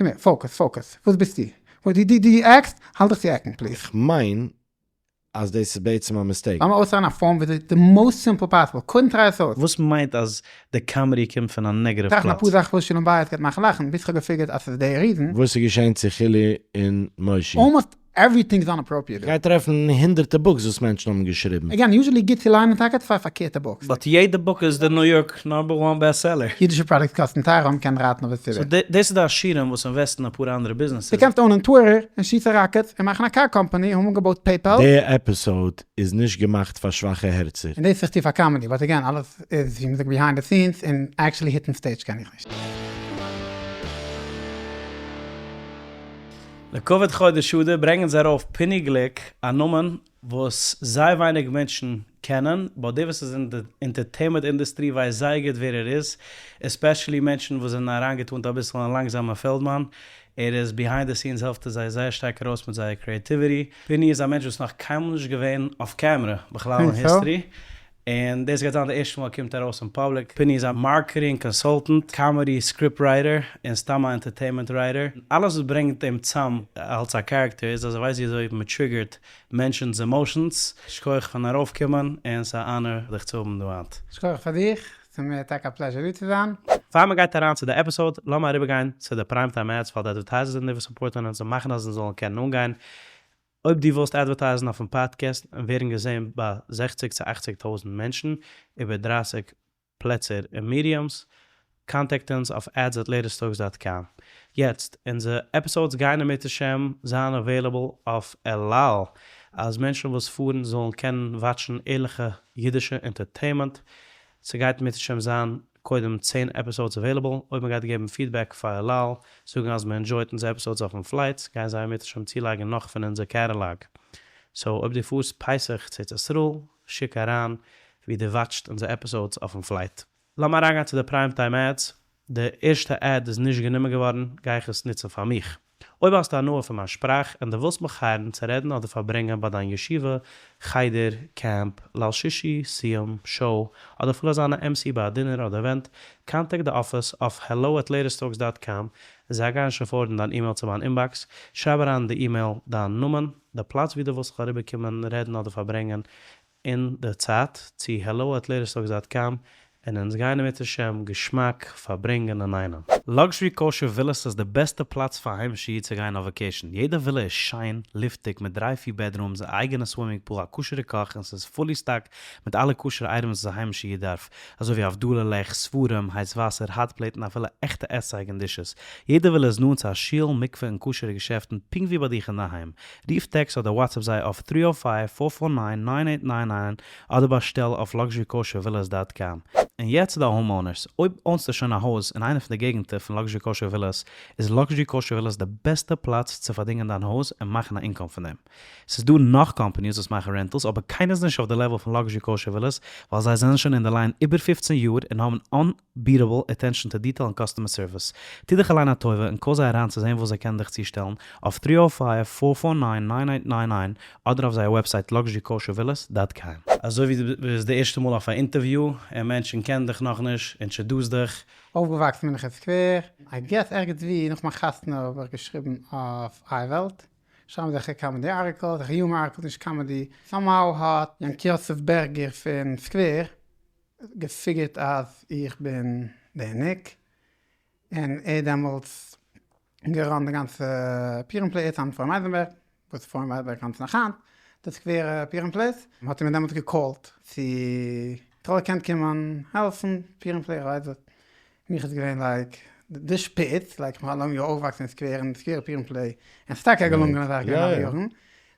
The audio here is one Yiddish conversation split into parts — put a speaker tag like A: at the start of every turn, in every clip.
A: קום הער, focus, focus, וואס ביסטו? דו act סט? האלט דיך צו act ן please.
B: כ'מיין אז דאס איז בעצם א mistake.
A: לאמיר אויסטרייען א form וויאזוי די most simple possible, קודם try עס אויס.
C: וואס מיינט אז די comedy קומט פון א negative
A: טראכטן
C: פלאץ?
A: אפאר זאכן וואס שלום בית גייט מאכן לאכן, ביז כ'האב גע figure ט אז ס'איז די reason.
B: וואס איז געשען צו חילי און מושי?
A: Almost everything איז inappropriate דא.
B: גיי טרעפן הונדערטע books וואס מענטשן האבן געשריבן.
A: Again, usually גוט צו ליינען טאקע צוויי פארקערטע books.
C: But יעדע book איז די ניו יארק number one best seller.
A: אידישע products קאסטן טייער אויב מ'קען רייטן אויף די ציבור.
C: So דאס איז די עשירים וואס invest ן אפאר אנדערע ביזנעסער.
A: דו קענסט own ען Twitter און שיסן rockets און מאכן א car company און האבן געבויט PayPal.
B: די episode איז נישט געמאכט פאר שוואכע הערצער.
A: און דאס איך טו פאר comedy, but again אלעס איז ווי מ'זאגט behind the scenes און actually hit ן stage קען איך נישט.
C: לכבוד חודש אדר ברענגען זיי ארויף פיני גליק, א נאמען וואס זייער ווייניג מענטשן קענען, but דער וואס איז אין די entertainment industry ווייסט זייער גוט ווער ער איז, especially מענטשן וואס זענען אריינגעטאנט אביסל אין לאנגזאמע פעלדמאן, ער איז behind the scenes העלפט ער זיי זייער שטארק ארויס מיט זייער creativity. פיני איז א מענטש וואס נאך קיינמאל נישט געווען אויף קעמרע בכלל אין history, און דאס גייט זיין די ערשטע מאל ער קומט ארויס אין public. פיני איז א marketing consultant, comedy script writer, און סתם א entertainment writer. אלעס וואס ברענגט אים צאם אלס א character איז אז ער ווייסט ווי אזוי מען trigger ט מענטשנ'ס emotions. שכוח פארן ארויפקומען, און ס'איז א honor דיך צו האבן דא היינט.
A: שכוח פאר דיך, ס'איז מיר טאקע א pleasure דא צו זיין.
C: פאר מען גייט אריין צו די episode, לאמיר אריבערגיין צו די prime time ads, ווייל די advertisers זענען די וואס support ן אונז און מאכן אז אונז זאלן קענען אנגיין. אויב דו ווילסט advertise ן אויפן פאדקעסט און ווערן געזען ביי זעכציג צו אכציג טויזנט מענטשן איבער דרייסיג פלעצער און mediums, contact אונז אויף ads at latesttalks dot com. יעצט, אונזער episodes גייען אם ירצה השם זיין available אויף אל על, אז מענטשן וואס פארן זאלן קענען watch ן ערליכע אידישע entertainment. ס'גייט אם ירצה השם זיין קודם צען episodes available, אויב מ'גייט געבן feedback פאר אל על, זאגן אז מ' enjoy ט אונזער episodes אויפן flights, גייען זיי אם ירצה השם צולייגן נאך פון אונזער catalog. So אויב דו פארסט פסח צו ארץ ישראל, שיק אריין ווי דו watch ט אונזער episodes אויפן flight. לאמיר אריינגיין צו די prime time ads, די ערשטע ad איז נישט גענומען געווארן, גיי איך עס נוצן פאר מיך. אויב האסטו הנאה פון מיין שפראך און דו ווילסט מיך hire ן צו רעדן אדער פארברענגען ביי דיין ישיבה, חדר, קעמפ, ליל שישי, סיום, show, אדער אפילו זיין א MC ביי א dinner אדער event, contact די אפיס אויף hello at latesttalks dot com, זיי גייען שוין forward ן דיין אימעיל צו מיין inbox, שרייב אריין אין די אימעיל דיין נאמען, די פלאץ וואו דו ווילסט זיך אריבערקומען רעדן אדער פארברענגען, אין די צייט צו hello at latesttalks dot com און אונז גייען אם ירצה השם געשמאק פארברענגען אינאיינעם. Luxury Kosher Villas איז די בעסטע פלאץ פאר א היימישע איד צו גיין אויף vacation, יעדע ווילע איז שיין, לופטיג, מיט דריי פיר bedrooms, א אייגענע swimming pool, א כשר'ע קאך און ס'איז fully stocked מיט אלע כשר'ע items וואס א היימישע איד דארף, אזוי ווי הבדלה לעכט, ספרים, הייס וואסער, hot plate און אפילו עכטע עסצייג און dishes. יעדע ווילע איז נאנט צו א שול, מקווה און כשר'ע געשעפטן פונקט ווי ביי דיך אינדערהיים. רוף טעקסט אדער WhatsApp זיי אויף three o five four four nine nine eight nine nine אדער באשטעל אויף Luxury Kosher Villas dot com. און יעצט צו די homeowners, אויב own סטו שוין א הויז אין איינע פון די געגנטער פון Luxury Kosher Villas, איז Luxury Kosher Villas די בעסטע פלאץ צו פארדינגען דיין הויז און מאכן א income פון דעם. ס'איז דא נאך companies וואס מאכן rentals אבער קיינער איז נישט אויף די level פון Luxury Kosher Villas ווייל זיי זענען שוין אין די line איבער 15 יאר און האבן unbeatable attention to detail און customer service. טו דיך אליין א טובה און call זיי אריין צו זען וואס זיי קענען דיך צושטעלן אויף three o five four four nine nine eight nine nine אדער אויף זייער website Luxury Kosher Villas dot com. אזוי ווי דו ביסט די ערשטע מאל אויף א אינטערוויו און מענטשן קענען דיך נאכנישט, introduce דיך.
A: אויפגעוואקסן בין איך אין סקווער, I guess ערגעץ ווי נאך מיין חתונה האב איך געשריבן אויף אייוועלט, שרייבן אזעלכע comedy articles, אזעלכע humor articles, נישט comedy, somehow האט יענקי יוסף בערגער פון סקווער גע figure ט אז איך בין דער ניק, און ער האט דעמאלטס גע run ט די גאנצע פורים play, ער צוזאמען מיט פרוים אייזענבערג, וואס פרוים אייזענבערג run ט נאך היינט די סקווערע פורים plays, האט ער מיר דעמאלטס גע call ט צו איך וואלט געקענט קומען העלפן פורים play, איך ווייס וואס, מיך איז געווען like די שפיץ, like איך בין אלע יאר אויפגעוואקסן אין סקווער און סקווערע פורים play, און ס'איז טאקע א געלונגענע זאך געווען אלע יארן,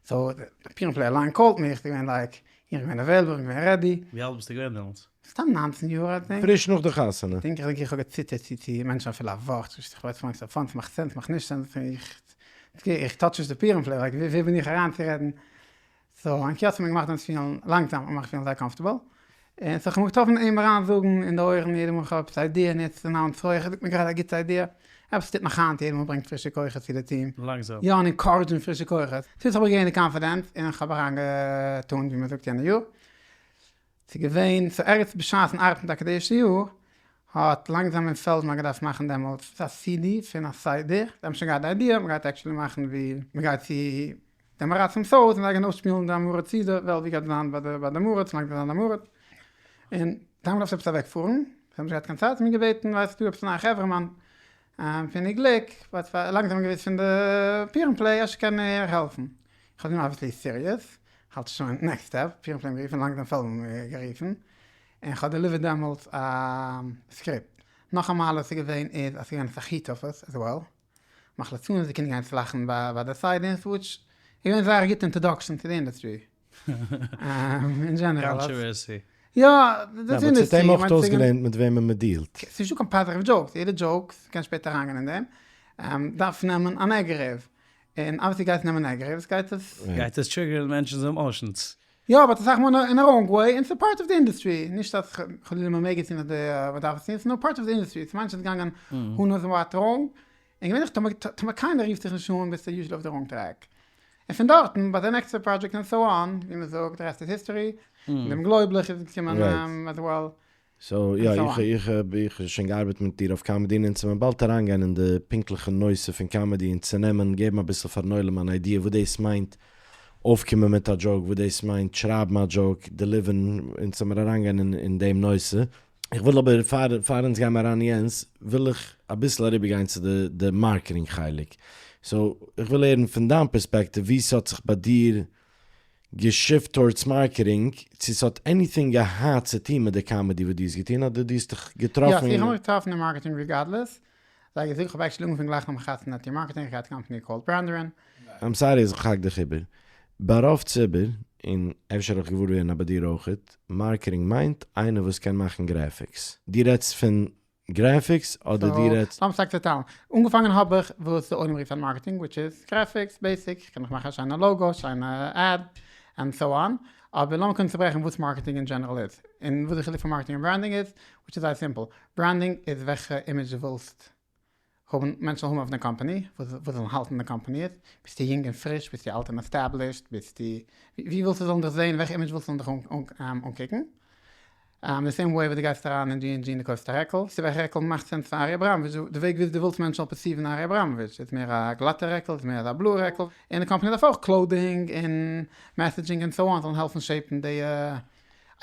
A: so די פורים play אליין call ט מיך, ס'איז געווען like איך בין געווען available, איך בין געווען ready.
C: ווי אלט ביסטו געווען דעמאלטס?
A: סתם ניינצן יאר I think.
B: פריש נאך די חתונה.
A: think איך איך האב געציטערט צו צו מענטשן אפילו א ווארט, איך ווייס פון וואס ס'מאכט sense ס'מאכט נישט sense, איך איך touch נישט די פורים play, like ווער בין איך אריינצורעדן, so יענקי האט מיר געמאכט דעמאלטס פילן לאנגזאם געמאכט פילן זייער comfortable, און so כ'האב מיך געטראפן אים אריין זאגן אין די אויערן יעדע מאל כ'האב עפעס א idea און ער האט announced הויך, ער זאגט מיר גראדע א גוטע idea, עפעס טוט נאך היינט יעדע מאל ברענגט פרישע כוחות צו די טיעם.
C: לאנגזאם.
A: יא און encourage ן פרישע כוחות. so יעצט האב איך געגעבן די confidence און כ'האב אריין געטאן ווי מ'זאגט יענע יאר. ס'איז געווען, so ערגעץ בשעת'ן ארבעטן טאקע די ערשטע יאר. האט לאנגזאם און פעלדמאן געדארפט מאכן דעמאלטס א סידי פון א סדר, זיי האבן שוין געהאט די idea, מ'גייט actually מאכן ווי מ'גייט צו די עם הארצים'ס הויז און זיי גייען אויסשפילן די עם הארץ סידי, וועלווי גייט זיין ביי די ביי די עם הארץ, לאנגזאם זיין די עם הארץ, און זיי האבן געדארפט עפעס אוועק פארן, זיי האבן נישט געהאט קיין צייט, זיי האבן מיר געבעטן ווייסט דא עפעס א נייע חברה'מאן פיני גליק, וואס לאנגזאם געוואוסט פון די פורים play, אפשר קען ער העלפן, איך האב גענומען obviously serious, האלט שוין next step, פורים play גערופן, לאנגזאם פעלדמאן גערופן, און כ'האב delivered דעמאלטס א script. נאך א מעלה וואס איז געווען איז אז ס'איז געווען אסאך שותפות as well. מאך ליצנות, די קינדער גייען צו לאכן ביי די סדר און סוויטש. איז געווען זייער א גוטע introduction צו די industry. אין general.
C: Controversy.
A: יא, די industry.
B: ס'האט אים אויך אויסגעלערנט מיט וועמען מ'דילט.
A: ס'איז נישטא קיין positive jokes, יעדע joke, מ'קען שפעטער אריינגיין אין דעם, דארף נעמען א negative. און obviously גייט עס נעמען negative, גייט עס.
C: גייט עס trigger ן מענטשנ'ס emotions.
A: יא but אסאך מאל אין א wrong way און ס'איז part of די industry, נישט אז חלילה מ'מעג עס טון אדער מ'דארף עס טון, ס'איז נאר part of די industry, ס'מיינט נישט אז געגאנגען who knows what wrong, און געווענליך טאמער קיינער רופט זיך נישט אן ביסטו usually אויף די wrong track, און פון דארטן ביי די נעקסטע project און so on, ווי מ'זאגט די rest איז history, מיט דעם גלויבליך איז געקומען as well.
B: So יא, איך איך האב איך שוין געארבעט מיט דיר אויף comedy און אונז וועלן באלד אריינגיין אין די פונקטליכע נושא פון comedy און צונעמען געבן אביסל פארן עולם אן idea וואס דאס מיינט אויפקומען מיט א joke, וואס דאס מיינט שרייבן א joke, deliver ן, אונז וועלן מיר אריינגיין אין דעם נושא. איך וויל אבער פאר פאר אונז גיימער אריין יענס וויל איך אביסל אריבערגיין צו די די marketing חלק. So איך וויל הערן פון דיין perspective ווי ס'האט זיך ביי דיר גע shift towards marketing, צו ס'האט anything געהאט צו טון מיט די comedy וואס דו האסט געטון אדער דו האסט דיך געטראפן
A: יא, איך האב מיך געטראפן אין marketing regardless, זיי געזאגט, כ'האב actually אנגעפאנגען גלייך נאך מיין חתונה טון marketing, איך געהאט company called ברענדערין.
B: I'm sorry אז איך האק דיך איבער. ביי רוב ציבור, און אפשר האב איך געוואר ווערן אז ביי דיר אויכעט, marketing מיינט איינער וואס קען מאכן graphics. דו רעדסט פון graphics אדער דו רעדסט.
A: לאמיר שטארק צעטיילן. אנגעפאנגען האב איך וואס די עולם רופט אן marketing which איז graphics basic, איך קען נאך מאכן א שיינע logo, שיינע ad, and so on, אבער לאמיר קודם צוברעכן וואס marketing אין general איז, און וואס די חילוק פון marketing און branding איז, which איז זייער simple, branding איז וועלכע image דו ווילסט האבן, מענטשן זאלן האבן אויף דיין קאמפאני, וואס זאלן האלטן די קאמפאני איז, ביסטו יונג און פריש, ביסטו אלט און established, ביסטו, ווי ווילסטו זאלן דיך זען, וועלכע image ווילסטו זאלן דיך אנקוקן. די same way וואס דו גייסט אריין אין דזשי ענד דזשי און דו קויפסט א רעקל, צו וועלכע רעקל מאכט sense פאר ארי אבראמאוויטש, די וועג וויאזוי דו ווילסט מענטשן זאלן perceive ן ארי אבראמאוויטש, איז מער א גלאטע רעקל, איז מער אזא בלויע רעקל, און די קאמפאני דארף אויך clothing און messaging און so on זאלן העלפן shape ן די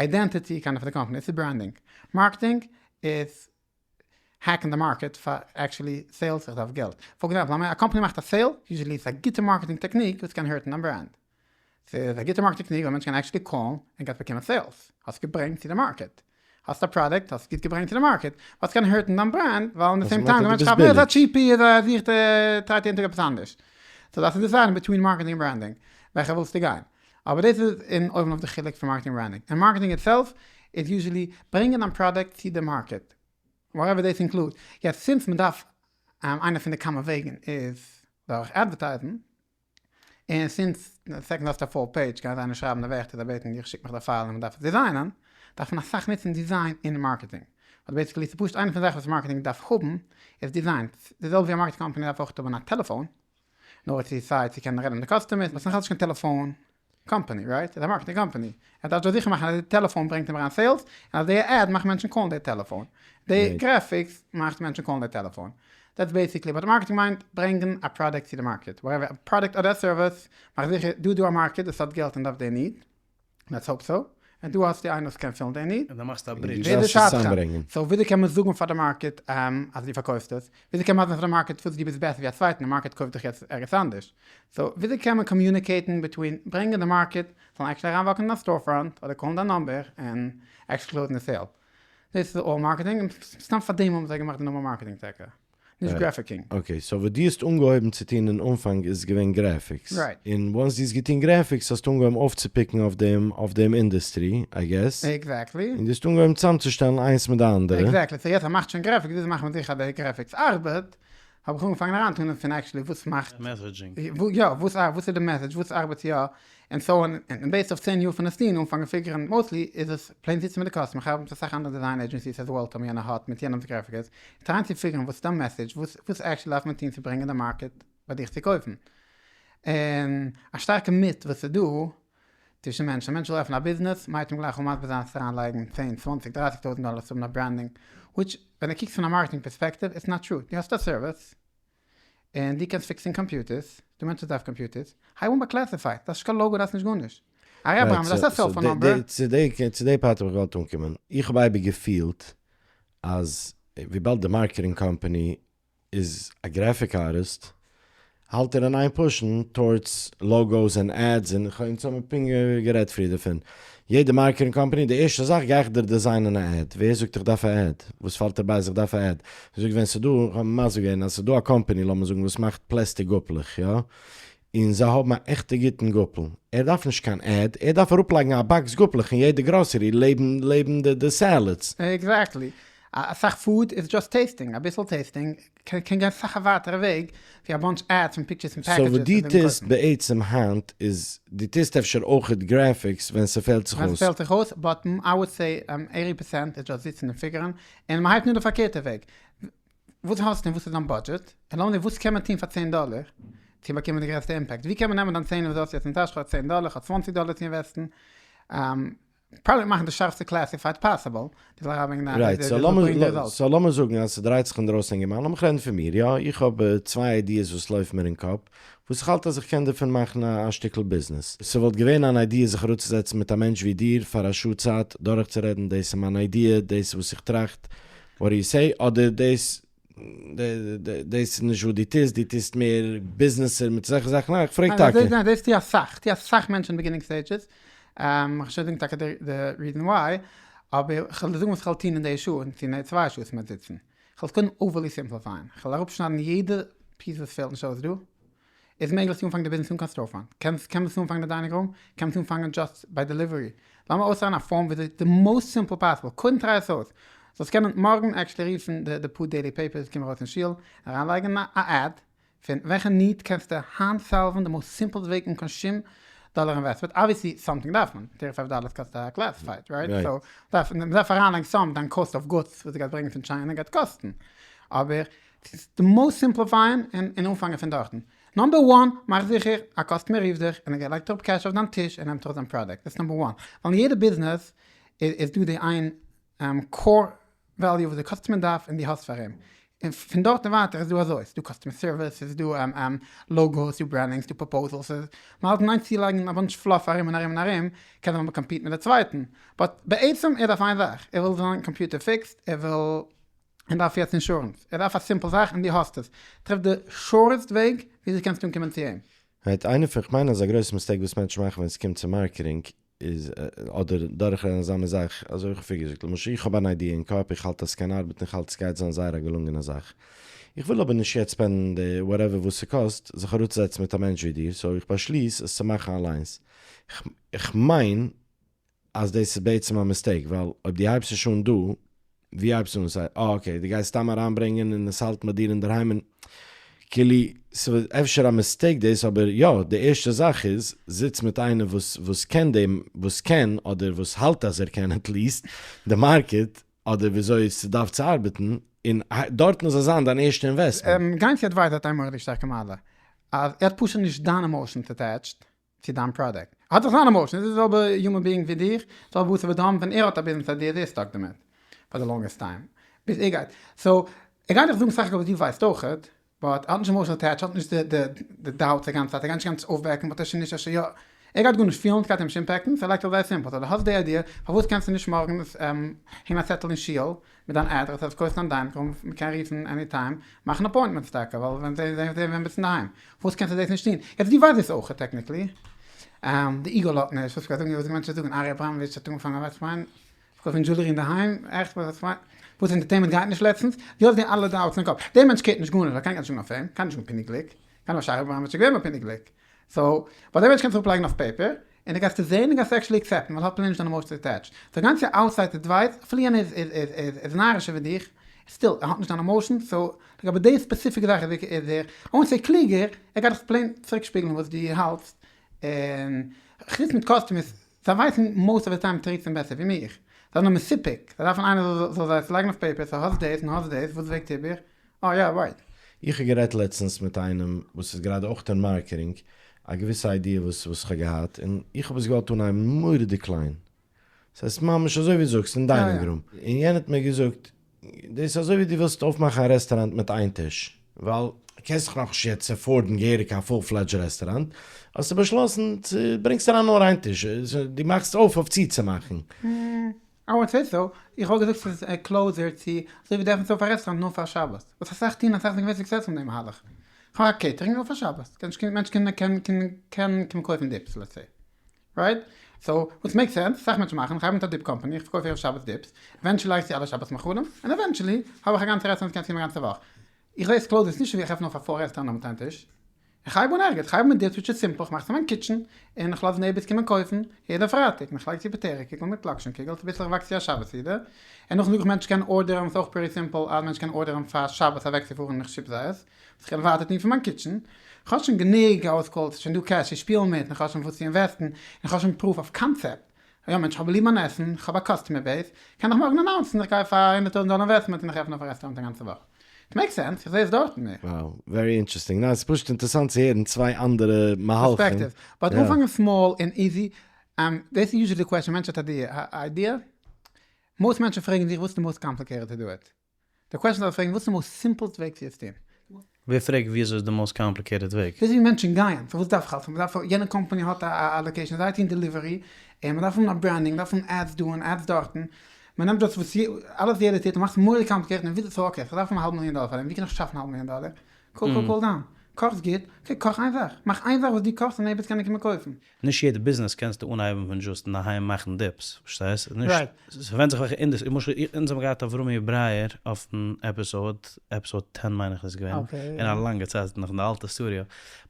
A: identity kind of די קאמפאני, דאס איז branding. Marketing איז hack ן די market פאר actually sales, איך דארף געלט. For example, א קאמפאני מאכט א sale, usually איז עס א גוטע marketing technique וואס קען hurt ן דיין brand. ס'איז א גוטע marketing technique ווייל מענטשן קענען actually call ן און גייסט באקומען sales. האסט געברענגט צו די market. האסט א product, האסט גוט געברענגט צו די market. באט ס'קען hurt ן דיין brand ווייל אין די same time די מענטשן כאפן איז א cheapie איז א זוכט try ט אונטער עפעס אנדערש. So דארפסטו decide ן between marketing און branding וועלכע ווילסטו גיין. אבער דאס איז אין אויבן אויף די חילוק פון marketing און branding. און marketing itself איז usually ברענגען דיין product צו די market. Whatever דאס include. יעצט since מ'דארף איינע פון די כמה וועגן איז דורך advertise ן. און since די second האסטו א full page גייען זיי נישט שרייבן די ווערטער זיי בעטן דיך שיק מיך די file און מ'דארף עס design ען, דארף מען אסאך נוצן design אין marketing. ווייל basically ס'איז פשוט איינע פון די זאכן וואס marketing דארף האבן איז design. די זעלבע ווי א marketing company דארף אויך האבן א טעלעפאן נאר צו סיי צו קענען רעדן מיט די customers, באט ס'איז נאכאלץ נישט קיין טעלעפאן קאמפאני, right? ס'איז א marketing company. ער דארף דאך זיכער מאכן אז די טעלעפאן ברענגט אים אריין sales, און אז די ad מאכט מענטשן call ן די טעלעפאן. די graphics מאכט מענטשן call ן די טעלעפאן. That's basically וואט marketing מיינט, ברענגן א product צו די market. Whatever, א product אדער א service, מאך זיכער דא דא א market וואס האט געלט און דארף די need, Let's hope so, און דא האסטו איינער וואס קען fill ן די need.
C: און דו מאכסט א bridge.
A: ווער איז די שדכן? So וויאזוי קען מען זאגן פאר די market אז דו פארקויפסט עס? וויאזוי קען מען ווייזן פאר די market וואס דו ביסט בעסער ווי א צווייטן? די market קויפט דיך יעצט ערגעץ אנדערש. So וויאזוי קען מען communicate ן between ברענגען די market זאלן actually אריינוואק ן אין א store front אדער call ן דיין number און actually close ן די sale? דאס איז all marketing און סתם פאר דעם האבן זיי געמאכט די נאמען marketing טאקע. נישט graphicing.
B: Okay, so וואס דו האסט אנגעהויבן צו טון אין אנפאנג איז געווען graphics. און once דו האסט געטון graphics האסטו אנגעהויבן אויפצו pick ן אויף דעם אויף דעם industry, I guess.
A: Exactly.
B: און דו האסט אנגעהויבן צאמצושטעלן איינס מיט די אנדערע.
A: Exactly. So יעצט אז מ'מאכט שוין graphics, וויאזוי מאכט מען זיכער אז די graphics ארבעט, האב איך אנגעפאנגען אריינטון פון actually וואס מאכט.
C: Messaging.
A: יא, וואס וואס איז די message, וואס ארבעט יא, און so on, און based אויף 10 יאר פון עס טון, אנפאנגען figure ן, mostly איז עס plain זיצן מיט די customer, איך ארבעט מיט אסאך אנדערע design agencies as well, טאמער יענער האט מיט יענעמס graphics, try ען צו figure ן וואס איז דיין message, וואס וואס actually דארף מען טון צו ברענגען די market ביי דיך צו קויפן. און א שטארקע myth וואס איז דא צווישן מענטשן, א מענטש וויל עפענען א ביזנעס, מ'הייבט אים גלייך אן מסביר זיין צו אריינלייגן צען, צוואנציג, דרייסיג טויזנט דאלער צו האבן א branding, which. ווען דו קוקסט פון א marketing perspective it's not true, דו האסט א service און דו קענסט fix ן computers, דא מענטשן דארף computers, הייב אן ביי classified, דארפסט נישט קיין logo דארפסט נישט גארנישט, ארי אברהם דארפסט א cellphone number.
B: צו די part האב איך געוואלט אנקומען, איך האב אייביג געפילט אז וויבאלד די marketing company איז א graphic artist, האלט ער אין איין push ן towards logos און ads און אונז האבן פונקט גערעדט פריער דערפון, יעדע marketing company די ערשטע זאך גיי איך דיר design ען א ad, ווער זאגט איך דארף א ad? וואס פאלט דיר ביי אז איך דארף א ad? זאג ווען ס'דא, איך האב מסביר געווען אז ס'דא א קאמפאני לאמיר זאגן וואס מאכט פלעסטיק גאפלעך יא, און זיי האבן א עכטע גוטן גאפל, ער דארף נישט קיין ad, ער דארף אראפלייגן א box גאפלעך אין יעדע גראסערי לעבן לעבן די salads.
A: Exactly. אסאך food איז just tasting, אביסל tasting קען גיין סאך א ווייטערע וועג ווי א bunch ads און pictures און
B: so וואס
A: packages
B: דו טוסט בעצם היינט איז, דו טוסט אפשר אויכעט graphics ווען ס'פעלט זיך
A: ווען
B: אויס.
A: ס'פעלט זיך אויס, but I would say eighty percent איז just זיצן און figure ן, און מ'הייבט אן די פארקערטע וועג, וואס האסטו און וואס איז דיין budget, און לאמיר זען וואס קען מען טון פאר צען דאלער צו באקומען די גרעסטע impact, ווי קען מען נעמען דיין צען וואס דו האסט יעצט אין טאש, כ'האב צען דאלער, כ'האב צוואנציג דאלער צו invest ן, probably מאכן די שארפסטע classified possible, די זאל אריינברענגען די
B: right,
A: די זאל ברענגען די results.
B: So לאמיר זאגן אז ס'דרייט זיך אינדרויסן א אינגערמאן, לאמיך רעדן פון מיר, יא, איך האב צוויי ideas וואס לויפן מיר אין קאפ, וואס איך האלט אז איך קען דערפון מאכן א שטיקל ביזנעס. ס'וואלט געווען אן idea זיך אראפצוזעצן מיט א מענטש ווי דיר פאר א שעה צייט דורכצורעדן, דאס איז מיין idea, דאס איז וואס איך טראכט, what do you say, אדער דאס דאס איז נישט וואס דו טוסט, דו טוסט מער ביזנעסער מיט אזעלכע זאכן, ניין איך פרעג טאקע.
A: ניין דאס טו אסאך, טו אסאך מענטשן אין beginning stages, איך שוין זאגן טאקע די reason why, אבער איך וועל דיר זאגן וואס איך וועל טון אין די שעה, און צו אין די צוויי שעה וואס מ'וועט זיצן, איך וועל עס קודם overly simplify ען, איך וועל אראפשניידן יעדע piece וואס פעלט נישט אויס דא, איז מעגליך צו אנפאנגען די ביזנעס אן קיין storefront? קענסט קען מען עס אנפאנגען אין די dining room? קען מען עס אנפאנגען just ביי delivery? לאמיר אויסרייען א form וויאזוי די most simple possible, קודם try עס אויס, זאלסט קענען מארגן actually רופן די די פאר daily papers קומען ארויס אין שול, אריינלייגן א ad פון וועלכע need קענסטו היינט solve ן די most simple וועג אן קיין שום דאלער investment, obviously something דארף מען, thirty five dollars קאסט א classified, right? So דארף מען דארף אריינלייגן some, דיין cost of goods וואס דו גייסט ברענגען פון טשיינע גייט קאסטן, אבער ס'איז די most simplify ען און אנפאנגען פון דארטן. number one, מאך זיכער א customer רופט דיך און ער לייגט אראפ קעש אויף דיין טיש און נעמט ארויס דיין product. דאס איז number one. ווייל אין יעדע ביזנעס איז דא די איין core value וואס די customer דארף און דו האסט פאר אים. און פון דארט און ווייטער איז דא אזוי, ס'איז דא customer service, ס'איז דא logos, ס'איז דא branding, ס'איז דא proposals, ס'איז, מ'האלט אין איין צולייגן א bunch fluff ארום און ארום און ארום, קען זיין מ'קאמפיט מיט די צווייטן. But בעצם ער דארף איין זאך, ער וויל זיין computer fixed, ער וויל. ער דארף יעצט אינשורענס, ער דארף א simple זאך און דו האסט עס, טרעף די shortest וועג וויאזוי קענסטו אנקומען צו אים.
B: Right, איינע פון, כ'מיין אז א גרויסע mistake וואס מענטשן מאכן ווען ס'קומט צו marketing איז, אדער דורכרעדן אזא מין זאך, אזוי ווי כ'האב פריער געזאגט, למשל איך האב אן idea אין קאפ, איך האלט אז ס'קען ארבעטן, איך האלט ס'גייט זיין זייער א געלונגענע זאך. איך וויל אבער נישט יעצט spend ן די whatever וואס ס'קאסט זיך אראפצוזעצן מיט א מענטש ווי דיר, so איך באשליס עס צו מאכן אליינס. כ'מיין אז דאס איז בעצם א mistake, ווייל אויב דו הייבסט נישט אן דא, ווי הייבסטו אן? סיי אה okay, דו גייסט סתם אריינברענגען און עס האלטן ביי דיר אינדערהיים און כאילו, ס'איז אפשר א mistake דאס, אבער יא, די ערשטע זאך איז, זיץ מיט איינער וואס וואס קען דעם, וואס קען, אדער וואס האלט אז ער קען at least, די market, אדער וויאזוי ס'דארף צו ארבעטן, און דארטן זאל זיין דיין ערשטע investment.
A: גיין צו advisor האט איין מורא'דיג שטארקע מעלה, אז ער האט פשוט נישט דיין emotions attached, צו דיין product. ער האט דאך זיין emotion, ער איז די זעלבע human being ווי דיך, זעלבע בשר ודם, ווען ער האט א ביזנעס idea איז ער stuck דערמיט פאר די longest time, ביז ער גייט, so ער גייט דיך זאגן סך הכל וואס דו ווייסט אויכעט, but ער האט נישט emotional attach, ער האט נישט די doubts די גאנצע צייט, ער גייט נישט גאנץ אויפוועקן, but אפשר נישט אפשר יא, ער גייט גארנישט פילן, ס'גייט אים נישט impact ן, so ער לייגט אויף זייער simple, so דו האסט די idea, פארוואס קענסטו נישט מארגן הענגן א צעטל אין שול, מיט דיין אדרעס אז קויפסט דיין dining room, מ'קען רופן any time, מאכן appointments טאקע, ווייל ווען זיי זעהן ווען ביסט אינדערהיים, פארוואס קענסטו דאס נישט טון? יעצט דו ווייסט דאס אויך technically, די ego לאזט נישט, וואס כ'גיי זאגן, וואס מענטשן זאגן, ארי אבראמאוויטש האט אנגעפאנגען ווייסט כ'מיין, פארקויפן jewelry אינדערהיים, עכט וואס כ'מיין, וואס entertainment גייט נישט לעצטנס, דו האסט די אלע doubts אין קאפ, דער מענטש care ט נישט גארנישט, ווייל קיינער גייט נישט זאגן אויף אים, קיינער נישט זאגן פיני גליק, קיינער ווייסט ארי אבראמאוויטש איז געווען ביי פיני גליק, so, ווייל דער מענטש קען עס אראפלייגן אויף paper, און דו גייסט עס זעהן און גייסט actually accept ן, ווייל האט פלעין נישט דיין emotions attached. So גיין צו outside advice, אפילו יענער איז איז איז איז נארישער ווי דיך, still, ער האט נישט דיין emotions, so, לגבי די ספעציפישע זאך איז איז ער, I won't say קלוגער, ער גייט דיך plain צוריקשפיגלן וואס דו האלטסט, און חוץ מיט customers, זיי ווייסן most of the time תירוצים בעסער ווי מיך, זיי זענען מסופק, זיי דארפן איינער זאל זיי עס לייגן אויף paper, so האסט דאס און האסט דאס, וואס וועגט איבער? אה יא right.
B: איך האב גערעדט לעצטנס מיט איינעם וואס איז גראדע אויך אין marketing, א געוויסע idea וואס וואס כ'האב געהאט, און איך האב עס געוואלט אנהייבן מורא'דיג קליין, ס'הייסט ממש אזוי ווי זאגסט אין dining room, און יענער האט מיר געזאגט. דאס איז אזוי ווי דו ווילסט אויפמאכן א רעסטאראנט מיט איין טיש, ווייל קענסט דאך נאכנישט יעצט afford ן געהעריג א full fledged רעסטאראנט, האסטו באשלאסן צו ברענגסט אריין נאר איין טיש, דו מאכסט אויף אויף צוצומאכן.
A: I won't say so, איך וואלט געזאגט ס'איז closer צו אזוי ווי דו עפנסט אויף א רעסטוראנט נאר פאר שבת, וואס אסאך טוהן אסאך זענען געווען successful אין דעם מהלך, כ'מאך א catering נאר פאר שבת, קען נישט מענטש קען קען קען קומען קויפן dips let's say, right? so וואס make sense, אסאך מענטשן מאכן, כ'הייב מיט א dip company, איך פארקויף ערב שבת dips, eventually לייג איך צו אלע שבת מאכלים, און eventually האב איך א גאנצע רעסטוראנט וואס קענסט קומען א גאנצע וואך. איך זעה עס closer, ס'נישט ווי איך עפן אויף א פאר רעסטוראנט נאר מיט איין טיש. איך הייב אן ערגעץ, איך הייב אן מיט dips which איז simple, איך מאך עס אין מיין kitchen, און איך לאז neighbors קומען קויפן יעדע פרייטאג, און איך לייג צו פוטערע קוגל מיט לאקשן קוגל, צוביסלעך וואקסט צו א שבת סעודה, און נאכדעם זאג איך מענטשן קענען order ן, וואס איז אויך pretty simple אז מענטשן קענען order ן פאר שבת אוועקצופארן און איך ship זיי עס, וואס איך וועל ווייטער טון פון מיין kitchen, איך האב שוין גענוג אויסקאלט, ס'איז שוין דא קעש צו שפילן מיט, און איך האב שוין וואס צו invest ן, און איך האב שוין proof of concept, יא מענטש איך האב ליב מיין עסן, איך האב א customer base, קען איך מארגן announce ן איך גיי פאר 100,000 דאלער investment און איך עפן אויף א רעסטוראנט א גאנצע וואך. it makes sense, איך זעה עס דארטן מער.
B: Wow, very interesting. ניין, ס'איז פשוט אינטערעסאנט צו הערן צוויי אנדערע מהלכים.
A: perspective. But אנפאנגען small און easy, דאס איז usually די question, מענטש האט א idea, most מענטשן פרעגן זיך וואס איז די most complicated to do it? די question זאל פרעגן וואס איז די most simplest וועג צו עס טון?
C: ווער פרעגט ווי אזוי איז די most complicated וועג?
A: דאס איז ווי מענטשן גייען, פארוואס דארף איך אלס, מ'דארף, יענע קאמפאני האט א location, זיי טוען delivery, און מ'דארף האבן א branding, מ'דארף האבן ads דא און ads דארטן, מ'נעמט דאס וואס אלעס יעדער טוט און מאכט עס מורא'דיג complicated און וויאזוי, so okay, כ'דארף האבן א האלב מיליאן דאלער פאר דעם, ווי קען איך שאפן א האלב מיליאן דאלער? cool cool cool down, קאכסט גוט, okay קאך איין זאך, מאך איין זאך וואס דו קאכסט און neighbors קענען קומען קויפן.
C: נישט יעדע ביזנעס קענסטו אנהייבן פון just אינדערהיים מאכן dips, פארשטייסט? נישט, ס'ווענדט זיך וועלכע industry, למשל אונז האבן געהאט אברומי ברייער אויפן episode, episode ten מיין איך איז געווען, אין א לאנגע צייט נאך אין די אלטע studio,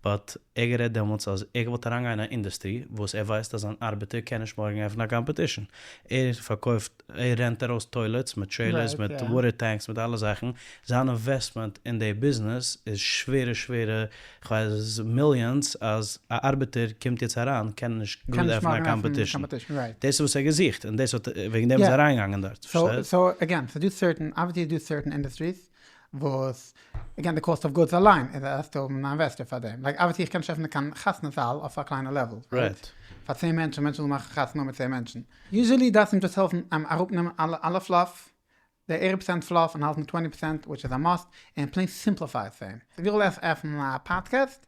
C: but ער גערעדט דעמאלטס אז ער געוואלט אריינגיין אין א industry וואס ער ווייסט אז זיין ארבעטער קען נישט מארגן עפענען א competition, ער פארקויפט, ער rent ארויס toilets מיט trailers מיט water tanks מיט אלע זאכן, זיין investment אין די ביזנעס איז שווערע שווערע כ'ווייס millions אז א ארבעטער קומט יעצט אריין קען נישט גראד עפענען א competition, דאס איז וואס ער האט געזוכט און דאס האט וועגן דעם איז ער אריינגעגאנגען דארט, פארשטייסט?
A: so again ס'איז דא certain, obviously איז דא certain industries וואס again די cost of goods אליין איז דארפסטו האבן א investor פאר דעם, like obviously איך קען נישט עפענען קיין חתונה זאל אויף א קליינע level, right? פאר צען מענטשן, מענטשן זאלן מאכן חתונה מיט צען מענטשן, usually דארפסטו אים just העלפן אראפנעמען אלע fluff די eighty percent fluff און האלטן twenty percent which איז א must, און plain simplify עס פאר אים. ווי איך וועל עפענען א פאדקעסט,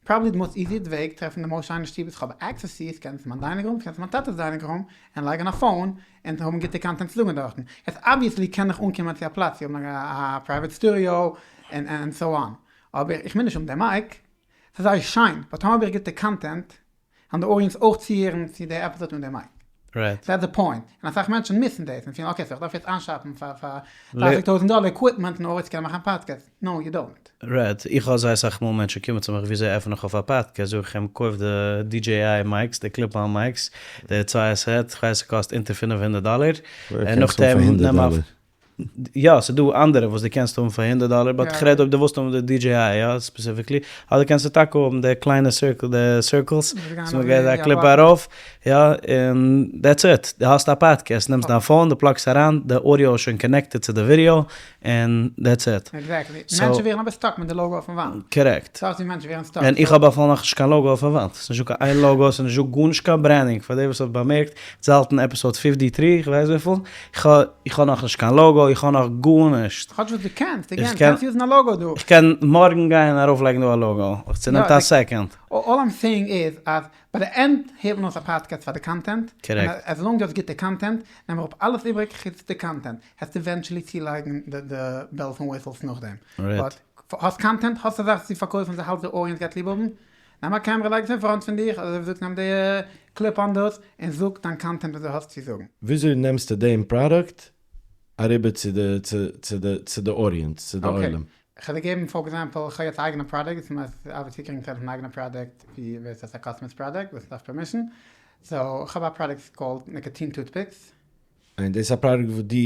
A: probably די most easiest וועג, טרעפן די most שיינע שטוב וואס איך האב access צו, ס'קען זיין מיין dining room, ס'קען זיין מיין טאטע'ס dining room, און לייגן א phone, און האבן גוטע content צו זאגן דארטן. יעצט obviously קען איך אנקומען צו א פלאץ צו האבן א private studio, און so on. אבער איך מוז נישט האבן די mic, ס'איז זייער שיין, but טאמער האב איך גוטע content, און די audience אויך צוהערן צו די episode אן די mic.
C: Right.
A: That's the point. און אסאך מענטשן miss ן דאס און פילן okay so איך דארף יעצט איינשאפן פאר פאר דרייסיג טויזנט דאלער equipment in order צו קענען מאכן א פאדקעסט. No you don't.
C: Right. איך האב זייער אסאך מאל מענטשן קומען צו מיך וויאזוי עפן איך אויף א פאדקעסט זאג איך אים קויף די DJI mics די clip on mics די צוויי set כ'ווייס ס'קאסט אונטער 500 דאלער און נאכדעם נעם א יא, ס'איז דא אנדערע וואס דו קענסט האבן פאר הונדערט דאלער, but כ'רעד אויב דו ווילסט האבן די DJI יא, specifically, אדער קענסטו טאקע האבן די קליינע circle, די circles, וואס מ'געט א clip ארויף, יא, און that's it, דו האסט א פאדקעסט, נעמסט דיין phone, דו plug סט אריין, די audio איז שוין connected צו די ווידיאו, און that's it.
A: Exactly. מענטשן ווערן אבער stuck מיט די logo אויפן וואנט.
C: Correct.
A: סאו ווי מענטשן ווערן stuck.
C: און איך האב אפילו נאכנישט קיין logo אויפן וואנט, ס'איז נישטא קיין איין logo, ס'איז נישטא גארנישט קיין branding, פאר די וואס האט באמערקט, זיי האלטן episode fifty three, איך ווייס וויפיל, איך האב נאכנישט קיין logo, איך האב נאך גארנישט.
A: כאטש וואס דו קענסט, again, קענסט use ן א logo דא.
C: איך קען מארגן גיין ארויפלייגן דא א logo, ס'נעמט א second.
A: All I'm saying איז אז ביי די end הערט מען אויס א פאדקעסט פאר די content, און as long דו האסט גוטע content, נעם אראפ אלעס איבריג חוץ די content, העסטו eventually צולייגן די bells און whistles נאכדעם. But האסט content, האסט א זאך צו פארקויפן, זיי האלט די audience גייט ליב האבן, נעם א קעמרע לייג עס אין front פון דיך, אזוי ווי זאגסט נעם די clip on דאס, און זאג דיין content וואס דו האסט צו זאגן.
B: וויאזוי נעמסטו דעם פראדוקט אריבער צו די צו די צו די audience צו די עולם?
A: כ'וועל דיר געבן for example, כ'האב יעצט א אייגענע פראדוקט, דאס מיינט אבי צו קריגן credit פון אייגענע פראדוקט ווי ווער ס'האט א customer's פראדוקט וואס דארף permission, so כ'האב א פראדוקט ס'איז called nicotine toothpicks.
B: און דאס איז א פראדוקט וואס דו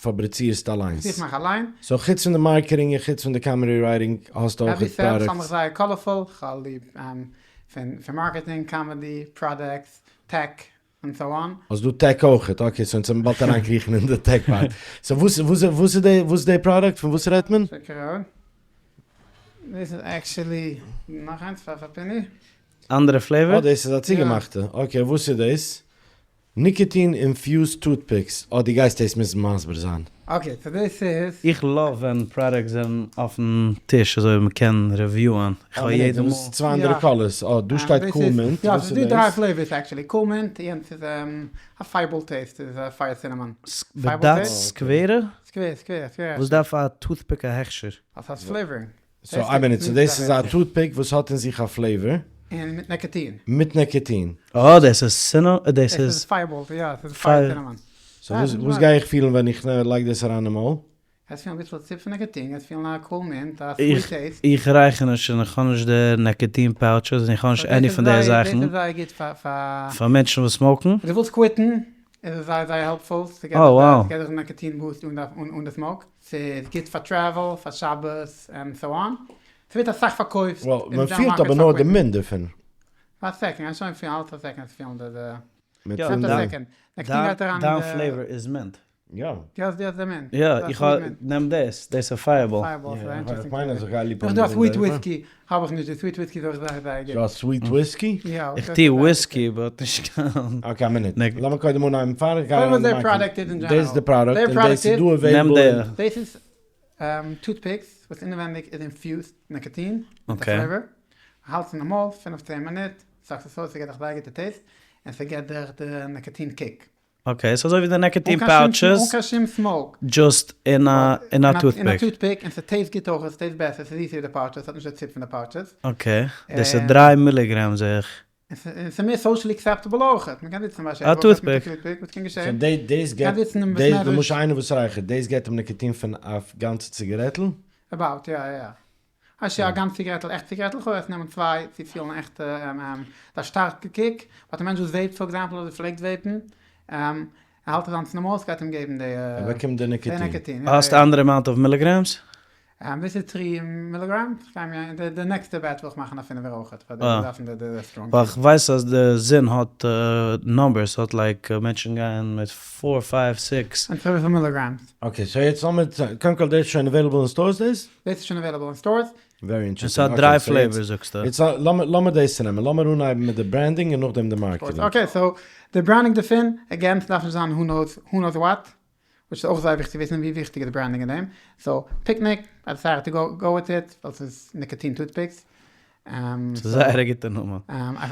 B: פאבריצירסט אליינס?
A: איך מאך אליין.
B: So חוץ פון די marketing און חוץ פון די comedy writing האסטו אויך פראדוקטס?
A: כ'האב מיך זייער colorful, כ'האב ליב פון marketing, comedy, products, tech, און so on.
B: האסט דא tech אויכעט? Okay, so אונז וועלן באלד אריינקריכן אין די tech part. So וואס וואס איז די וואס איז די פראדוקט? פון וואס רעדט מען?
A: דאס איז actually נאך איינס פאר פיני.
C: אנדערע flavor?
B: אה דאס איז א צוגעמאכטע. Okay וואס איז דאס? Nicotine infused toothpicks, אה דו גייסט דאס מוזן מסביר זיין.
A: Okay, so דאס איז.
C: איך love ווען products זענען אויפן טיש אזוי ווי מ'קען review ען. איך האב יעדע מאל.
B: דאס איז צוויי אנדערע colors. אה, דא שטייט Cool Mint.
A: יא, ס'איז דא דריי flavors actually. Cool Mint, יענץ איז א Fireball taste, איז fire cinnamon.
C: בד"ץ סקווערע?
A: סקווער, סקווער, סקווער.
C: וואס דארף א toothpick א הכשר?
A: ווייל ס'האט flavoring.
B: So איין מינוט, so דאס איז א toothpick וואס האט אין זיך א flavor.
A: און מיט ניקאטין.
B: מיט ניקאטין.
C: אה, דאס איז cinna, דאס איז.
A: Fireball, יא, ס'איז fire cinnamon.
B: So וואס גיי איך פילן ווען איך לייג דאס אריין אין מויל?
A: גייסט פילן אביסל ציפ פון ניקאטין, גייסט פילן א cool mint, א sweet taste.
C: איך רייכער נישט און איך האב נישט די ניקאטין pouches און איך האב נישט any פון די זאכן.
A: דאס איז זייער גוט פאר.
C: פאר מענטשן וואס smoke ן.
A: אויב דו ווילסט quit ן, איז עס זייער זייער helpful, ס'געט דיך ניקאטין boost אן די smoke. ס'איז גוט פאר travel, פאר שבת, and so on. ס'ווערט אסאך פארקויפט.
B: Well, מען פילט אבער נאר די mint דערפון.
A: פאר א second, גייסט שוין פילן, אלץ א second פילן די
B: די.
C: דיין flavor איז mint.
B: יא.
A: די האסט די האסט די mint.
C: יא, איך האב, נעם דאס, דאס איז Fireball.
A: Fireball, ס'איז א interesting.
B: איך מיין אז איך גיי ליב
A: האבן. נאך דא א sweet whiskey, האב איך נישט, די sweet whiskey איז אויך זייער זייער גוט.
B: ס'דא א sweet whisky?
A: יא.
C: איך טוה whisky but נישט קיין.
B: Okay א מינוט, לאמיר קודם אנהייבן פאר איך גיי אריין אין די marketing.
A: דאס
B: איז די product און דאס איז דא available.
A: דאס איז toothpicks וואס אינעווענדיג איז infused ניקאטין מיט א flavor, האלטס אין די מויל פינף צען מינוט, suck סט עס אויס, ס'געט דיך זייער גוטע taste, און ס'געט דיך די ניקאטין kick.
C: Okay, ס'איז אזוי ווי די ניקאטין pouches.
A: אן קיין שום smoke.
C: Just אין א אין א toothpick.
A: אין א toothpick, און ס' taste גוט אויך, עס taste בעסער, ס'איז זיסער ווי די pouches, ס'האט נישט די ציפ פון די pouches.
C: Okay, דאס איז דריי מיליגראם זעה איך.
A: און ס'איז מער socially acceptable אויך, מ'קען זיצן ביי
C: א toothpick.
A: וואס קען געשען?
B: So דאס געט, דאס למשל איינער וואס רייכערט, דאס געט אים ניקאטין פון א גאנצע ציגערעטל?
A: About, יא יא. אפשר א גאנץ ציגרעטל, עכט ציגרעטל, כ'וועל עס נעמען צוויי צו פילן עכט א שטארקע kick, but א מענטש וואס vape ט for example אדער פלעגט vape ן, ער האלט עס אן צום מויל, ס'גייט אים געבן די
B: ער באקומט די ניקאטין.
C: האסט אנדערע amount of milligrams?
A: דאס איז three milligram, די נעקסטע batch וויל איך מאכן א פינעווער אויכעט, פאר די וואס דארפן די strong.
C: ווייל כ'ווייס אז די זון האט numbers, האט like מענטשן גייען מיט four five six.
A: און וויפיל milligrams?
B: Okay, so יעצט לאמיר, קודם כל דאס איז שוין available אין stores דאס?
A: דאס איז שוין available אין stores.
B: Very interesting.
C: עס האט דריי flavors זאגסטו.
B: יעצט לאמיר דאס צונעמען, לאמיר אנהייבן מיט די branding און נאכדעם די marketing.
A: Okay, so די branding דערפון, again, ס'דארף נישט זיין who knows who knows what, which איז אויך זייער וויכטיג צו וויסן ווי וויכטיג איז די branding אין דעם, so Picnic, I decided to go with it, ווייל ס'איז ניקאטין toothpicks.
C: ס'איז זייער א גוטע נאמען.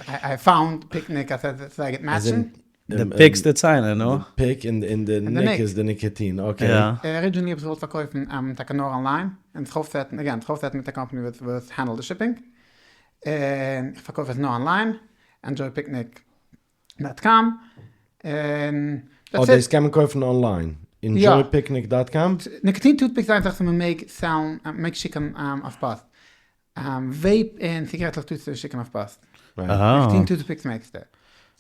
A: I found Picnic אז ס'איז זייער גוט match ן.
C: די picks די ציינער, נו?
B: די pick און די nic איז די ניקאטין, okay.
A: Originally האב איך געוואלט פארקויפן טאקע נאר אנליין, און זיך אויפ set ן, again, זיך אויפ set ן מיט א קאמפאני וואס handle ט די shipping, און איך פארקויף עס נאר online, enjoypicnic dot com, און
B: that's it. דאס קען מען קויפן online? enjoypicnic dot com?
A: ניקאטין toothpicks איז איין זאך וואס מען מעג sell ן, מען מעג שיקן אויף פאסט. Vape און ציגרעטלעך טארסטו נישט שיקן אויף פאסט. ניקאטין toothpicks מעגסטו.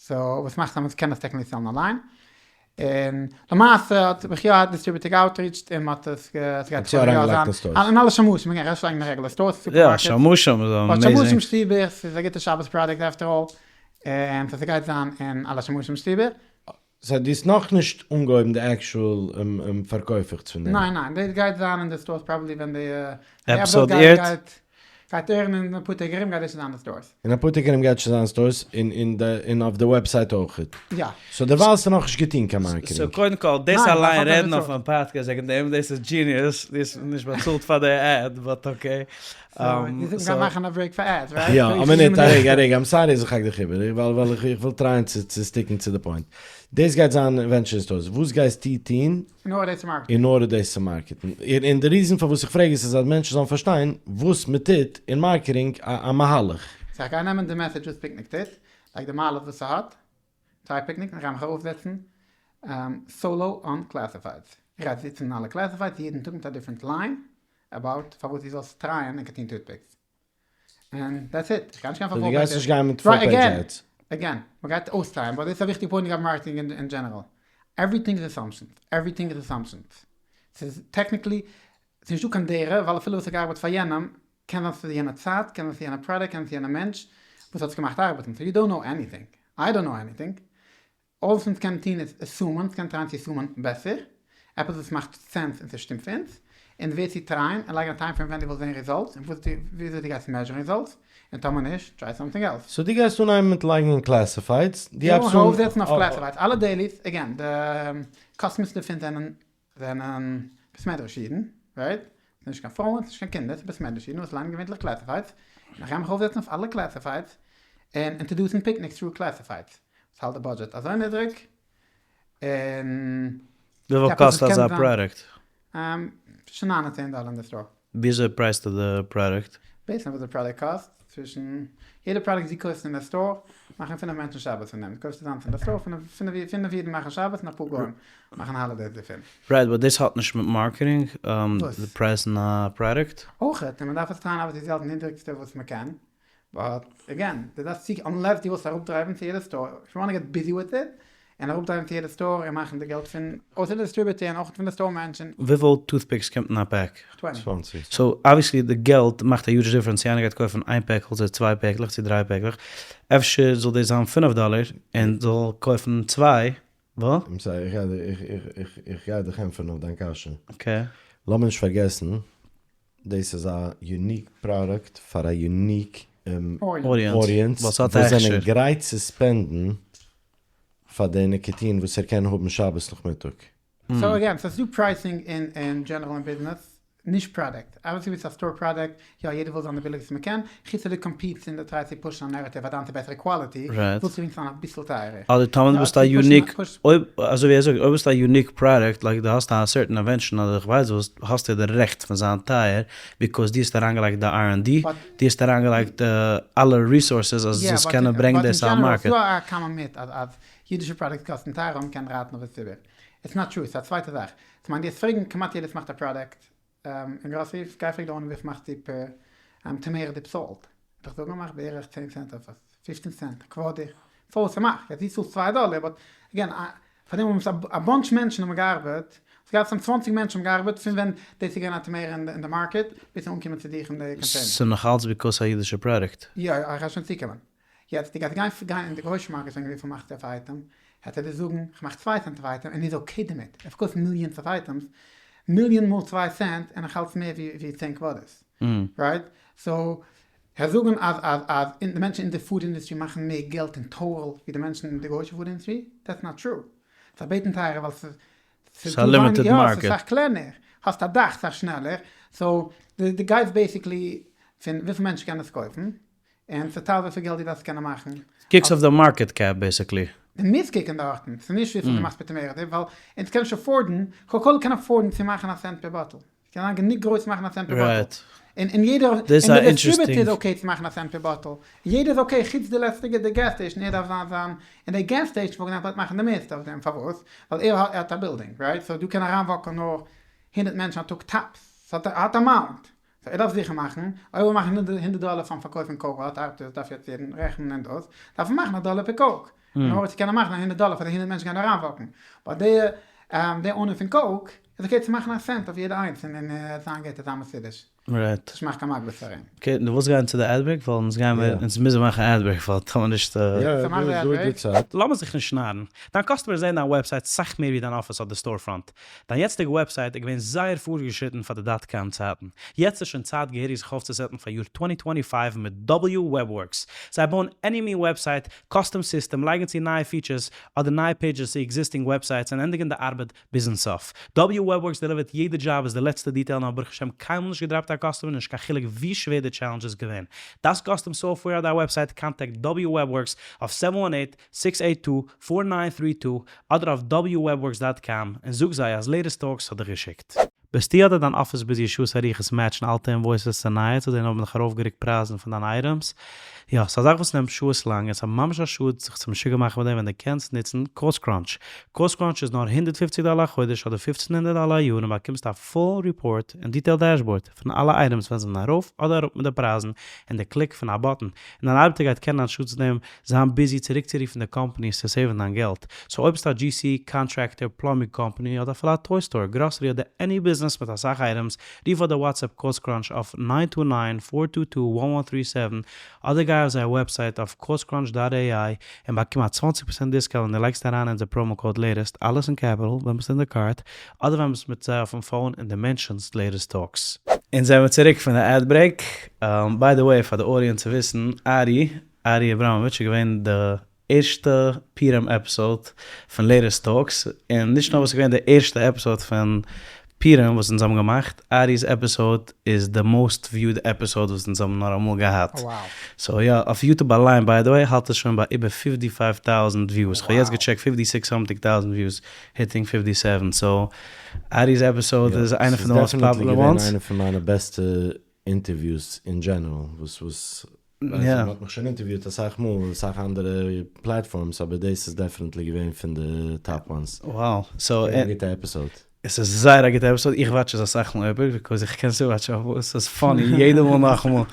A: So וואס מאכט אז מען קען עס technically sell ן אליין. און למעשה האט מיך יא distributor גע outreach ט און מען האט עס געהאט
B: יא אריינגעלייגט אין stores.
A: אין אלע שמשים, מען קען ארויסלייגן אין רעגולער stores,
C: סופערמארקעטס. יא, שמשים איז amazing.
A: שמשים שטיבער, ס'איז א גוטע שבת product after all. און סאו ס'גייט זיין אין אלע שמשים שטיבער.
B: So דו האסט נאכנישט אנגעהויבן די actual פארקויפעכטס פון דעם?
A: ניין ניין, דאס גייט זיין אין די stores probably ווען די
C: episode airt.
A: גייט air ן אין אפאר טעג ארום גייט דאס שוין זיין אין די stores.
B: אין אפאר טעג ארום גייט שוין זיין אין stores און אויף די website אויכעט.
A: יא.
B: So דערווייל האסטו נאכנישט געטון קיין marketing.
C: So קודם כל, דאס אליין רעדן אויפן פאדקעסט וועגן דעם, דאס איז genius, דו האסט נישט באצאלט פאר די ad, but okay.
A: מ'גייט מאכן א break פאר ads, right?
B: יא, א מינוט, א רגע, א רגע, I'm sorry אז איך האק דיך איבער, ווייל איך וויל try ען צו stick ן צו די point. דאס גייט זיין eventually אין stores, וואס גייסטו טון
A: אין order דאס צו market ן?
B: אין order דאס צו market ן. און די reason פארוואס איך פרעג עס איז אז מענטשן זאלן פארשטיין וואס מ'טוט אין marketing, א מהלך.
A: So איך גיי נעמען די message וואס Picnic טוט, like די מעלות וואס ס'האט, try Picnic, איך גיי מיך ארויפזעצן solo on classifieds. איך גיי זיצן אין אלע classifieds יעדן טאג מיט א different line about פארוואס דו זאלסט try ען ניקאטין toothpicks. און that's it. איך גיי נישט גיין פאר
B: full pages. דו גייסט נישט גיין מיט full page ads.
A: Again, מ'גייט אויס try ען, but דאס איז א וויכטיגע point לגבי marketing אין general. Everything איז assumptions. Everything איז assumptions. ס'איז technically, ס'איז נישטא קיין דרך, ווייל אפילו וואס האט געארבעט פאר יענעם, קען זיין ס'איז יענע צייט, קען זיין ס'איז יענע product, קען זיין ס'איז יענע מענטש וואס האט עס געמאכט ארבעטן. So you don't know anything. I don't know anything. אלעס אונז קענען טון איז assume ען, אונז קענען try ען צו assume ען בעסער, עפעס וואס מאכט sense און ס'שטימט פאר אונז, און ווער צו try ען, און לייגן א time frame ווען דו ווילסט זען results, און וואס דו וויאזוי דו גייסט measure ן results, און טאמער נישט, try something else.
B: So דו גייסט אנהייבן מיט לייגן אין classifieds, דו
A: איך
B: הייבסט
A: וויל
B: אן.
A: מיך ארויפזעצן אויף classifieds, אלע dailies, again, די customers דערפון זענען. זענען בית מדרש אידן, רייט? ס'איז נישט קיין פרויען, ס'איז נישט קיין קינדער, ס'איז בית מדרש אידן וואס ליינען געווענטליך קלעסיפיידס, און איך גיי מיך אויפזעצן אויף אלע קלעסיפיידס און אינטערדוסן פיקניקס טרו קלעסיפיידס, וואס האלט די בודזשעט אזוי נידריג, און
C: וויפיל קאסט אזא פראדוקט?
A: צווישן ניין און צען דאלער אין די סטאר.
C: וויאזוי פרייסטו די פראדוקט?
A: בעיסד אויף וואס די פראדוקט קאסט, צווישן יעדע פראדוקט וואס דו קויפסט אין די סטאר, מאכן פינף מענטשן שבת פון דעם, דו קויפסט אזאנס אין די סטאר, פינף אידן מאכן שבת און אפאר גוים מאכן האלידעיס דערפון.
C: רייט, באט דאס האט נישט מיט מארקעטינג, די פרייסן א פראדוקט.
A: אויכעט, און מען דארף עס טרייען אבער צו האלטן נידריגסטע וואס מען קען, באט עגעין, דו דארפסט צו, אנלעס דו ווילסט אראפדרייוון צו יעדע סטאר, איף יו וואנט געט ביזי וויט איט, און אראפדרייוון צו יעדע סטאר און מאכן די געלט פון אויסער די דיסטריביוטער און אויך פון די סטאר מענטשן.
C: וויפיל טוטפיקס קומט אין א פעק?
B: צוואנציג.
C: סאו אבוויעסלי די געלט מאכט א huge difference צו איינער גייט קויפן איין פעקל צו צוויי פעקלעך צו דריי פעקלעך, אפשר זאל דאס זיין פינף דאלער און זאל קויפן צוויי, ווא?
B: איך גיי דיך ענטפערן אויף דיין קשיא.
C: okay.
B: לאמיר נישט פארגעסן דאס איז א unique פראדוקט פאר א unique audience וואס זענען גרייט צו ספענדן פאר די ניקאטין וואס ער קען האבן שבת נאכמיטאג.
A: סאו אגעין, סאיז דא פרייסינג אין דזשענעראל אין ביזנעס, נישט פראדוקט. אבוויעסלי ווי ס'איז א סטאר פראדוקט, יא יעדער וויל זיין די ביליגסטע מ'קען, חוץ אויב דו קאמפיטסט און דו טרייסט צו פושן א נערעטיוו אז דיינס איז בעסערע קוואליטי, ווילסטו וועגן זיין אביסל טייערער.
C: אדער טאמער דו ביסט א unique, אויב, אזוי ווי ער זאגט, אויב ביסטו א unique פראדוקט, like דו האסט א certain invention אדער איך ווייס וואס, האסטו די רעכט פון זיין טייער, because דו האסט אריינגעלייגט די R and D, דו האסט אריינגעלייגט אלע resources אז דו זאלסט קענען ברענגן דאס אויף מארקעט.
A: יא, but in general, ס'דא א common myth אז אידישע פראדוקטס קאסטן טייער און מ'קען רייטן אויף די ציבור. It's not true, ס'איז א צווייטע זאך. כ'מיין דו וועסט פרעגן כמעט יעדער וואס מאכט א פראדוקט אין גראסערי, גיי פרעג די owner וויפיל מאכסטו פער טאמעיטא דיפ סאלט, וועט דיך זאגן מאך בערך צען סענט אויף פופצן סענט א קוואדער, סאו ס'מאכט, יעצט דו צאלסט צוויי דאלער באט אגעין פאר דעם האבן עס א באנטש מענטשן האבן געארבעט, ס'איז געהאט סתם צוואנציג מענטשן האבן געארבעט פון ווען דאס איז געווען א טאמעיטא אין די מארקעט ביז ס'איז אנגעקומען צו דיך אין די קאנטעינער.
C: ס'איז נאך אלץ because א אידישע פראדוקט.
A: יא יא איך גיי שוין צוקומען. יעצט דו גייסט גיין גיין אין די גרויסע מארקעט פרעגן וויפיל מאכסטו אויף א אייטעם, העט ער דיר זאגן כ'מאך צוויי סענט אויף א אייטעם און איז okay דערמיט, ער פארקויפט מיליאנס אוו items, מיליאן מאל צוויי סענט און נאך אלץ מער ווי צען קוואדערס, right? So הער זאגן אז אז אז די מענטשן אין די food industry מאכן מער געלט אין total ווי די מענטשן אין די גוישע food industry, that's not true. זיי בעטן טייערער ווייל ס'איז
C: ס'איז א limited market.
A: יא, ס'איז סאך קלענער, האסט א דאך סאך שנעלער, so דו גייסט basically פון וויפיל מענטשן קענען עס קויפן, און צוטייל וויפיל געלט דו דארפסט קענען מאכן.
C: קוקסט אויף די market cap basically.
A: דו מוזט קוקן דארטן, ס'איז נישט וויפיל דו מאכסט פער טאמעיטא, ווייל אונז קען נישט afford ן, קאקא קאלע קען afford ן צו מאכן א סענט פער באטל, ס'קען זיין גענוג גרויס צו מאכן א סענט פער באטל, און יעדער, און די דיסטריביוטער איז okay צו מאכן א סענט פער באטל, יעדער איז okay חוץ די לעצטיגע די gas station, ער דארף זיין זיין, און די gas station וואלט געדארפט מאכן די מערסטע אויף דעם, פארוואס? ווייל ער האט א בילדינג, right? So דא קען אריינוואקן נאר הונדערט מענטשן א טאג tops, ס'האט א amount, so ער דארף זיכער מאכן, אויב ער וויל מאכן הונדערט דאלער פארן פארקויפן קאוק ווייל האט ארבעטער דארף יעצט יעדן רעכענען און דאס, דארף ער מאכן א דאלער פער קאוק, אין order צו קענען מאכן א הונדערט דאלער פאר די הונדערט מענטשן גייען אריינוואקן, באט די די owner פון קאוק איז okay צו מאכן א סענט אויף יעדע איינס און זיין גוט און זיין מסודר.
C: Right.
A: נישט מאכן קיין מגבלות פאר אים.
C: Okay, דו ווילסט גיין צו די ad break? ווייל אונז גייען מיר, אונז מוזן מאכן ad break ווייל טאמער נישט.
B: יא, דא איז די צייט.
C: לאמיר זיך נישט נארן, דיין קאסטומער זעהן דיין website סאך מער ווי דיין אפיס אדער store front. דיין יעצטיגע website איז געווען זייער פארגעשריטן פאר די dot com צייטן. יעצט איז שוין צייט געהעריג זיך אויפצוסעטן פאר יאר twenty twenty five מיט W WebWorks. זיי בויען עני מין website, custom system, לייגן צו נייע features אדער נייע pages צו existing websites און ענדיגן די ארבעט ביזן סוף. W WebWorks דעליווערט יעדע דזשאב ביז די לעצטע detail און האט ברוך השם קיינמאל נישט געדראפט א קאסטומער נישט קיין חילוק ווי שווער די challenge איז געווען. דארפסט custom software אדער א website contact W WebWorks אויף seven one eight, six eight two, four nine three two אדער אויף wwebworks dot com און זאג זיי אז לעיטעסט טאלקס האט דיך געשיקט. ביסטו אדער דיין אפיס ביזי שעות אריכות מעטשן אלטע invoices צו נייע צו זען אויב מ'האט נאך ארויפגערוקט פרייזן פון דיינע items? יא, ס'איז א זאך וואס נעמט שעות לאנג און ס'איז ממש א שאד זיך צו משוגע מאכן מיט דעם ווען דו קענסט נוצן Cost Crunch. Cost Crunch איז נאר הונדערט פופציג דאלער א חודש אדער פופצן הונדערט דאלער א יאר און באקומסט א full report און detailed dashboard פון אלע items ווען זיי זענען ארויף אדער אראפ מיט די פרייזן אין די click פון א button און דיין ארבעטער גייט קענען אנשטאטס דעם זיין ביזי צוריקצורופן די קאמפאניס צו סעיוון דיין געלט. So אויב ביסטו א GC, contractor, plumbing company, אדער אפילו א toy store, גראסערי אדער any ביזנעס מיט אסאך items, רוף אדער WhatsApp Cost Crunch אויף nine two nine, four two two, one one three seven, אדער גיי אויף זייער website אויף costcrunch dot AI און באקום א צוואנציג פראצענט discount ווען דו לייגסט אריין אונזער promo code לעיטעסט, אלעס אין capital, ווען ביסט אין די cart, אדער ווען ביסט מיט זיי אויפן phone און דו מענטשענסט לעיטעסט טאלקס. אונז זעמיר צוריק פון די ad break. By the way פאר די audience צו וויסן, ארי, ארי אבראמאוויטש איז געווען די ערשטע פורים episode פון לערערס Talks, און נישט נאר וואס איז געווען די ערשטע episode פון פורים וואס אונז האבן געמאכט, ארי'ס episode איז די most viewed episode וואס אונז האבן נאר אמאל געהאט. so יא, אויף YouTube אליין by the way האלט עס שוין ביי איבער fifty five טויזענט views, כ'האב יעצט געטשעקט fifty six something טויזענט views, hitting fifty seven, so ארי'ס episode איז איינע פון די most popular ones.
B: ס'איז definitely געווען איינע פון מיינע בעסטע אינטערוויוס אין general, וואס וואס ווייס איך, מ'האט מיך שוין אינטערוויוט אסאך מאל אין אסאך אנדערע platforms אבער דאס איז definitely געווען פון די top ones.
C: Wow, so
B: א גוטע episode.
C: עס איז זייער א גוטע episode, איך watch עס אסאך מאל איבער because איך קען עס וואטשן אויף וואס, ס'איז funny יעדע מאל נאכאמאל,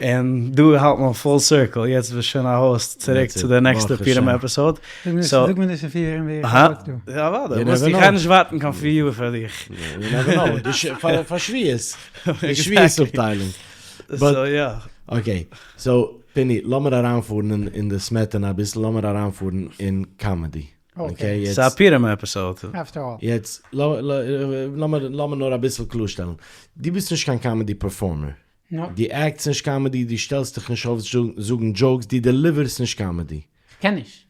C: און דא האלט מען full circle, יעצט ביסט שוין א host צוריק צו די נעקסטע פורים episode.
A: זאג מיר נישט אין פיר יאר ווי איך האלט דא.
C: יא אוודאי, איך גיי נישט ווארטן קיין פיר יאר פאר דיך.
B: You never know, פאר שבועות, די שבועות אפטיילונג.
C: so יא.
B: Okay, so פיני, לאמיר אריינפארן אין די סמעטענע אביסל, לאמיר אריינפארן אין comedy.
C: Okay, יעצט. ס'איז א פורים episode.
A: After all.
B: יעצט, לאמיר נאר אביסל קלארשטעלן. דו ביסט נישט קיין comedy performer. דו עקטסט נישט comedy, דו שטעלסט דיך נישט אויף זאגן jokes, דו דעליווערסט נישט comedy.
A: כ'קען נישט.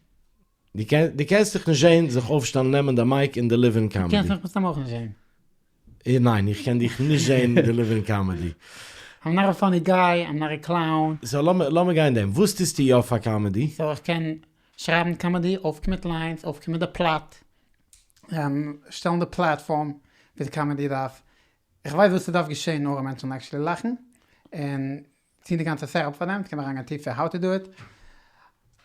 B: דו קענסט דיך נישט זען זיך אויפשטעלן נעמען די mic און דעליווערן comedy.
A: דו קענסט מיך מסתם אויך נישט זען.
B: ניין, איך קען דיך נישט זען דעליווערן comedy.
A: I'm not a funny guy, I'm not a clown.
B: So לאמיר גיין אין דעם. וואס טוסטו יא פאר comedy?
A: So איך קען שרייבן comedy, אויפקומען מיט lines, אויפקומען מיט די plot, שטעלן די platform ווי די comedy דארף, איך ווייס וואס ס'דארף געשען נאר אז מענטשן זאלן actually לאכן, און טון די גאנצע setup פאר דעם, ס'קען אריינגיין טיפער how to do it,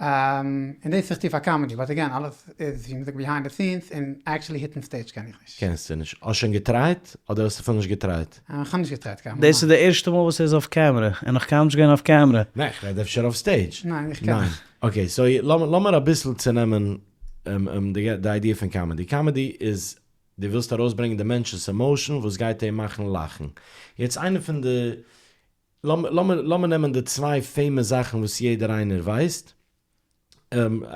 A: און דאס איך טו פאר comedy, but again אלעס איז ווי מ'זאגט behind the scenes, און actually היטן stage קען איך נישט.
B: קענסטו נישט? האסט שוין געטרייט אדער האסט אפילו נישט געטרייט?
A: איך האב נישט געטרייט קיינמאל.
C: דאס איז די ערשטע מאל וואס ער איז אויף camera, ער איז נאך קיינמאל נישט געווען אויף camera.
B: ניין, איך רעד אפשר אויף stage.
A: ניין, איך קען נישט.
B: Okay, so לאמיר אביסל צונעמען די idea פון comedy. Comedy איז דו ווילסט ארויסברענגען די מענטש'ס emotion וואס גייט אים מאכן לאכן. יעצט איינע פון די, לאמיר נעמען די צוויי famous זאכן וואס יעדער איינער ווייסט,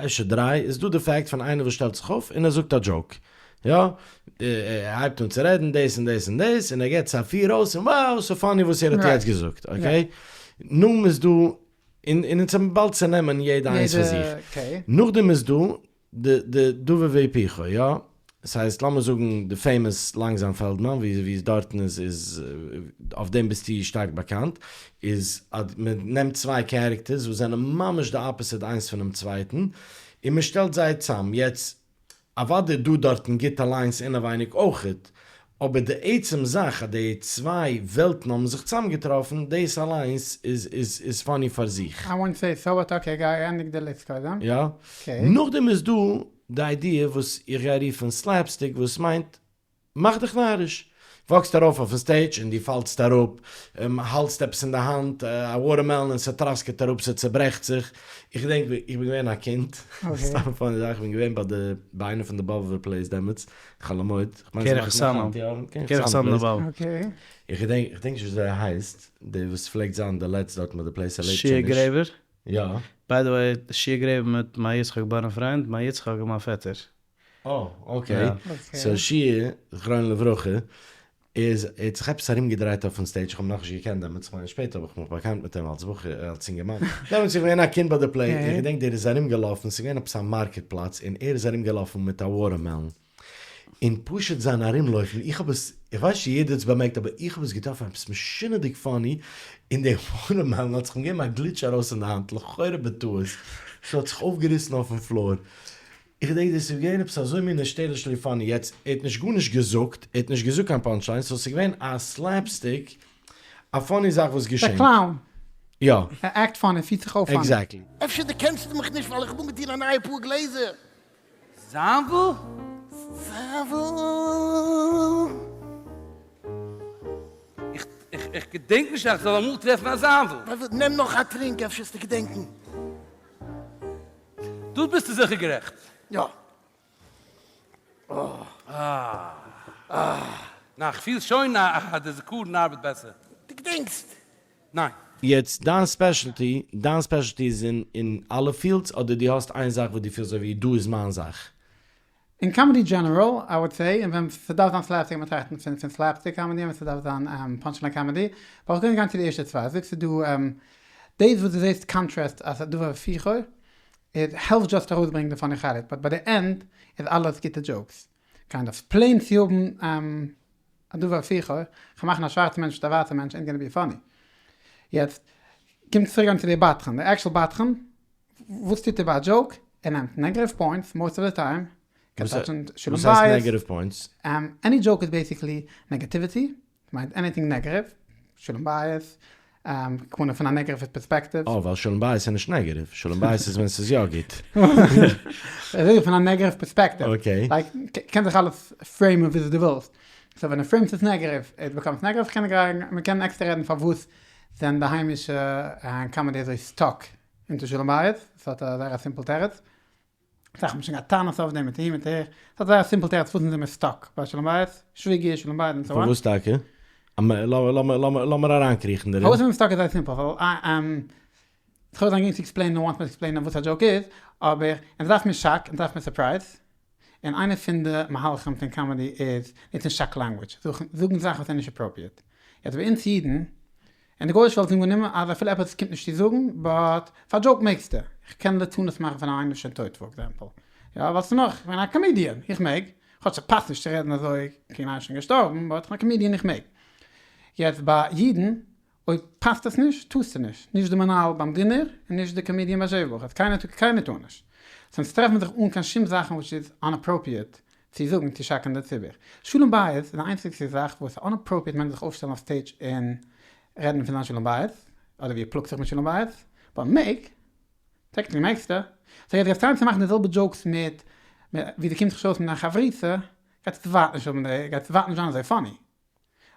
B: אפשר דריי, איז דא די fact פון איינער וואס שטעלט זיך אויף און ער זאגט א joke, יא, ער הייבט אן צו רעדן דאס און דאס און דאס, און ער געבט א פיר אויס און wow so funny וואס ער האט יעצט געזאגט, okay? נאכדעם איז דא, און אונז האבן באלד צו נעמען יעדע איינס פאר זיך, נאכדעם איז דא די די דבר והיפוכו, יא? ס'הייסט לאמיר זאגן די famous לאנגזאם פעלדמאן ווי ווי דארטן איז איז אויף דעם ביסטו שטארק באקאנט, איז אז מען נעמט צוויי characters וואס זענען ממש די opposite איינס פונעם צווייטן און מען שטעלט זיי צאם, יעצט אוודאי דא דארטן גוטע lines אינעווייניג אויכעט, אבער די עצם זאך אז די צוויי וועלטן האבן זיך צאמגעטראפן, דאס אליינס איז איז איז funny פאר זיך.
A: I won't say so but okay גיי ענדיג די list קודם.
B: יא. נאכדעם איז דא די idea וואס איך גיי רופן slapstick וואס מיינט מאך דיך נאריש. וואקסט ארויף אויפן stage און דו פאלסט אראפ, האלטסט עפעס אין די האנט, א watermelon און ס'טראסקעט אראפ, ס'צעברעכט זיך. איך געדענק ווי איך בין געווען א קינד, סתם א funny זאך, איך בין געווען ביי די ביי איינע פון די באבובער plays דעמאלטס, חול המועד, כ'מיין
C: קרח סאמען, קרח סאמען באבוב.
B: איך געדענק, איך געדענק נישט וויאזוי ער הייסט, דער וואס פלעגט זיין די לץ דארט מיט די place, ער לעבט שוין נישט.
C: שיע גרעבער?
B: יא.
C: By the way, שיע גרעבער מיט מאיר יצחק בארנפריינד, מאיר יצחק איז מיין פעטער.
B: אה, okay. So שיע, זכרונו לברכה, איז, ער האט זיך עפעס ארומגעדרייט אויפן stage, איך האב אים נאכנישט געקענט דעמאלטס, כ'מיין שפעטער האב איך מיך באקאנט מיט אים אלס בחור, אלס אינגערמאן, דעמאלטס איז געווען א קינד ביי די play, איך געדענק דער איז ארומגעלאפן, ס'איז געווען עפעס א market פלאץ, און ער איז ארומגעלאפן מיט א watermelon, און פשוט זיין ארומלויפן, איך האב עס, איך ווייס נישט צו יעדער האט עס באמערקט, אבער איך האב עס געטראפן עפעס משונה'דיג funny, און דער watermelon האט זיך אים געגעבן א גליטש ארויס אין די האנט, לכאורה בטעות, ס'האט זיך אויפגעריסן אויפן floor, איך געדענק דאס איז געווען עפעס אזוי מין היסטערישלי funny, יעצט ער האט נישט גארנישט געזאגט, ער האט נישט געזאגט קיין punchline, so ס'איז געווען א slapstick, א funny זאך וואס געשענט.
A: א clown.
B: יא.
A: ער עקט funny, ער פירט זיך אויף funny.
B: Exactly.
D: אפשר דערקענסטו מיך נישט ווייל איך האב אנגעטון א נייע פאר גלעזער?
E: זאנוויל?
D: זאנוויל.
E: איך איך געדענק נישט אז איך זאל אמאל טרעפן א זאנוויל.
D: נעם נאך א טרינק אפשר וועסטו געדענקן.
E: דא ביסטו זיכער גערעכט.
D: יא.
E: אה. נא, כ'פיל שוין אז די זכרון ארבעט בעסער.
D: דו געדענקסט?
E: ניין.
B: יעצט דיין specialty, דיין specialty איז אין אין אלע fields אדער דו האסט איין זאך וואס דו פילסט אזוי ווי דא איז מיין זאך?
A: אין comedy general, I would say, און ווען ס'דארף זיין slapstick מען טראכטן פון פון slapstick comedy און ווען ס'דארף זיין punchline comedy, ווייל כ'גיי גיין צו די ערשטע צוויי, זאגסטו דא דאס וואס דו זעסט contrast אז דבר והיפוכו. איט העלפט דזשאסט ארויסברענגן די פאני חלק, באט ביי די ענד איז אלעס גוטע דזשאוקס. קיינד אוו פלעין צו האבן א דבר הפוכו, כ'גיי מאכן א שווארצע מענטש מיט א ווייסע מענטש עינט גאנא בי פאני. יעצט קומט צוריק גיין צו די בדחן, די עקשול בדחן, וואס טוט ער ביי א דזשאוק? ער נעמט נעגעטיוו פוינטס מאסט אוו די טיים, קען טאטשן שלום
B: וואס הייסט
A: בית.
B: נעגעטיוו פוינטס?
A: עני דזשאוק איז בעסיקלי נעגעטיוויטי, מיינט עניטינג נעגעטיוו, שלום בית, כמובן פון א נעגעטיוו פערספעקטיוו.
B: אה, ווייל שלום בית איז נישט נעגעטיוו, שלום בית איז ווען ס'איז יא גוט.
A: איך רעד פון א נעגעטיוו פערספעקטיוו.
B: אקעי.
A: לייק, קען זיך אלעס פרעימען וויאזוי דו ווילסט. סאו ווען דו פרעימסט עס נעגעטיוו, איט באקאמס נעגעטיוו, כ'קען מ'קען עקסטער רעדן פארוואס זענען די היימישע קאמעדי אזוי סטאק אונטער שלום בית, ס'האט א זייער א סימפל תירוץ. אסאך האבן שוין געהאט טענות אויף דעם מיט אהין מיט אהער, ס'האט זייער א סימפל תירוץ פארוואס זענען מיר סטאק ביי שלום בית, שוויגער, שלום בית און סאו אן.
B: פארוואס טאקע? לאמיר אריינקריכן דערין.
A: פארוואס זענען מיר סטאק איז זייער סימפל, ווייל כ'וועל זיין גרינג צו עקספלעינען וואנס מ'וועט עקספלעינען וואס א דזשאוק איז, אבער אונז דארף מיר שאק, אונז דארף מיר סורפרייז, און איינע פון די מהלכים פון קאמעדי איז נוצן שאק לענגוויטש, זאגן זאכן וואס זענען נישט אפראפריעט. יעצט ביי אונז אידן אין די גויאישע וועלט איז אנגענומען אז אפילו עפעס קומט נישט צו זאגן, באט פאר א דזשאוק מעגסטו. איך קען ליצנות מאכן פון איינער שוין טויט פאר עקזעמפל. יא ווייל ס'איז נאך, כ'בין א קאמידיען, איך מעג. כאטש ס'פאסט נישט צו רעדן אזוי קעגן איינער שוין געשטארבן, באט כ'בין א קאמידיען איך מעג. יעצט ביי אידן, אויב פאסט עס נישט, טארסטו נישט. נישט די מנהל ביים דינער, און נישט די קאמידיען ביי שבע ברכות. קיינער טאר קיינער טאר נישט. סאו אונז טרעפן זיך אן קיין שום זאכן וואס איז אנאפראפיעט צו זאגן צו שאקן די ציבור. שלום בית איז די איינציגסטע זאך וואס איז אנאפראפיעט מענטש זיך אויפשטעלן אויף סטעידזש און רעדן פון זיין שלום בית, אדער ווי ער פלאגט זיך מיט שלום בית, באט מעג, טעקניקלי מעגסטו, סאו יעצט גייסטו טרייען צו מאכן די זעלבע דזשאוקס מיט ווי דו קומסט זיך אויס מיט דיין חברותא, גייט עס ווייט נישט האבן די, גייט עס ווייט נישט זיין אזוי פאני.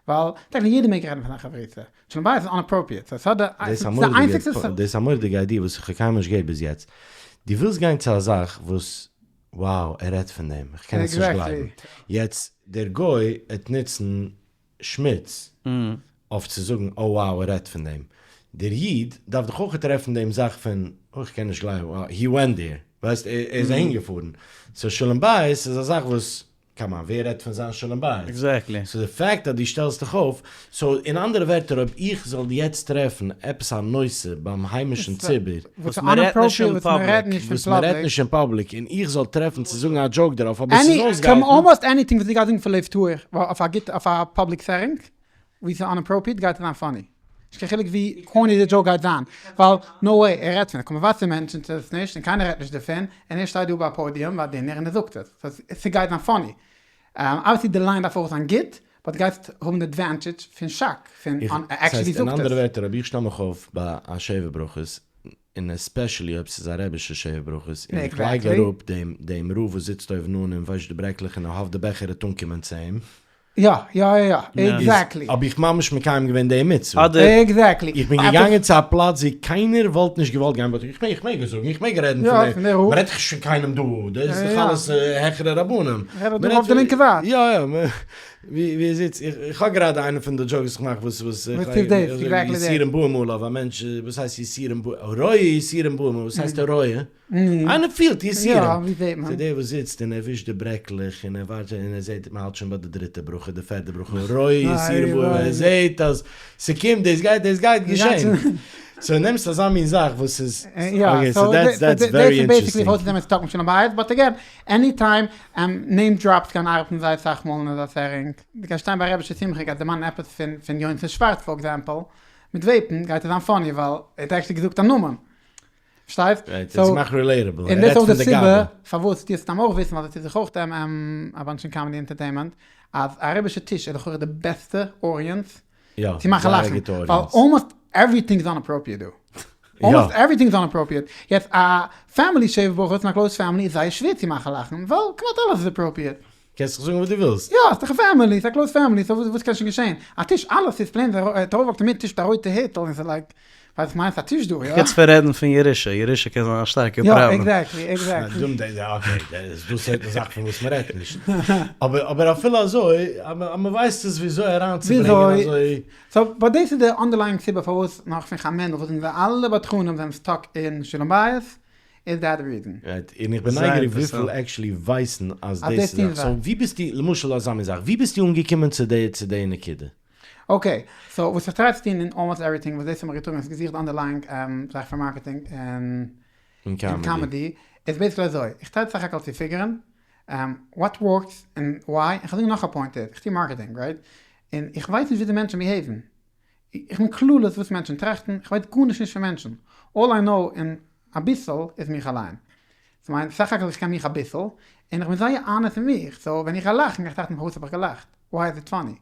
A: ווייל טעקניקלי יעדער מעג רעדן פון זיין חברותא, שלום בית איז אנאפראפיעט, סאו ס'האט די,
B: דאס
A: ס'איז די איינציגסטע.
B: דאס איז א מורא'דיגע איידיע וואס איך האב קיינמאל נישט געהערט ביז יעצט. דו ווילסט גיין צו א זאך וואס wow ער רעדט פון דעם, איך קען עס נישט גלייבן. יעצט דער גוי העט נוצן שמוץ אויף צו זאגן oh wow ער רעדט פון דעם. דער איד דארף דאך אויך טרעפן דעם זאך פון oh איך קען נישט גלייבן wow he went there, ווייסט ער איז אהין געפארן. סאו שלום בית איז א זאך וואס קאמאן, ווער רעדט פון זיין שלום בית?
C: עקזעקטלי.
B: סאו די פאקט אז דו שטעלסט דיך אויף, סאו אין אנדערע ווערטער אויב איך זאל יעצט טרעפן עפעס א נושא ביים היימישן ציבור,
C: וואס מ'רעדט נישט אין פאבליק,
B: וואס מ'רעדט נישט אין פאבליק, און איך זאל טרעפן צו זאגן א דזשאוק דערויף אבער ס'איז אויסגעהאלטן.
A: אלמאסט עניטינג וואס דו גייסט זאגן פון לב טהור אויף א גוטע אויף א פאבליק סעטינג ווי ס'איז אנאפראפיעט גייט עס זיין פאני. נישט קיין חילוק ווי קארני די דזשאוק גייט זיין, ווייל נאו וועי ער רעדט פון עס, קוים וואסער מענטשענט עס נישט און קיינער רעדט נישט דערפון, און ער שטייט דא ביי א פאדיום ביי א דינער און ער זאגט עס, סאו ס'גייט זיין פאני. אבוויעסלי די ליין דארף אויך זיין גוט, באט גייסט האבן די אדווענטעדזש פון שאק, פון ער עקשעלי זאגט עס.
B: אין אנדערע ווערטער אויב איך שטעל מיך אויף ביי א שבע ברכות, און עספעשעלי אויב ס'איז א רעבישע שבע ברכות, און איך לייג אראפ דעם רב וואס זיצט אויבן אן און וואשט די ברעקלעך און איך האף די בעכער וועט אנקומען צו אים,
A: יא יא יא יא עקזעקטלי.
B: האב איך ממש מקיים געווען די מצוה.
C: אדער.
A: עקזעקטלי.
B: איך בין געגאנגען צו א פלאץ ווי קיינער וואלט נישט געוואלט גיין באט איך מעג איך מעג עס זאגן איך מעג רעדן פון דעם. מ'רעדט דאך נישט פון קיינעם דא דאס איז דאך אלעס העכערע רבנים.
A: מ'רעדט דא אויף די לינקע זייט.
B: יא יא ווי ווי ער זיצט איך האב גראדע איינע פון די דזשאוקס וואס איך מאך וואס וואס יסורים באים עליו א מענטש וואס הייסט יסורים באים הרואה יסורים באים וואס הייסט הרואה? איינער פילט יסורים.
A: יא, ווי זעט מען?
B: ס'איז דער וואס זיצט און ער ווישט די ברעקלעך און ער ווארט און ער זעט מ'האלט שוין ביי די דריטע ברכה, די פערטע ברכה, רואה יסורים באים, ער זעט אז ס'קומט, דאס גייט, דאס גייט געשען. סאו נעמסט אזא מין זאך וואס איז, אקעי סאו דעטס דעטס ווערי אינטערעסטינג.
A: פארוואס זעמיר סטאק מיט שלום בית, באט אגעין, עני טיים נעים דראפס קען ארבעטן זייער סאך מאל אין אזא סעטינג. דו קענסט שטיין ביי א רבישע שמחה גייסט דערמאנען עפעס פון פון יונתן שווארץ פאר עקזעמפל, מיט וועיפן, גייט עס זיין פאני ווייל ער האט עקשעלי געזאגט א נאמען. פארשטייסט?
B: רייט, עס מאכט רילעיטעבל,
A: און דאס איז אויך די סיבה פארוואס דו סתם אויך וויסן ווייל דו טוסט זיך אויך א באנטש אין קאמעדי אינטערטעינמענט, אז א רבישע טיש איז לכאורה די בעסטע אודיענס צו מאכן לאכן, ווייל אלמאסט עווריטינג איז אנאפראפיעט דא, אלמאסט עווריטינג איז אנאפראפיעט, יעצט א פעמילי שבע ברכות און א קלאוז פעמילי איז זייער שווער צו מאכן לאכן, ווייל כמעט אלעס איז אפראפיעט.
B: קענסט דאך זאגן וואס דו ווילסט.
A: יא, ס'איז דאך א פעמילי, ס'איז א קלאוז פעמילי, סאו וואס קען שוין געשען? א טיש אלעס איז פלעין ארויף אויף די טיש מיט א רויטע היטל און ס'איז לייק, ווייסט איך מיין ס'איז א טיש דא, יא?
C: חוץ פון רעדן פון ירושה, ירושה קען זיין א שטארקע פראבלעם.
A: יא, עקזעקטלי, עקזעקטלי.
B: אקעי, דאס איז א זאך פון וואס מ'רעדט נישט. אבער אבער אפילו אזוי, אז מ'ווייסט עס וויאזוי אריינצוברענגען אזוי.
A: סאו, באט דאס איז די אנדערלייאינג סיבה פארוואס נאך פון חיים מענדל וואס אונזער אלע בדחנים זענען סטאק אין שלום בית, איז דעט ריזען.
B: רייט, און איך בין נייגעריג וויפיל עקשעלי ווייסן אז דאס איז א, סאו ווי ביסטו, למשל אזא מין זאך, ווי ביסטו אנגעקומען צו די צו די נקודה?
A: אקעי, סאו וואס איך טריי צו טון אין אלמאסט עווריטינג וואס דאס האט מיך געטראגן איז געזוכט אנדערלייאינג זאך פאר מארקעטינג און. אין comedy איז basically אזוי, איך try סך הכל צו figure ן what works און why, און כ'וועל זאגן נאך א point איז, איך טו marketing right, און איך ווייס נישט וויאזוי מענטשן behave ן, איך בין clueless וואס מענטשן טראכטן, איך ווייס גארנישט נישט פון מענטשן, all I know און אביסל איז מיך אליין. ס'מיינט סך הכל איך קען מיך אביסל, און איך בין זייער honest מיט מיך, so ווען איך גיי לאכן גיי איך טראכטן פארוואס האב איך געלאכט? why is it funny?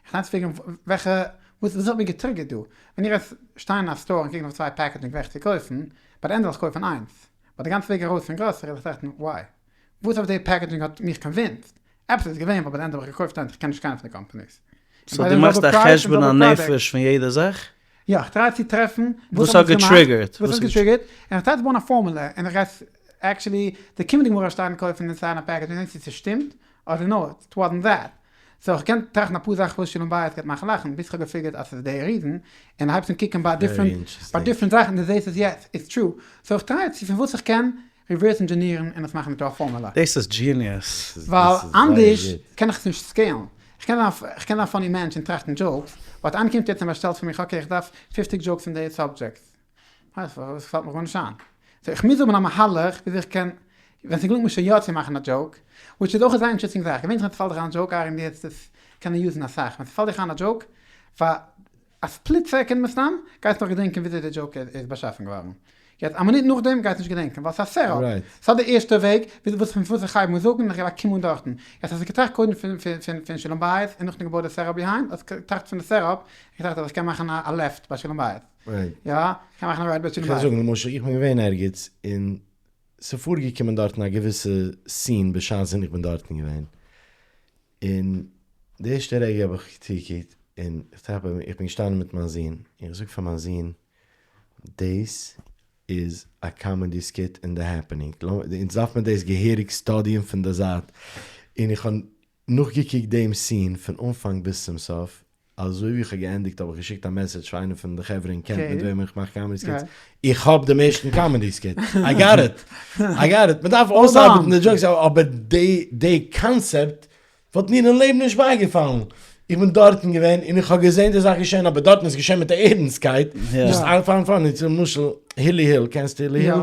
A: איך טריי צו figure ן וועלכע וואס וואס האט מיר גע trigger ט דא? ווען איך גיי שטיין אין א store און קוקן אויף צוויי packaging וועלכע צו קויפן, ביי די ענדע וועל איך קויפן איינס, but די גאנצע וועג ארויס פון גראסערי וועל איך טראכטן why? וואס אויף די packaging האט מיך convinced? עפעס איז געווען ווייל ביי די ענדע האב איך געקויפט איינס איך קען נישט קיינע פון די companies.
C: so דו מאכסט א חשבון הנפש פון יעדע זאך?
A: יא, איך try צו טרעפן
C: וואס האט גע trigger ט,
A: וואס האט גע trigger ט, און איך try צו בויען א פארמולע, און איך גיי actually די קומענדיגע מאל איך שטיין קויפן און סיין א package און זען צו ס'שטימט אדער no it wasn't that. so איך קען טראכטן אפאר זאכן וואס שלום בית גייט מאכן לאכן, ביז כ'האב גע figure ט אז ס'איז די reason, און הייבסט אן קוקן ביי different ביי different זאכן דו זעסט אז yes it's true, so איך try צו פון וואס איך קען reverse engineer ן און עס מאכן מיט א פארמולע.
C: דאס איז genius.
A: ווייל אנדערש קען איך עס נישט scale ן. איך קען זיין איך קען זיין א funny מענטש און טראכטן jokes, but איינער קומט יעצט און באשטעלט פון מיך okay איך דארף 50 jokes פון די subjects. ווייסט וואס, עס פאלט מיך גארנישט איין. so איך מוז האבן א מהלך וויאזוי איך קען, ווען ס'געלונגט מיר שוין יא צו מאכן א joke, which איז אויך א זייער interesting זאך, געווענליך ווען ס'פאלט דיך איין א joke, אהרן דו וועסט עס קענען use ן אסאך, ווען ס'פאלט דיך איין א joke פאר א split second מסתם גייסט נאך געדענקען וויאזוי די joke איז באשאפן געווארן. יעצט א מינוט נאכדעם גייסט נישט געדענקען ווייל ס'איז א setup. ס'האט די ערשטע וועג וואס פון וואס איך הייב אן זאגן און איך געב א קום אן דארטן. יעצט האסטו געטראכט קודם פון שלום בית און נאכדעם געבויט די setup behind, האסט געטראכט פון די setup און געטראכט אז איך קען מאכן א left ביי שלום בית. יא, איך קען מאכן א right ביי שלום
B: בית.
A: כ'וועל
B: זאגן למשל איך בין געווען ערגעץ און ס'פארגעקומען דארטן א געוויסע scene בשעת ווען איך בין דארטן געווען. און די ערשטע רגע האב איך צוגעקוקט און איך טראכט ביי מיר, איך בין געשטאנען מיט מיין זון, און איך זאג פאר מיין זון, דאס איז א comedy skit אין די happening, אונז דארף מען דאס געהעריג study ען פון די זייט, און איך האב נאכגעקוקט דעם scene פון אנפאנג ביז צום סוף, אזוי ווי איך האב געענדיגט האב איך געשיקט א message פאר איינער פון די חברה אין קעמפ מיט וועמען איך מאך comedy skits, איך האב דעם ערשטן comedy skit, I got it, I got it, מען דארף אויסארבעטן די jokes, אבער די קאנצעפט וואלט מיר אין לעבן נישט בייגעפאלן, איך בין דארטן געווען און איך האב געזען די זאך געשען, אבער דארטן איז געשען מיט א ערנסטקייט, just פאר fun, למשל הילי היל, קענסט הילי היל?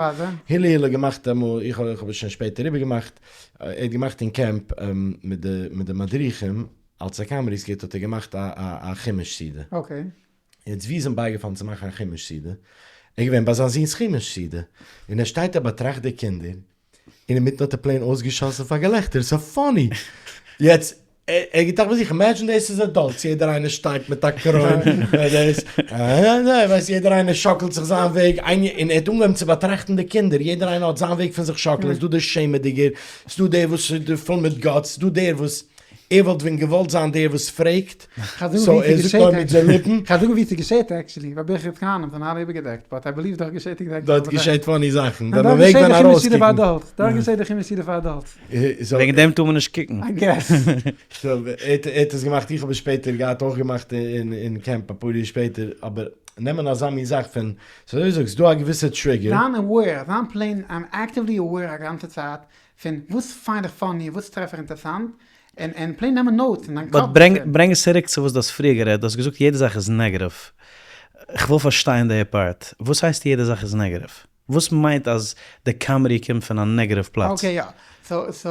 B: הילי היל האט געמאכט אמאל, איך האב עס שוין שפעטער איבערגעמאכט, ער האט געמאכט אין קעמפ מיט די מדריכים, אלס א comedy skit האט ער געמאכט א חומש סעודה.
A: okay.
B: יעצט ווי איז אים בייגעפאלן צו מאכן א חומש סעודה? ער איז געווען ביי זיין זון'ס חומש סעודה, און ער שטייט ער באטראכט די קינדער, און אינמיטן האט ער plain אויסגעשאסן פאר געלעכטער, סאו funny! יעצט, ער האט געטראכט ביי זיך, imagine דאס איז adults, יעדער איינער שטייט מיט א קרוין, ווייסט יעדער איינער שאקלט זיך זיין וועג, און ער האט אנגעהויבן צו באטראכטן די קינדער, יעדער איינער האט זיין וועג פון זיך שאקלען, ס'דא דער שעמעדיגער, ס'דא דער וואס איז פול מיט guts, ס'דא דער וואס. ער וואלט ווען געוואלט זיין דער וואס פרעגט, so ער זאגט נאר מיט זיין ליפן.
A: כ'וועל זאגן ווי ס'געשעט actually, ביי ברכת כהנים זענען אלע איבערגעדעקט, but I believe דארט געשעט exactly
B: דארט געשעט funny זאכן, ווען מ'מעג ווען ארויסקוקן.
A: דארט געשעט די חומש סעודה פאר adults.
C: וועגן דעם טאר מען נישט קוקן.
A: I guess.
B: so ער האט עס געמאכט, איך האב עס שפעטער געהאט אויך געמאכט אין קעמפ אפאר יאר שפעטער, אבער נעמען אזא מין זאך פון, ס'איז אזוי ווי זאגסט, ס'דא א געוויסע trigger.
A: זיין aware, זיין plain actively aware א גאנצע צייט פון וואס find איך funny, וואס טרעף איך אינטערסאנט, און און plain נעמען notes אין דיין
C: קאפ. but ברענג עס צוריק צו וואס דו האסט פריער גערעדט, דו האסט געזאגט יעדע זאך איז negative, כ'וויל פארשטיין די part, וואס הייסט יעדע זאך איז negative? וואס מיינט אז די comedy קומט פון א negative פלאץ?
A: okay יא, so so.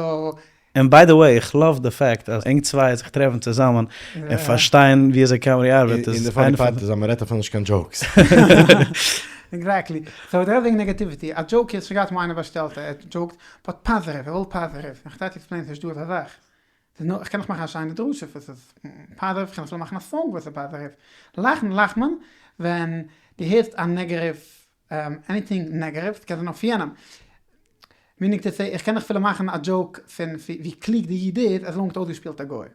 C: און by the way איך love די fact אז ענק צוויי זיך טרעפן צוזאמען און פארשטיין ווי אזוי comedy ארבעט
B: איז. און די funny part איז אז מ'רעדט אפילו נישט קיין jokes.
A: exactly. so דו רעדסט וועגן negativity. א joke איז, שוין געהאט אמאל איינער באשטעלט, ער joke ט, but positive, ער וויל positive. איך טריי צו explain ען ס'נישט דא אזא זאך. ס'איז נאר, איך קען נאך מאכן א שיינע דרשה וואס איז positive, איך קען אפילו מאכן א song וואס איז positive. לאכן לאכט מען ווען דו הערסט א negative, anything negative, ס'קען זיין אויף יענעם. meaning to say, איך קען אפילו מאכן א joke פון ווי קלוג די איד איז, as long האט אויסגעשפילט א גוי.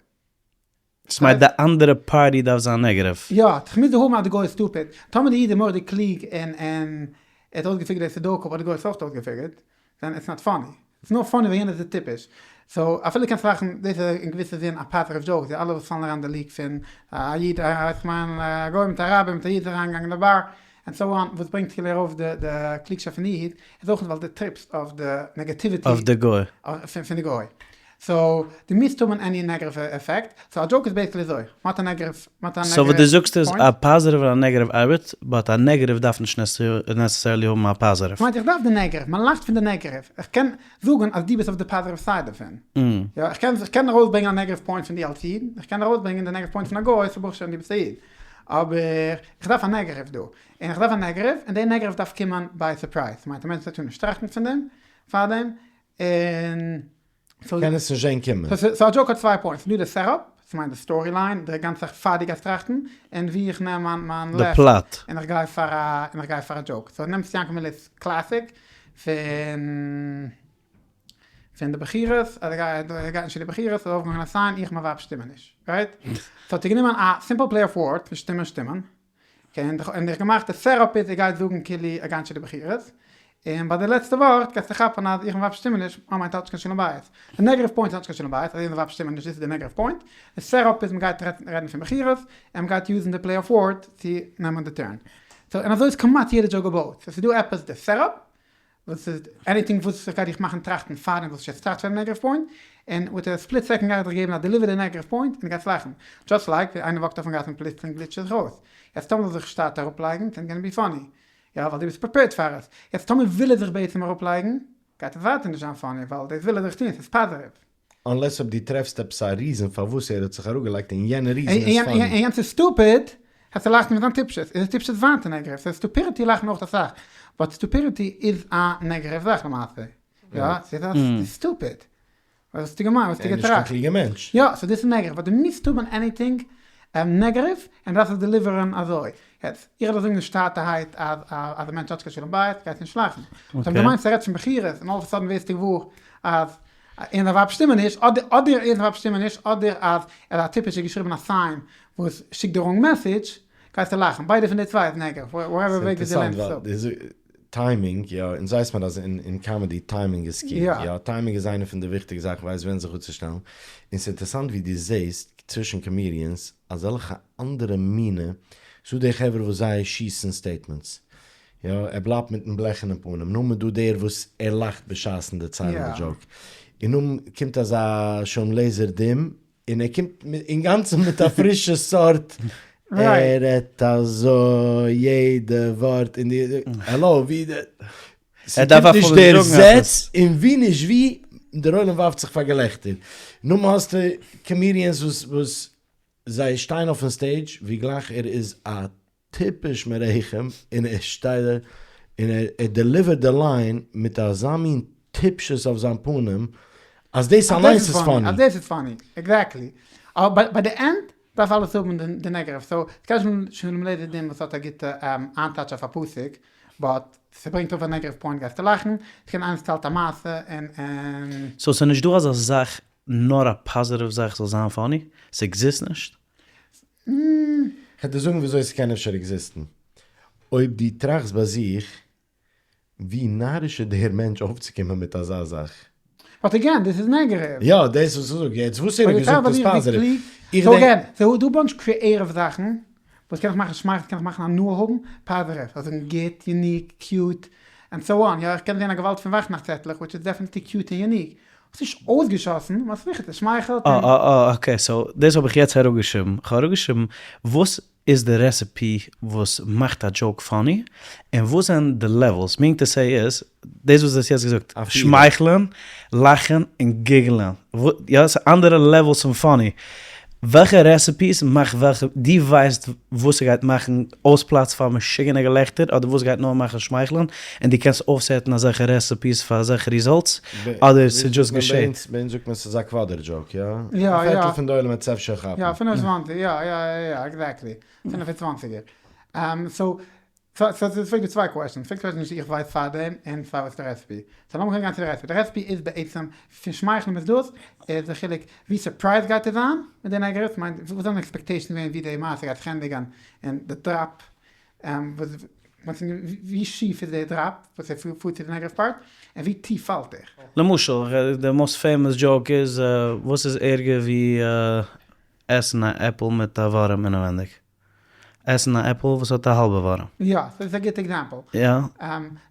C: ס'מיינט די אנדערע party דארף זיין negative.
A: יא, כ'מוז דא האבן אז די גוי איז stupid. טאמער די איד איז מורא'דיג קלוג און און ער האט אויסגעפיגערט די סודוקו אבער די גוי האט עס אויך אויסגעפיגערט, then it's not funny. ס'איז נאר funny ווייל יענער איז א טיפש. so אפילו קענסט מאכן, דאס איז אין געוויסע זין א positive joke, די אלע וואס פאלן אריין די leak פון א איד, כ'מיין א גוי מיט א רבי מיט א איד איז אריינגעגאנגען אין די באר, and so on, וואס ברענגט כאילו ארויף די די קלוגשאפט פון די איד, איז אויך ווייל די trips אויף די negativity
C: אויף די גוי.
A: פון די גוי. סאו דו מוזט האבן עני נעגעטיוו עפעקט, סאו א דזשאוק איז בעיסיקלי אזוי, מ'האט א נעגעטיוו, מ'האט א נעגעטיוו
C: סאו וואס דו זאגסט איז
A: פוינט.
C: א פאזיטיוו און א נעגעטיוו ארבעט, באט א נעגעטיוו דארף נישט נעסעסערלי האבן א פאזיטיוו.
A: כ'מיין איך דארף די נעגעטיוו, מען לאכט פון די נעגעטיוו, איך קען זאגן אז דו ביסט אויף די פאזיטיוו side דערפון, יא, איך קען איך קען ארויסברענגען א נעגעטיוו point פון דיר אלס איד, איך קען ארויסברענגען די נעגעטיוו point פון א גוי, סאו ברוך השם דו ביסט א איד, אבער איך דארף א נעגעטיוו דא, און איך דארף א נעגעטיוו, און די נעגעטיוו דארף קומען ביי surprise, ס'מיינט א מענטש טאר נישט טראכטן פון דעם פארדעם, און
B: קען עס נישט זען קומען.
A: סאו א דזשאוק האט צוויי points, ס'דא די setup, ס'מיינט די story line, די גאנצע זאך פאר דו גייסט טראכטן, און ווי איך נעם מיין מיין
C: די
A: left
C: plot.
A: און איך גיי פאר א און איך גיי פאר א דזשאוק. סאו נעמסט יענקל מילער'ס classic פון פון די בחירות, אז ער גייט ער גייט נישט צו די בחירות, איז אויפגעהאנגען א sign איך מיין ווייב שטימען נישט, right? סאו האט ער גענומען א simple play of word פון שטימען שטימען, און איך געמאכט די setup איז ער גייט זאגן כאילו ער גייט נישט צו די בחירות, און ביי די לעצטע ווארט גייסטו כאפן אז איך און ווייב שטימען נישט, אה מיינט האט נישט קיין שלום בית. די נעגעטיוו point האט נישט קיין שלום בית, אז איך און ווייב שטימען נישט דאס איז די נעגעטיוו point, די setup איז מ'גייט רעדן פון בחירות, און מ'גייט use ן די play of word צו נעמען די turn. סאו און אזוי איז כמעט יעדע דזשאוק געבויט, סאו ס'איז דא עפעס די setup, וואס איז anything וואס איך גיי דיך מאכן טראכטן פארדעם וואס איך יעצט טראכט פון די נעגעטיוו point, און with a split second גיי איך דיך געבן א deliver די נעגעטיוו point און דו גייסט לאכן. just like ווי איינער walk ט אויפן גאס און פלוצלינג גליטשט זיך אויס. יעצט טאמער זאל זיך שטאט אראפלייגן, it's gonna be funny. יא ווייל דו ביסט prepared פאר עס. יעצט טאמער וויל ער זיך בעצם אראפלייגן, גייט עס ווייטער נישט זיין funny ווייל דאס וויל ער זיך טון, ס'איז פאזיטיוו.
B: unless אויב דו טרעפסט עפעס א reason פארוואס ער האט זיך אראפגעלייגט און יענע reason איז funny.
A: און יענץ איז stupid, העסטו לאכן מיט זיין טיפשות, איז טיפשות ווייטער נעגעטיוו, סאו stupidity לאכט מען אויך אסאך, but stupidity איז א נעגעטיוו זאך למעשה, יא, ס'איז א stupid, וואס האסטו געמיינט, וואס האסטו
B: ער איז נישט קיין
A: געטראכט?
B: קלוגע מענטש.
A: יא, סאו דאס איז נעגעטיוו, but דו מוזט האבן anything נעגעטיוו און דארפסט עס deliver ן אזוי. יעצט, איך וועל זאגן שטאטערהייט אז אז א מענטש האט נישט קיין שלום בית, גייסט נישט לאכן. סאו דו מיינסט ער רעדט פון בחירות און all of a sudden ווערסטו געוואר אז און זיין ווייב שטימען נישט, אדער אדער ער און זיין ווייב שטימען נישט, אדער אז ער איז א טיפש האט געשריבן א sign וואס שיקט די wrong message, גייסטו לאכן, ביידע פון די צוויי איז נעגעטיוו, whatever וועג ווי דו לערנסט עס אפ.
B: timing, יא, אונז ווייסט מען אז אין comedy timing איז key, יא, timing איז איינע פון די וויכטיגע זאכן, ווייסט ווען זיך אפצושטעלן, און ס'איז אינטערעסאנט ווי דו זעסט צווישן comedians אזעלכע אנדערע מינע, ס'דא די חברה וואס זיי שיסן statements, יא, ער בלייבט מיטן בלעכענעם פנים, נאכדעם איז דא דער וואס ער לאכט בשעת'ן דערציילן די דזשאוק, און נאכדעם קומט אזא שלום לעזער דים, און ער קומט אינגאנצן מיט א פרישע סארט, ער רעדט אזוי יעדע ווארט, און די, העלא, ווי די, ס'קומט נישט דער זעץ, און ווי נישט ווי, דער עולם ווארפט זיך פאר געלעכטער, נאכדעם האסטו comedians וואס זיי שטייען אויפן stage ווי גלייך ער איז א טיפש מרחם און ער שטייט דארט און ער deliver ט די line מיט אזא מין טיפשות אויף זיין פנים אז דאס אליינס איז funny.
A: אז דאס איז funny, exactly. אבער ביי די end דארף אלעס האבן די נעגעטיוו, סאו ס'קען שוין למעלה דעם וואס האט א גוטע איינטייטש אויף א פסוק, but ס'ברענגט אויף א נעגעטיוו point גייסטו לאכן, ס'קען איינער ס'טיילט א מעשה און און.
C: סאו ס'נישט דא אזא זאך נאר א פאזיטיוו זאך זאל זיין funny? ס'עקזיסט נישט?
B: כ'על דיר זאגן וויאזוי ס'קען אפשר exist ן. אויב דו טראכסט ביי זיך, ווי נאריש איז דער מענטש אויפצוקומען מיט אזא זאך?
A: but again, דאס איז נעגעטיוו.
B: יא, דאס וואס איך זאג יעצט, וואס ער האט געזאגט איז פאזיטיוו.
A: איך דענק. again, ס'איז דא bunch creative זאכן וואס קען איך מאכן שמייכלען, קען איך מאכן הנאה האבן, פאזיטיוו, אזוי גוט, unique, cute, and so on, יא, איך קען זען א געוואלד פון וואכנאכט צעטלעך, which איז definitely cute און unique, האסט נישט אויסגעשאסן, מ'האט זיכער צעשמייכלט און.
C: אה אה אה okay so דאס האב איך יעצט אראפגעשריבן, כ'האב אראפגעשריבן וואס איז די recipe וואס מאכט א joke funny, און וואס זענען די levels, meaning to say איז, דאס וואס דו האסט יעצט געזאגט, שמייכלען, לאכן און giggle ען, יא ס'איז אנדערע levels פון funny, וועלכע recipes מאכט וועלכע, דו ווייסט וואס ס'גייט מאכן אויספלאץ פאר משוגענע געלעכטער אדער וואס גייט נאר מאכן שמייכלען, און דו קענסט אויפ set ן אזעלכע recipes פאר אזעלכע results, אדער ס'איז just געשעט?
B: ביי אונז זאגט מען ס'איז א quarter joke, יא?
A: יא
B: א
A: יא.
B: פערטל פון די עולם וועט עס אפשר כאפן.
A: יא, 25, יא יא יא יא, exactly. 25 ער. so, סאו ס'איז פרעגט דא צוויי questions, פרעגט קוועסטשן נישט איך ווייס פארדעם און צוויי וואס איז די recipe. so לאמיר קודם גיין צו די recipe, די recipe איז בעצם פון שמייכלען ביז דאס איז די חילוק ווי surprised גייט ער זיין מיט די נעגעטיוו, מיינט וואס זיינע expectations געווען ווי די מעשה גייט זיך ענדיגען און די drop וואס ווי שיף איז די drop וואס ער פארט צו די negative part און ווי טיף פאלט ער.
C: למשל די most famous joke איז וואס איז ערגער ווי עסן א עפל מיט א ווארעם אינעווענדיג? עסן א עפל וואס האט א האלבע ווארעם.
A: יא, ס'איז א גוטע example.
C: יא.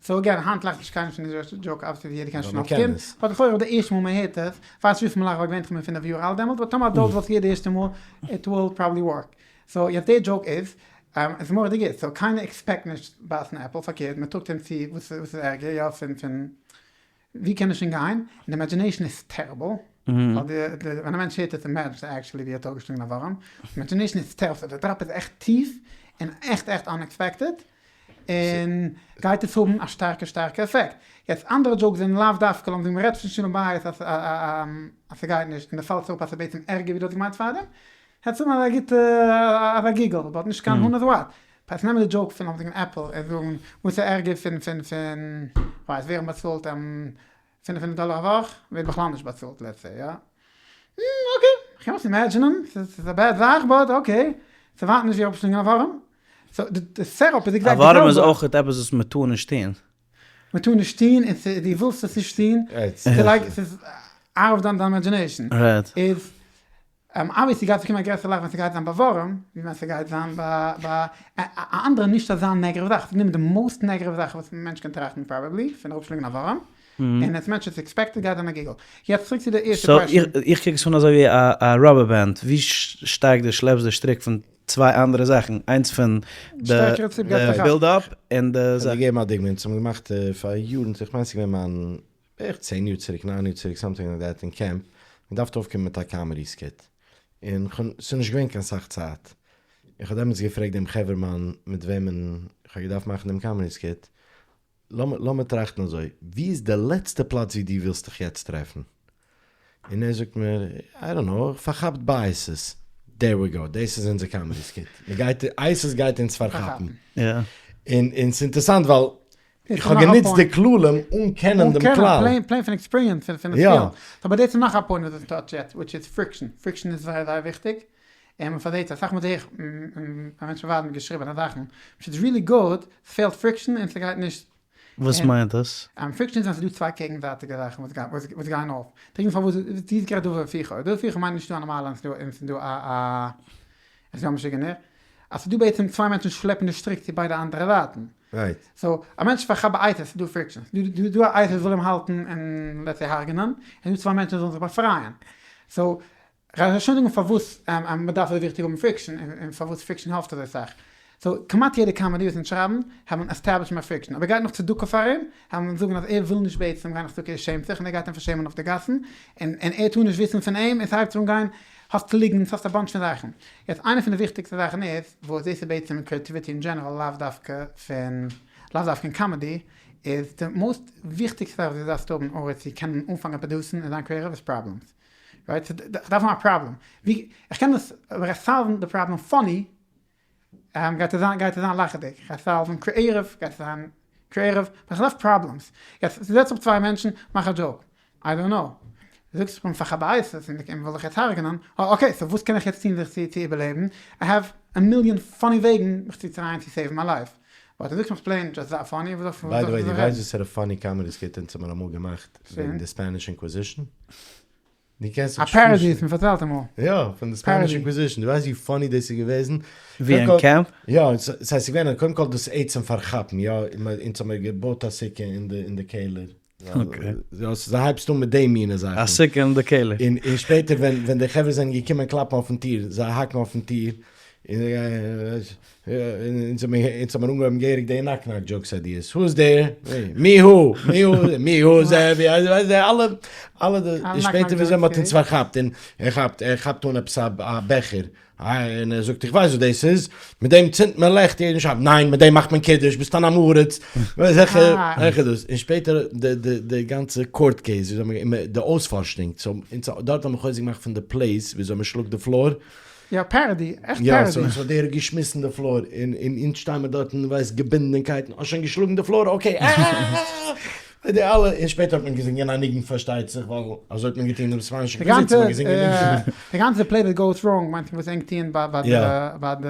A: so again, היינט לאכט נישט קיינער פון די joke, obviously יעדער קען שוין אויפקומען, but לכאורה די ערשטע מאל מען הערט עס, כ'ווייס נישט וויפיל מען לאכט ווייל געווענטליך איז מען פינף יאר אלט דעמאלט, but טאמער adult וואלט געהערט די ערשטע מאל, it will probably work. so יעצט די joke איז, איז מורא'דיג גוט, so קיינער expect נישט בייסן עפל, פארקערט מען טראגט אים צו וואס איז ערגער, יא פון פון ווי קען עס שוין גיין, און די imagination איז terrible, ווייל די ווען א מענטש הערט עס imagine ט ער actually ווי ער האט אפגעשלונגען א ווארעם, imagination איז terrible, so די drop איז עכט טיף, און עכט עכט unexpected, און גייט עס האבן א שטארקע שטארקע עפעקט. יעצט אנדערע jokes זענען לאו דווקא, לאמיר זאגן מ'רעדט פון שלום בית אז אז ס'גייט נישט, און די פאלסט אראפ אז ס'איז בעצם ערגער ווי דו האסט געמיינט פארדעם, העטס האבן אזא גוטע אזא giggle, but נישט קיין who knows what. פארס נעמען די joke פון לאמיר זאגן עפל און זאגן וואס איז ערגער פון פון פון כ'ווייס ווערן באצאלט 500 דאלער א וואך ווערט בכלל נישט באצאלט let's say יא. okay כ'קען עס imagine ען ס'איז א bad זאך but okay ס'ווייט נישט ווי אראפשלינגען א ווארעם. so די setup איז exactly די זעלבע.
C: א ווארעם איז אויכעט עפעס וואס מ'טאר נישט טון.
A: מ'טאר נישט טון און דו ווילסט עס נישט טון. ס'איז like ס'איז out of דיין imagination. איז obviously גייט עס באקומען א גרעסערע לאך ווען ס'גייט זיין ביי ווארעם, ווי ווען ס'גייט זיין ביי ביי א אנדערע נישט אזא negative זאך, ס'איז גענומען די most negative זאך וואס א מענטש קען טראכטן probably, פון אראפשלינגען א ווארעם, און עס מענטש איז expected גייט זיין א giggle. יעצט צוריק צו די ערשטע question.
C: so איך קוק עס אן אזוי ווי א rubber band, ווי שטארק דו שלעפסט די שטריק פון צוויי אנדערע זאכן, איינס פון די build up און די
B: זאך. כ'וועל דיר געבן א דוגמא, אונז האבן געמאכט פאר יארן, איך מיין ס'איז געווען מיין בערך צען יאר צוריק, ניין יאר צוריק, something like that, אין קעמפ, געדארפט אויפקומען מיט א comedy skit, און כ'האב, ס'איז נישט געווען קיין סאך צייט, און כ'האב דעמאלטס געפרעגט דעם חברה'מאן מיט וועמען כ'האב געדארפט מאכן דעם comedy skit, לאמיר, לאמיר טראכטן אזוי, ווי איז די לעצטע פלאץ ווי דו ווילסט דיך יעצט טרעפן? און ער זאגט מיר, I don't know, פארכאפט ביי אייסיס. There we go, דאס איז אונזער comedy skit, מ'גייט, אייסיס גייט אונז פארכאפן. און, און ס'איז אינטערסאנט ווייל איך האב גענוצט די כללים אן קענען דעם כלל.
A: אן קענען, plain פון experience, פון די פיל. אבער דאס איז נאך א point וואס דו touch יעצט, which איז friction. Friction איז זייער זייער וויכטיג, און מען פארזעהט אסאך מאל זעה איך מענטשן ווייזן מיר געשריבענע זאכן, which is really good, ס'פעלט friction און ס'גייט נישט.
C: וואס מיינט דאס?
A: Friction איז ווען ס'איז דא צוויי קעגנזייטיגע זאכן וואס גייען אויף. דער פארוואס דו האסט גערעדט דבר והיפוכו. דבר והיפוכו מיינט נישט דא א נארמאלע און ס'איז דא א א משוגענער. אז ס'איז דא בעצם צוויי מענטשן שלעפן די שטריק צו ביידע אנדערע זייטן. So א מענטש פארכאפט ביי אייסיס איז דא friction, ס'איז דא א אייסיס וויל אים האלטן און let's say הרג'נען, און דא צוויי מענטשן זאלן זיך באפרייען. So כ'גיי שוין זאגן פארוואס מ'דארף אזוי וויכטיג האבן friction און פארוואס friction העלפט אזוי סאך. So כמעט יעדע comedy וואס אונז שרייבן האבן establish מען friction, אויב ער גייט נאך צדקה פאר אים, העלן אונז זאגן אז ער וויל נישט בעצם גיין נאך צדקה ער שעמט זיך און ער גייט אים פארשעמען אויף די גאסן, און און ער טאר נישט וויסן פון אים און ס'הייבט זיך אן גיין האסט ליגנטס האסט א bunch פון זאכן. יעצט איינע פון די וויכטיגסטע זאכן איז, וואס דאס איז בעצם אין creativity אין general לאו דווקא פון לאו דווקא אין comedy, איז די most וויכטיגסטע זאך וואס דו דארפסט האבן אויב צו קענען אנפאנגען produce ן און זיין creative איז problems. Right? איך דארף האבן א פראבלעם. ווי איך קען דאס אבער איך solve ן די פראבלעם funny גייט עס זיין גייט עס זיין לאכעדיג. איך גיי solve ן creative גייט עס זיין creative. אבער איך דארף problems. יעצט זעץ אפ צוויי מענטשן מאך א joke. I don't know. זאגסט איך בין פארכאפט ביי אייסיס און די וויל דיך יעצט הרג'נען. אה okay so וואס קען איך יעצט טון זיך צו צו איבערלעבן? I have א מיליאן funny וועגן מיך צו try ען צו save ן מיין life. But דו זאגסט מיך plain just זיי funny וואס זאל
B: by the way
A: איך
B: דו ווייסט וואסערע funny comedy skit אונז האבן אמאל געמאכט וועגן די Spanish Inquisition? דו קענסט
A: א parody האסט מיר פארציילט אמאל.
B: יא, פון די Spanish Inquisition, דו ווייסט ווי funny דאס איז געוועזן?
C: ווי אין קעמפ?
B: יא, ס'הייסט ס'איז געווען קודם כל דאס עצם פארכאפן, יא, אונז האמיר געבויט א סוכה אין די קעלער. יא, סאו הייבסט אן מיט די מינע זאכן.
C: א סוכה אין די קעלער.
B: און שפעטער ווען די חברה זענען געקומען קלאפן אויפן טיר, זיי האקן אויפן טיר, און אונז האבן אנגעהויבן געהעריג די knock knock jokes ideas, who is there? מי הוא? מי הוא? מי הוא זה? ווי אזוי? אלע אלע די, און שפעטער וויאזוי מ'האט אונז פארכאפט, און ער כאפט ער כאפט אן עפעס א בעכער, און ער זאגט איך ווייס וואס דאס איז, מיט דעם צינדט מען לעכט יעדן שבת, ניין מיט דעם מאכט מען קידוש, ביסט אן עם הארץ, אזעלכע דאס, און שפעטער די גאנצע court case, די אויספארשונג, so דארט האט מען חוזק געמאכט פון די place וויאזוי מ'שלאגט די floor,
A: יא parody, עכט parody.
B: יא, so דער האט געשמיסן די floor, און אונז שטיי מיר דארטן, ווייסט, געבינדן אין קייטן, האסט שוין געשלאגן די floor? Okay, אה! די אלע, און שפעטער האט מען געזינגען א ניגון פארשטייט זיך, ווייל אזוי האט מען געטון אין די ספאנישע אינקוויזיציע, מען האט געזינגען ניגונים.
A: די גאנצע play that goes wrong מיינט וואס ענק טוען ביי די ביי די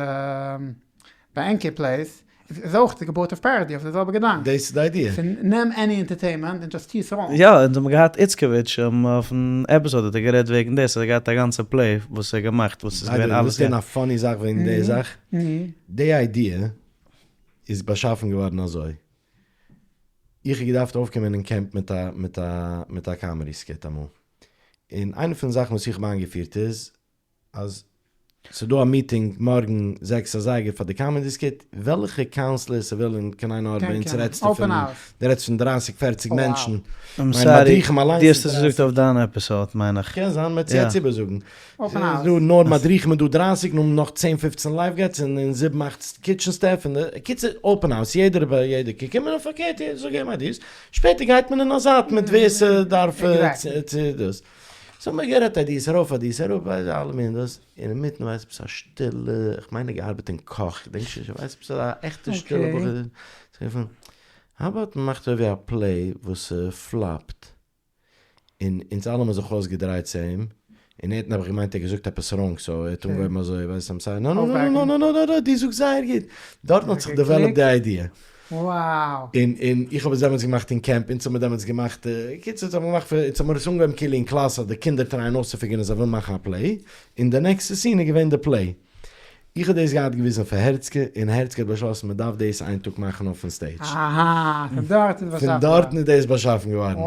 A: ביי ענקער place. איז אויך די געבורט אויף parody, אויף די זעלבע געדאנק.
B: דאס איז די idea.
A: פון נעם any entertainment און just טו עס wrong.
C: יא, אונז האבן געהאט איצקאוויטש אויפן episode האט ער גערעדט וועגן דאס, ער האט געהאט א גאנצע play וואס ער האט געמאכט וואס איז געווען אלעס.
B: ווילסט הערן א funny זאך וועגן די זאך? די idea איז באשאפן געווארן אזוי. איך האב געדארפט אויפקומען אין קעמפ מיט א מיט א מיט א comedy skit אמאל. און איינע פון די זאכן וואס איך האב איינגעפירט איז אז ס'דא א meeting מארגן זעקס אזייגער פאר די comedy skit, וועלכע counselor ס'וויל און קיין עין הרע ביי אונז רעדסטו פון, דו רעדסט פון דרייסיג פערציג מענטשן,
C: I'm sorry, דו האסט עס געזאגט אויף דיין episode מיין איך.
B: קען זיין, מ'וועט יעצט איבערזאגן. ס'איז דא נאר מדריכים איז דא דרייסיג, נאך נאך צען פופצן lifeguards און זיבן אכט kitchen staff, און קיצור open house, יעדער ביי יעדער קען קומען און פארקערט יעדער זאל געבן ideas, שפעטער גייט מען אין א זייט מיט ווער ס'דארף צו דאס. סאו האבן מיר גערעדט ideas ארויף ideas אראפ אלע מיני דאס, און אינמיטן ווייס עפעס א שטילע, איך מיין ער האט געארבעט אין קאך, כ'דענק שוין נישט, ווייס עפעס א עכטע שטילע בחור, זיך גערופן, how about מ'מאכט אזוי ווי א play וואס פלאפט, און אונז אלע האבן זיך אויסגעדרייט צו אים, און ער האט נעבעך געמיינט ער האט געזאגט עפעס wrong, so ער האט אנגעהויבן אזוי, ווייסט I'm sorry, no no no no no no דו זאגסט זייער גוט, דארטן האט זיך developed די idea. און און איך האב עס דעמאלטס געמאכט אין קעמפ, אונז האבן מיר דעמאלטס געמאכט, קיצור אונז האבן געמאכט פאר, אונז האבן מיר עס אנגעהויבן כאילו אין קלאס אז די קינדער טרייען אויסצופיגערן אז זיי ווילן מאכן א play, און די נעקסטע scene איז געווען די play. איך האב דאס געהאט געוויזן פאר הערצקע, און הערצקע האט באשלאסן מען דארף דאס איין טאג מאכן אויפן stage.
A: אהא, פון דארט איז באשאפן
B: געווארן. פון דארטן איז דאס באשאפן געווארן.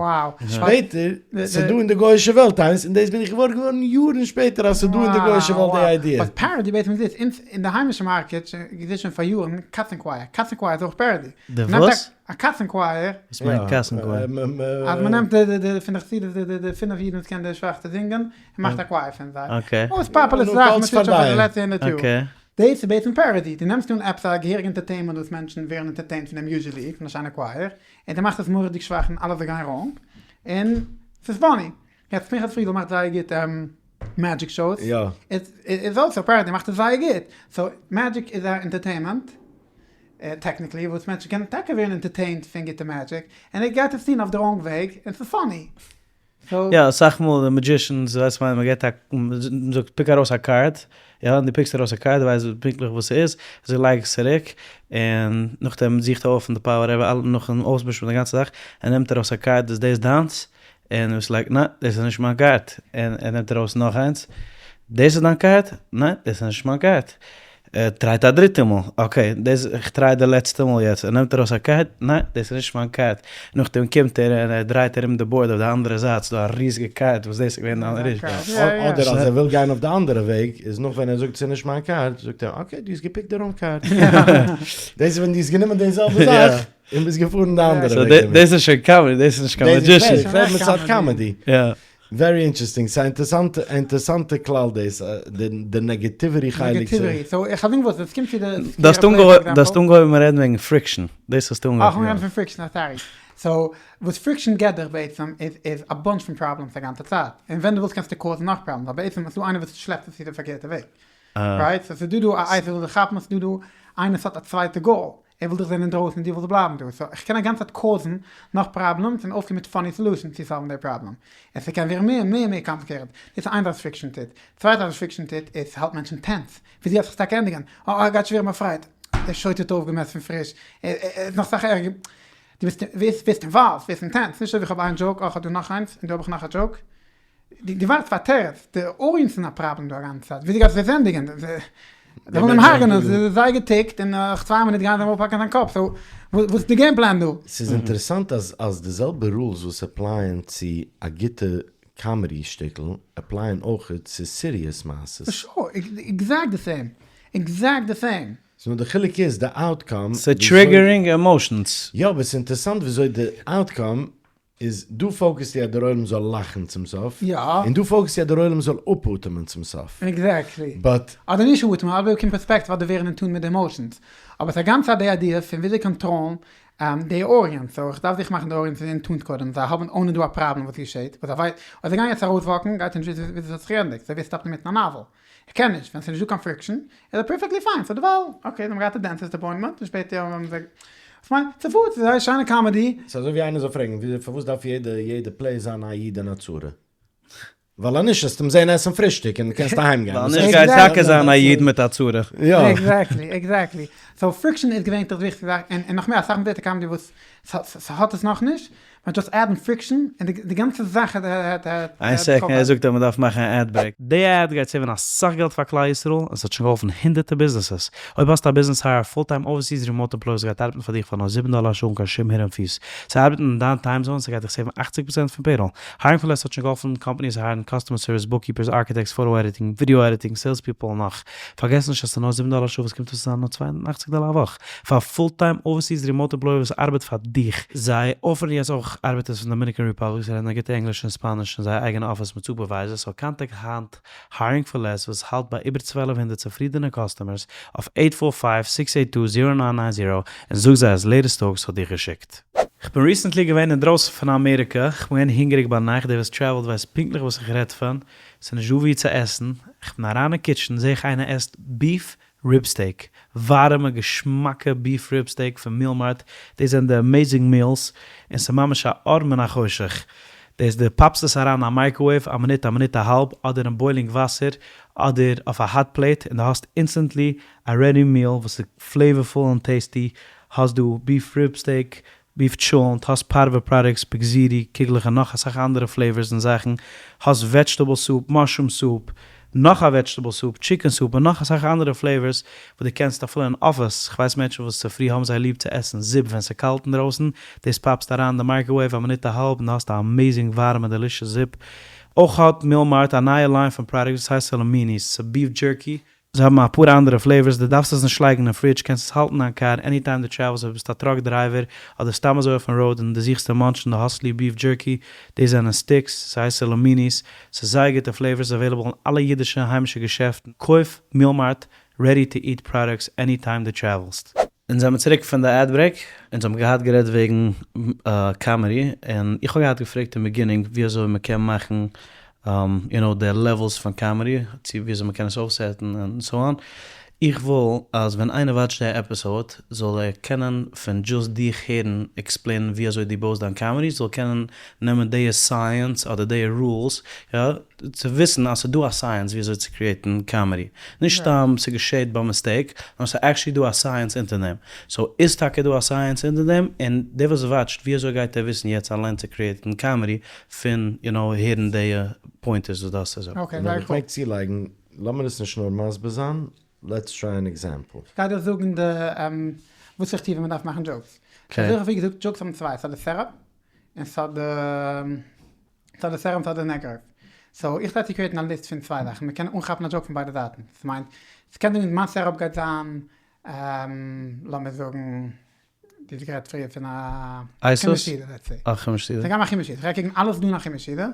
B: שפעטער, ס'איז דא אין די גוי'אישע וועלט איינס, און דאס בין איך געוואר געווארן יארן שפעטער אז ס'איז דא אין די גוי'אישע וועלט די idea.
A: וואס parody בעצם איז, אונז אין די היימישע market געזעט שוין פאר יארן קאצן choir, קאצן choir איז אויך parody.
C: די וואס?
A: א קאצן choir.
C: וואס מיינט קאצן choir?
A: אז מ'נעמט די פון די חסידות די פינף אידן וואס קענען די שוואכסטע זינגען, און מאכט א choir פון זיי. אויס פאפולער זאכן מ'טוט שוין פאר די לעצטע הונדערט יאר. דאס איז בעצם parody, דו נעמסט אן עפעס א געהעריגע entertainment וואס מענטשן ווערן entertained פון דעם usually, פון א שיינע choir, און דו מאכסט עס מורא'דיג שוואך און אלעס זאל גיין wrong, און ס'איז funny. יעצט פנחס פרידל מאכט זייער גוט magic shows, איז also parody, מאכט עס זייער גוט, so magic איז א entertainment, technically, וואס מענטשן קענען טאקע ווערן entertained פון גוטע magic, און ער גייט עס טון אויף די wrong וועג, און ס'איז funny.
C: יא, אסאך מאל די magicians, ווייסט מיין, מען געט א, מען זאגט pick ארויס א card, יא, און דו פיקסט ארויס א card, דו ווייסט פונקטליך וואס ס'איז, אזוי לייג עס צוריק, און נאכדעם זוכט ער אויף אין די pile whatever, אלע נאכן אויסמישן די גאנצע זאך, ער נעמט ארויס א card, איז דאס דיינס? און ביסט like ניין, דאס איז נישט מיין card, און ער נעמט ארויס נאך איינס, דאס איז דיין card? ניין, דאס איז נישט מיין card. ער טרייט א דריטע מאל, okay, דאס, איך try די לעצטע מאל יעצט, ער נעמט ארויס א card, ניין, דאס איז נישט מיין card, נאכדעם קומט ער און ער דרייט ארום די board אויף די אנדערע זייט, ס'איז דא א ריזיגע card וואס דאס איז געווען דיין ריז.
B: אדער אז ער וויל גיין אויף די אנדערע וועג, איז נאך ווען ער זאגט ס'איז נישט מיין card, זאגט ער, okay, דו האסט געפיקט די wrong card. דאס איז ווען דו האסט גענומען די זעלבע זאך און ביסט געפארן די אנדערע וועג.
C: דאס איז שוין comedy, דאס איז נישט קיין magician.
B: איך רעד מצד comedy. very interesting, ס'איז א אינטערסאנטע אינטערסאנטע כלל דאס, די negativity חלק.
A: negativity, so איך האב וואס, עס קומט צו די.
C: דו האסט אנגעהויבן, דו האסט אנגעהויבן רעדן וועגן friction, דאס האסטו אנגעהויבן.
A: אה, איך האב אנגעהויבן פון friction, sorry. so, וואס friction געבט דיך בעצם איז איז א bunch פון problems א גאנצע צייט, און ווען דו ווילסט קענסטו קאוזן נאך problems, אבער בעצם איז דא איינער וואס שלעפט עס צו די פארקערטע וועג. right? so ס'איז דא דא א אייזל וויל דיך כאפן, ס'איז דא דא איינער וואס האט א צווייטע goal, ער וויל דיך זען אינדרויסן און דו ווילסט בלייבן דא, so איך קען א גאנצע צייט קאוזן נאך problems און אויפקומען מיט funny solutions צו סאלוון די פראבלעם, און ס'קען ווערן מער מער מער complicated, דאס איז איין זאך וואס friction טוט, צווייטע זאך וואס friction טוט איז ס'האלט מענטשן tense, וויאזוי גייט זיך עס טאקע ענדיגן, אה ער גייט שווער באפרייט, דער שוטה האט אויפגעמעסט פון פריש, ער איז נאך סאך ערגער, דו ביסט ווערסט involved, ווערסט אין tense, נישט אזוי ווי איך האב איין joke, אה איך האב דא נאך איינס, און דא האב איך נאך א joke, דו ווארטסט פאר א תירוץ, די audience איז א פראבלעם דא א גאנצע צייט, וויאזוי גייסטו דאס ענדיגען? זיי ווילן אים הרג'נען, ס'איז זייער געטיקט, און נאך צוויי מינוט גייען זיי אים אפהאקן זיין קאפ, so וואס איז די game plan דא?
B: ס'איז אינטערעסאנט אז אז די זעלבע rules וואס עפלייען צו א גוטע comedy שטיקל עפלייען אויכעט צו serious מעשות.
A: sure, exact די same, exact די same.
B: ס'נאר די חילוק איז די outcome.
C: ס'איז triggering emotions.
B: יא אבער ס'איז אינטערעסאנט וויאזוי די outcome איז דא פאוקעסטו אז דער עולם זאל לאכן צום סוף, און דא פאוקעסטו אז דער עולם זאל אפאטעמען צום סוף.
A: exactly.
B: but.
A: אדער נישט אטעמען, אדער באקומען פערספעקטיוו אדער ווערן in tune מיט די emotions. אבער ס'איז א גאנצע צייט די idea פון וויאזוי קאנטראלן די audience. so איך דארף זיך מאכן די audience in tune קודם. זיי האבן אוינען דא א פראבלעם וואס געשעט. וואס זיי ווייסן. אויב זיי גייען יעצט ארויסוואקן גייט ער נישט וויסן וויאזוי ס'האט זיך געענדיגט. אזוי ווי ער סטאפט אינמיטן א novel. איך קען נישט, ווען ס'איז נישטא קיין friction, איז ער perfectly fine, so דערווייל, okay, זיי האבן געהאט א dentist appointment, און שפעטער האבן זיי, כ'מיין, ס'פארט, ס'איז זייער שיינע comedy.
B: ס'איז אזוי ווי איינער זאל פרעגן, פארוואס דארף יעדע יעדע play זיין א איד אין א צרה? ווייל אז נישט וועסטו אים זען עסן פרישטאג און קענסט אהיים גיין.
C: ווייל נישט גייט טאקע זיין א איד מיט א צרה.
B: יא.
A: Exactly, exactly. So friction איז געווענטליך די וויכטיגסטע זאך, און נאך מער אסאך מאל זעט א comedy וואס ס'האט עס נאכנישט, מען just add ן friction און די גאנצע זאך האט.
C: איין second, ער זאגט אז מען דארף מאכן א ad break. די ad גייט save ן אסאך געלט פאר כלל ישראל און ס'האט שוין געהאלפן הונדערטער ביזנעסעס. אויב האסטו א ביזנעס hire א full time overseas remote employee וואס גייט ארבעטן פאר דיך פאר נאר 7 דאלער א שעה אן קיין שום hidden fees. צו ארבעטן אין דיין time zone, ס'גייט דיך save ן 80% פון payroll. Hiring for Less האט שוין געהאלפן companies hire ן customer service, bookkeepers, architects, photo editing, video editing, sales people און נאך. פארגעס נישט אז ס'איז נאר 7 דאלער א שעה וואס קומט אויס צו זיין נאר 280 דאלער א וואך פאר full time overseas remote employee וואס ארבעט פאר דיך. זיי offer ן יעצט אויך ארבעטערס פון Dominican Republic, זיי רעדן א גוטע ענגליש און ספאניש אין זייער אייגענע אפיס מיט supervisors, so contact היינט Hiring for Less וואס האלט ביי איבער 1200 צופרידענע customers אויף eight four five six eight two zero nine nine zero און זאג זיי אז לעיטעסט טאלקס האט דיך געשיקט. כ'בין recently געווען אינדרויסן פון אמעריקע, כ'בין געווען הונגעריג ביינאכט, דער וואס travel ט ווייסט פונקטליך וואס איך רעד פון, ס'איז נישט דא וואו צו עסן, כ'בין אריין אין kitchen זעה איך איינער עסט beef rib steak, ווארעמע געשמאקע beef rib steak פון Meal Mart, דאס זענען די amazing meals, און ס'איז ממש א אור מן החושך, דאס די פאפסט עס אריין אין א microwave א מינוט א מינוט א האלב, אדער אין boiling וואסער, אדער אויף א hot plate, און די האסט instantly א ready meal וואס איז flavorful און tasty, האסט דא beef rib steak, beef טשולענט, האסט פארווע products, בגזירי, קוגלעך און נאך אסאך אנדערע flavors און זאכן, האסט vegetable soup, mushroom soup, נאך א vegetable soup, chicken soup און נאך אסאך אנדערע flavors וואס דו קענסט אפילו אין אפיס, כ'ווייס מענטשן וואס צופרי האבן זיי ליב צו עסן זופ ווען ס'קאלט אינדרויסן, דאס פאפסט אריין אין די microwave א מינוט א האלב און דו האסט א amazing ווארעמע delicious זופ. אויך האט Meal Mart א נייע line פון products וואס הייסט סאלאמיניס, ס'איז beef jerky, זיי האבן אפאר אנדערע flavors, דו דארפסט עס נישט לייגן אין fridge, קענסט עס האלטן אין דיין קאר anytime דו travel סט, אויב ביסטו א truck driver אדער סתם אזוי אויפן road און דו זוכסט צו munch ן דו האסט ליב beef jerky, דאס זענען sticks, ס'הייסט סאלאמיניס, ס'איז זייער גוטע flavors, available אין אלע אידישע היימישע געשעפטן, קויף Meal Mart ready to eat products anytime דו travel סט. אונז זעמיר צוריק פון די ad break, אונז האבן געהאט גערעדט וועגן comedy, און איך האב געהאט געפרעגט אין beginning ווי אזוי מ'קען מאכן you know די levels פון comedy, צו ווי אזוי מ'קען עס אויפ set ן און so on, איך וויל אז ווען איינער watch ט די episode זאל ער קענען פון just דיך הערן explain ען ווי אזוי דו בויסט דיין comedy, זאל קענען נעמען די science אדער די rules, יא, צו וויסן אז ס'דא א science ווי אזוי צו create ן comedy, נישט סתם ס'געשעט ביי mistake, נאר ס'איז actually דא א science אונטער דעם. So איז טאקע דא א science אונטער דעם? און דער וואס watch ט ווי אזוי גייט ער וויסן יעצט אליין צו create ן comedy פון you know הערן די pointers וואס דו האסט צו זאגן?
A: Okay,
B: און
A: זייער
B: אויב איך
A: cool.
B: מעג צולייגן, לאמיר עס נישט נאר מסביר זיין, let's try an example.
A: כ'גיי דיר זאגן די וואס איך טו ווען מ'דארף מאכן jokes.
C: Okay.
A: אזוי ווי געזאגט, jokes האבן צוויי, ס'האט די setup און ס'האט די ס'האט די setup און ס'האט די negative. So איך try צו create ן א ליסט פון צוויי זאכן, מ'קען אנכאפן א joke פון ביידע זייטן. ס'מיינט, ס'קען זאגן מיין setup גייט זיין, לאמיר זאגן, דו האסט גערעדט פריער פון א
C: ISIS?
A: חומש יהודה, let's say.
C: א חומש יהודה.
A: ס'גייט מיין חומש יהודה. כ'גיי קוקן אלעס דא אין א חומש יהודה,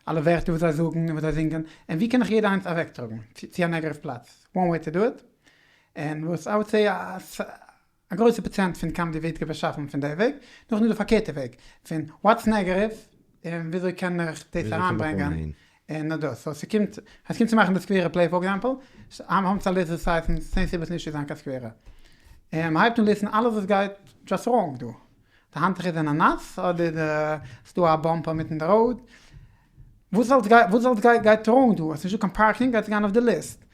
A: אלע ווערטער וואס זיי זאגן און וואס זיי זינגען, און ווי קען איך יעדע איינס אוועקטראגן צו א negative פלאץ. One way to do it. און וואס I would say א גרויסע פראצענט פון comedy ווערט באשאפן פון די וועג, נאכדעם איז די פארקערטע וועג, פון what's negative און וויאזוי קען איך דאס אריינברענגען און דאס, so ס'קומט, אז ס'קומט צו מאכן די סקווערע play for example, האבן צו א ליסט וואס הייסן צען סיבות נישט צו זיין קיין סקווערע, און מ'הייבט אן list ן אלעס וואס גייט just wrong דא, די האנטוכער זענען נאס, אדער די ס'דא א bump אינמיטן די road, וואס אלס גייט וואס אלס גייט גייט wrong דא, עס איז נישטא קיין parking גייט עס גיין אויף די ליסט,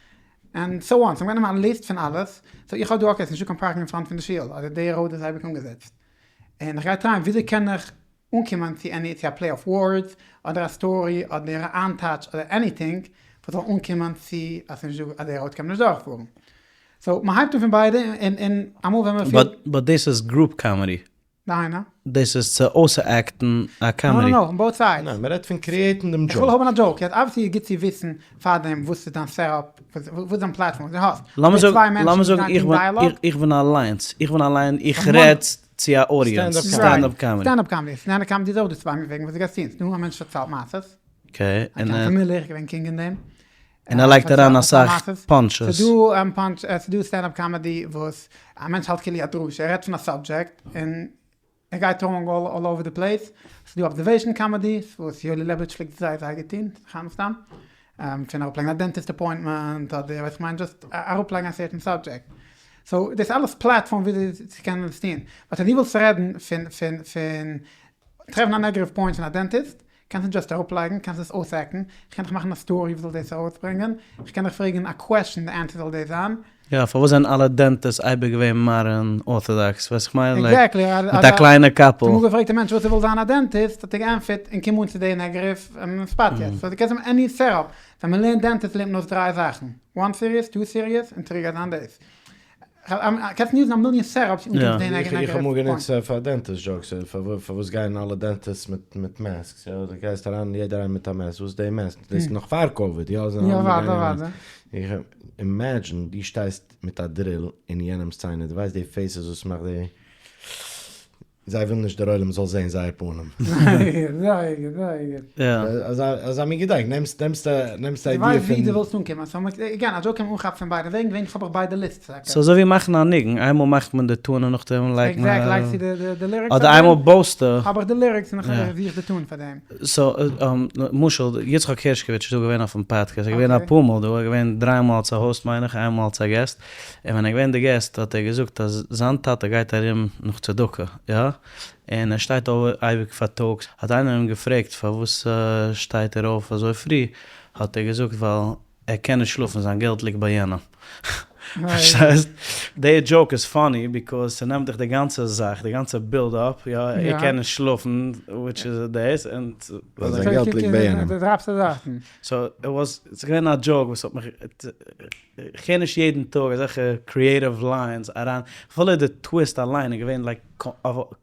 A: and so on, so מ'גייט נעמען א ליסט פון אלעס, so איך האב דא okay עס איז נישטא קיין parking אין front פון די שול, אדער די road איז אייביג אנגעזעצט, און איך גיי try ען וויאזוי קען איך אנקומען צו any צו א play of words, אדער א story, אדער א איינטייטש, אדער anything וואס זאל אנקומען צו אז ס'נישט דא אז די road קען מען נישט דורכפארן. So מ'הייבט אן פון ביידע און און אמאל ווען מ'פילט.
C: But דאס איז group comedy.
A: דהיינו?
C: דאס איז צו אויסact ן א comedy.
A: No no no, on both sides.
B: ניין, מ'רעדט פון create ן דעם
A: איך וויל
B: joke.
A: האבן א joke, יעצט obviously איז גוט צו וויסן פארדעם וואס איז דיין setup, וואס איז דיין platform וואס דו האסט.
C: לאמיר
A: די צוויי
C: זאגן,
A: מענטשן
C: לאמיר
A: וואס
C: זאגן
A: גייען
C: איך
A: טון
C: בין,
A: דיאלאג.
C: איך בין אליינס, איך בין אליין, איך
A: איך
C: רעד צו א audience,
B: Stand up
C: stand up comedy.
A: Stand up comedy, stand up comedy איז אויך דא צוויי וועגן וואס דו גייסט טון, ס'דא א מענטש פארציילט מעשות,
C: Okay,
A: און
C: און
A: ער מילער איז געווען king אין דעם.
C: און ער לייגט אריין אסאך punches.
A: ס'דא punch, ס'דא stand up comedy וואס א מענטש האלט כאילו א דרשה, ער רעדט פון א subject און ער גייט wrong all over the place, ס'דא observation comedy וואס יואלי לעבאוויטש פלעגט זייער זייער גוט טון, חיים סתם, פון אראפלייגן א dentist appointment אדער ווייס איך מיין just אראפלייגן א certain subject, so דאס אלעס platform וויאזוי צו קענען עס טון, but אז דו ווילסט רעדן פון פון פון טרעפן א negative point פון א dentist. קענסט נישט just אראפלייגן, קענסט עס אויסהעקן, איך קען דיך מאכן א story וואס זאל דאס ארויסברענגען, איך קען דיך פרעגן א question די answer זאל דאס זיין.
C: יא, פארוואס זענען אלע dentists אייביג געווען modern orthodox, ווייסט איך מיין?
A: Exactly,
C: מיט א קליינע קאפל.
A: כ'האב אמאל געפרעגט א מענטש וואס ער וויל זיין א dentist, האט ער געענטפערט, און קום אן צו די negative spot יעצט, so דו קענסט האבן any setup, ווען מען לערנט dentist לערנט מען אויס דריי זאכן, one series, two series, און three גייט זיין דאס. קענסט use ן א מיליאן setups און קומסט די negative
B: איך האב אמאל גענוצט פאר dentist jokes, פארוואס גייען אלע dentists מיט masks, יא, דו גייסט אריין יעדער איינער מיט א mask, וואס איז די mask, דאס איז נאך פאר COVID, יא,
A: יא וואדע וואדע.
B: איך imagine דו שטייסט מיט א drill אין יענעמס ציינער, דו ווייסט די faces וואס מאכט די. זיי ווילן נישט דער עולם זאל זעהן זייער פנים.
A: זייער גוט, זייער גוט.
B: אזא מין געדאנק, נעמסט נעמסט א נעמסט א
A: idea פון. דו ווייסט ווי דו ווילסט אנקומען, so again, א joke קען מען אנכאפן פון ביידע וועגן, געווענליך האב איך ביידע lists טאקע.
C: ס'איז אזוי ווי מאכן א ניגון, איינמאל מאכט מען די tune און נאכדעם לייגט מען.
A: Exactly, לייגסטו די lyrics.
C: אדער איינמאל בויסטו.
A: האב איך די lyrics און איך זוך די tune פאר דעם.
C: So, למשל, יצחק הערשקאוויטש איז דא געווען אויפן פאדקעסט, ער איז געווען אפאר מאל דא, ער איז געווען דריי מאל אלס א host מיין איך, איינמאל אלס א guest, און ווען ער איז געווען די guest האט ער געזאגט אז זיין טאטע גייט ארום נאך צדקה, יא, און ער שטייט אויף אייביג פארטאגס, האט איינער אים געפרעגט פארוואס שטייט ער אויף אזוי פרי, האט ער געזאגט ווייל ער קען נישט שלאפן, זיין געלט ליגט ביי יענעם. פארשטייסט? די joke איז funny because ס'נעמט דיך די גאנצע זאך, די גאנצע build up, יא, ער קען נישט שלאפן, which איז דאס, און.
B: ווייל זיין געלט ליגט ביי יענעם.
C: So, it was, ס'איז געווען א joke וואס האט מיך, כ'הער נישט יעדן טאג אזעלכע creative lines אריין, אפילו די twist אליין איז געווען like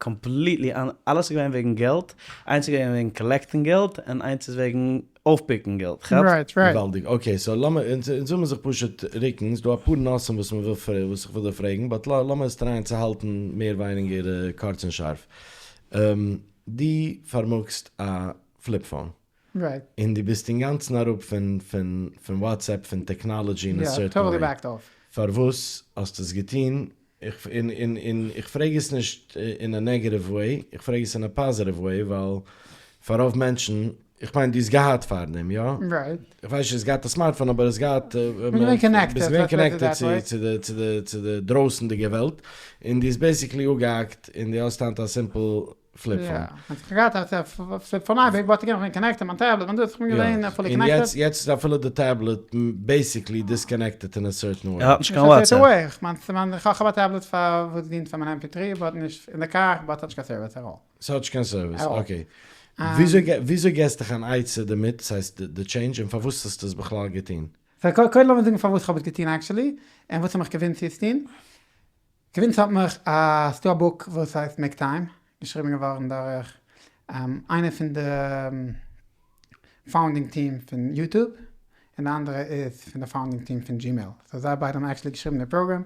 C: completely, אלעס איז געווען וועגן געלט, איינס איז געווען וועגן collect ן געלט, און איינס איז וועגן אויפ pick ן געלט, כאפסט?
A: Right, right.
B: געוואלדיג, okay, so לאמיר, אונז וויל מיר זיך פשוט רוקן, ס'דא אפאר נושאים וואס מ'וויל וואס איך וויל דיר פרעגן, but לאמיר עס try ען צו האלטן מער ווייניגער קורץ און שארף. דו פארמאגסט א flip phone.
A: Right.
B: און דו ביסט אינגאנצן אראפ פון פון פון WhatsApp פון technology אין א
A: יא,
B: certain
A: totally
B: way.
A: Backed off.
B: פארוואס האסטו עס געטון? איך און און און איך פרעג עס נישט אין א negative way, איך פרעג עס אין א positive way, ווייל פאר רוב מענטשן, איך מיין דו האסט געהאט פארדעם, יא?
A: Right.
B: איך ווייס נישט האסט געהאט א smartphone אבער האסט געהאט,
A: כ'בין געווען connected,
B: ביסט געווען connected צו צו די צו די צו די דרויסענדיגע וועלט, און דו האסט basically אפגעהאקט און דו האסט היינט א simple flip phone.
A: יא, איך האב געהאט א flip phone אייביג, but again, איך בין connected, מיין טעבלעט, מיין דאס, איך בין געווען fully connected.
B: און יעצט איז אפילו די tablet basically disconnected אין א certain way.
C: ער האט נישט קיין WhatsApp.
A: איך מיין, איך האב א טעבלעט פאר וואס דינט פאר מיין MP3, but נישט אין די קאר, but האט נישט קיין service at all.
B: ס'האט נישט קיין service, okay. וויאזוי געסט דיך אן עצה דערמיט, ס'הייסט די change, און פארוואס האסטו עס בכלל געטון?
A: So קודם לאמיר זאגן פארוואס איך האב עס געטון actually, און וואס האט מיך convinced צו עס טון. Convinced האט מיך א ס'דא א book וואס הייסט Make Time, געשריבן געווארן דורך איינער פון די founding team פון YouTube, און די אנדערע איז פון די founding team פון Gmail, so זיי ביידע האבן actually געשריבן די פראגראם,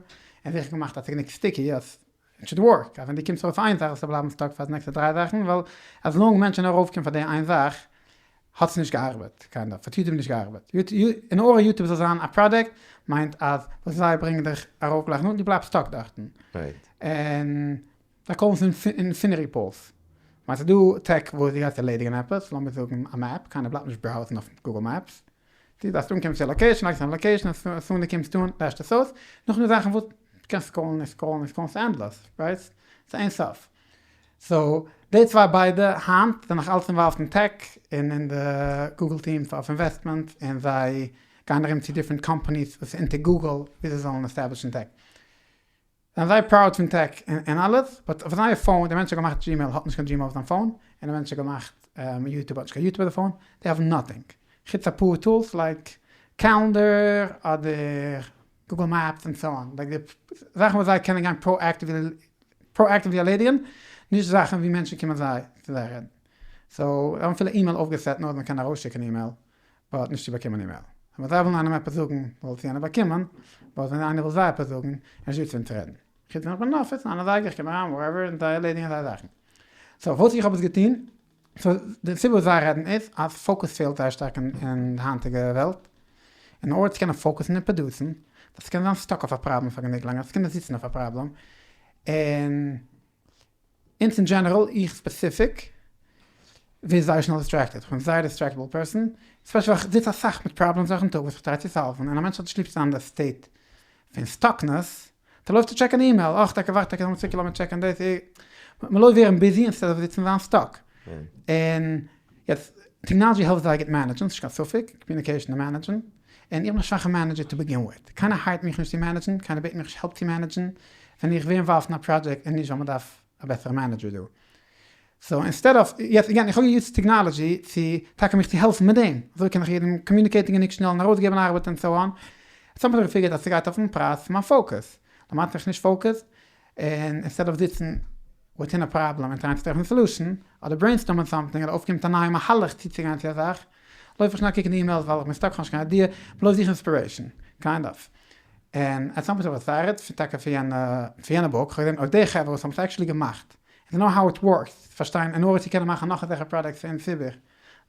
A: און זיכער געמאכט אז ס'איז גענוג sticky אז it should work, אז ווען דו קומסט ארויף איין זאך זאלסטו בלייבן stuck פאר די נעקסטע דריי זאכן, ווייל as long מענטשן ארויפקומען פאר די איין זאך האט עס נישט געארבעט, kind of, האט YouTube נישט געארבעט, אין order YouTube זאל זיין א פראדוקט מיינט אז וואס זיי ברענגען דיך ארויף גלייך נאכדעם דו בלייבסט stuck דארטן, און זיי call ן עס infinity pools, כ'מיין ס'איז דא tech וואס דו גייסט ערלעדיגן עפעס, לאמיר זאגן א map, קיינער בלייבט נישט browse ן אויף Google Maps, דו דארפסט אנקומען צו א location, לייגסט אריין location, as soon דו קומסט אן לעשט עס אויס, נאכדעם זאכן וואס דו קענסט scroll ן און scroll ן און scroll ן, ס'איז endless, right? ס'איז אין סוף. So די צוויי ביידע היינט זענען נאך אלץ involved אין tech און אין די Google team אויף investment און זיי גייען ארום צו different companies וואס איז אונטער Google ווי זיי זאלן establish ן tech. זיי זענען זייער proud פון tech און אלעס but אויף זייער phone די מענטש האט געמאכט Gmail האט נישט קיין Gmail אויף זיין phone און די מענטש האט געמאכט YouTube האט נישט קיין YouTube אויף די phone they have nothing חוץ אפאר tools like calendar אדער Google Maps און so on like די זאכן וואס זיי קענען גיין proactively ערלעדיגן, נישט זאכן ווי מענטשן קומען זיי צו זיי רעדן. So, זיי האבן אפילו אימעיל אויפגע set נאר אז מען קען ארויסשיקן אימעיל, but נישט צו באקומען אימעיל. ווען זיי ווילן איינעם עפעס זאגן, זאל עס יענער באקומען, but ווען איינער וויל זיי עפעס זאגן, איז נישט דא צו וועם צו רעדן. חוץ ווען איך בין אין אפיס, ניין אזייגער, איך קום אריין, whatever, און זיי ערלעדיגן זייער זאכן. So, וואס איך האב עס געטון, so, די סיבה וואס זיי רעדן איז, אז focus פעלט זייער שטארק אין די היינטיגע וועלט. אין order צו קענען focus ן און produce ן, דארפסטו קענען זיין stuck אויף א פראבלעם פאר גענוג לאנג, דארפסטו קענען זיצן אויף א פראבלעם, און אונז אין general, איך specific, ווער זייער שנעל distracted, כ'בין זייער distractible person, especially ווייל כ'זיץ אסאך מיט פראבלעמס דורכן טאג וואס איך try צו solve ן, און א מענטש האט נישט ליב צו זיין אין די state פון stuckness, דו לויפסט צו check ן אימעיל, אך טאקע ווארט טאקע לאמיר צוריק לאמיר check ן דאס, מ'לויפט ווערן busy instead of זיצן זיין stuck, און יעצט. Technology העלפט זייער גוט מענעדזשן, ס'נישט קיין ספק, communication און מענעדזשן, און איך בין א שוואכע manager to begin with, קיינער הייערט מיך נישט צו מענעדזשן, קיינער בעט מיך נישט help צו מענעדזשן, ווען איך ווער involved אין א פראדזשעקט איז נישט ווייל מ'דארף א בעסערע manager דא. So instead of, יעצט again איך האב געיוזט technology צו טאקע מיך צו העלפן מיט דעם, אזוי קען איך יעדעם קאמיוניקעיטן גענוג שנעל און ארויסגעבן ארבעט און so on, יעצט האב איך געפיגערט אז ס'גייט אויפן פרייז פון מיין focus, למעשה בין איך נישט focused, און instead of זיצן within א פראבלעם און טרייען צו טרעפן solution, אדער ברעינסטארמען something אדער אויפקומען מיט א נייע מהלך צוצוגיין צו א זאך, לויף איך שנעל קוקן די emails ווייל איך בין stuck כ'האב נישט קיין idea, בלויז זוך inspiration, kind of. און at some point האב איך דעסיידעט, טאקע פון יענע book, כ'האב געזען אויב די חברה וואס האבן עס actually געמאכט, און זיי know how it works, פארשטיין אין order צו קענען מאכן נאך אזעלכע products פאר אונז ציבור,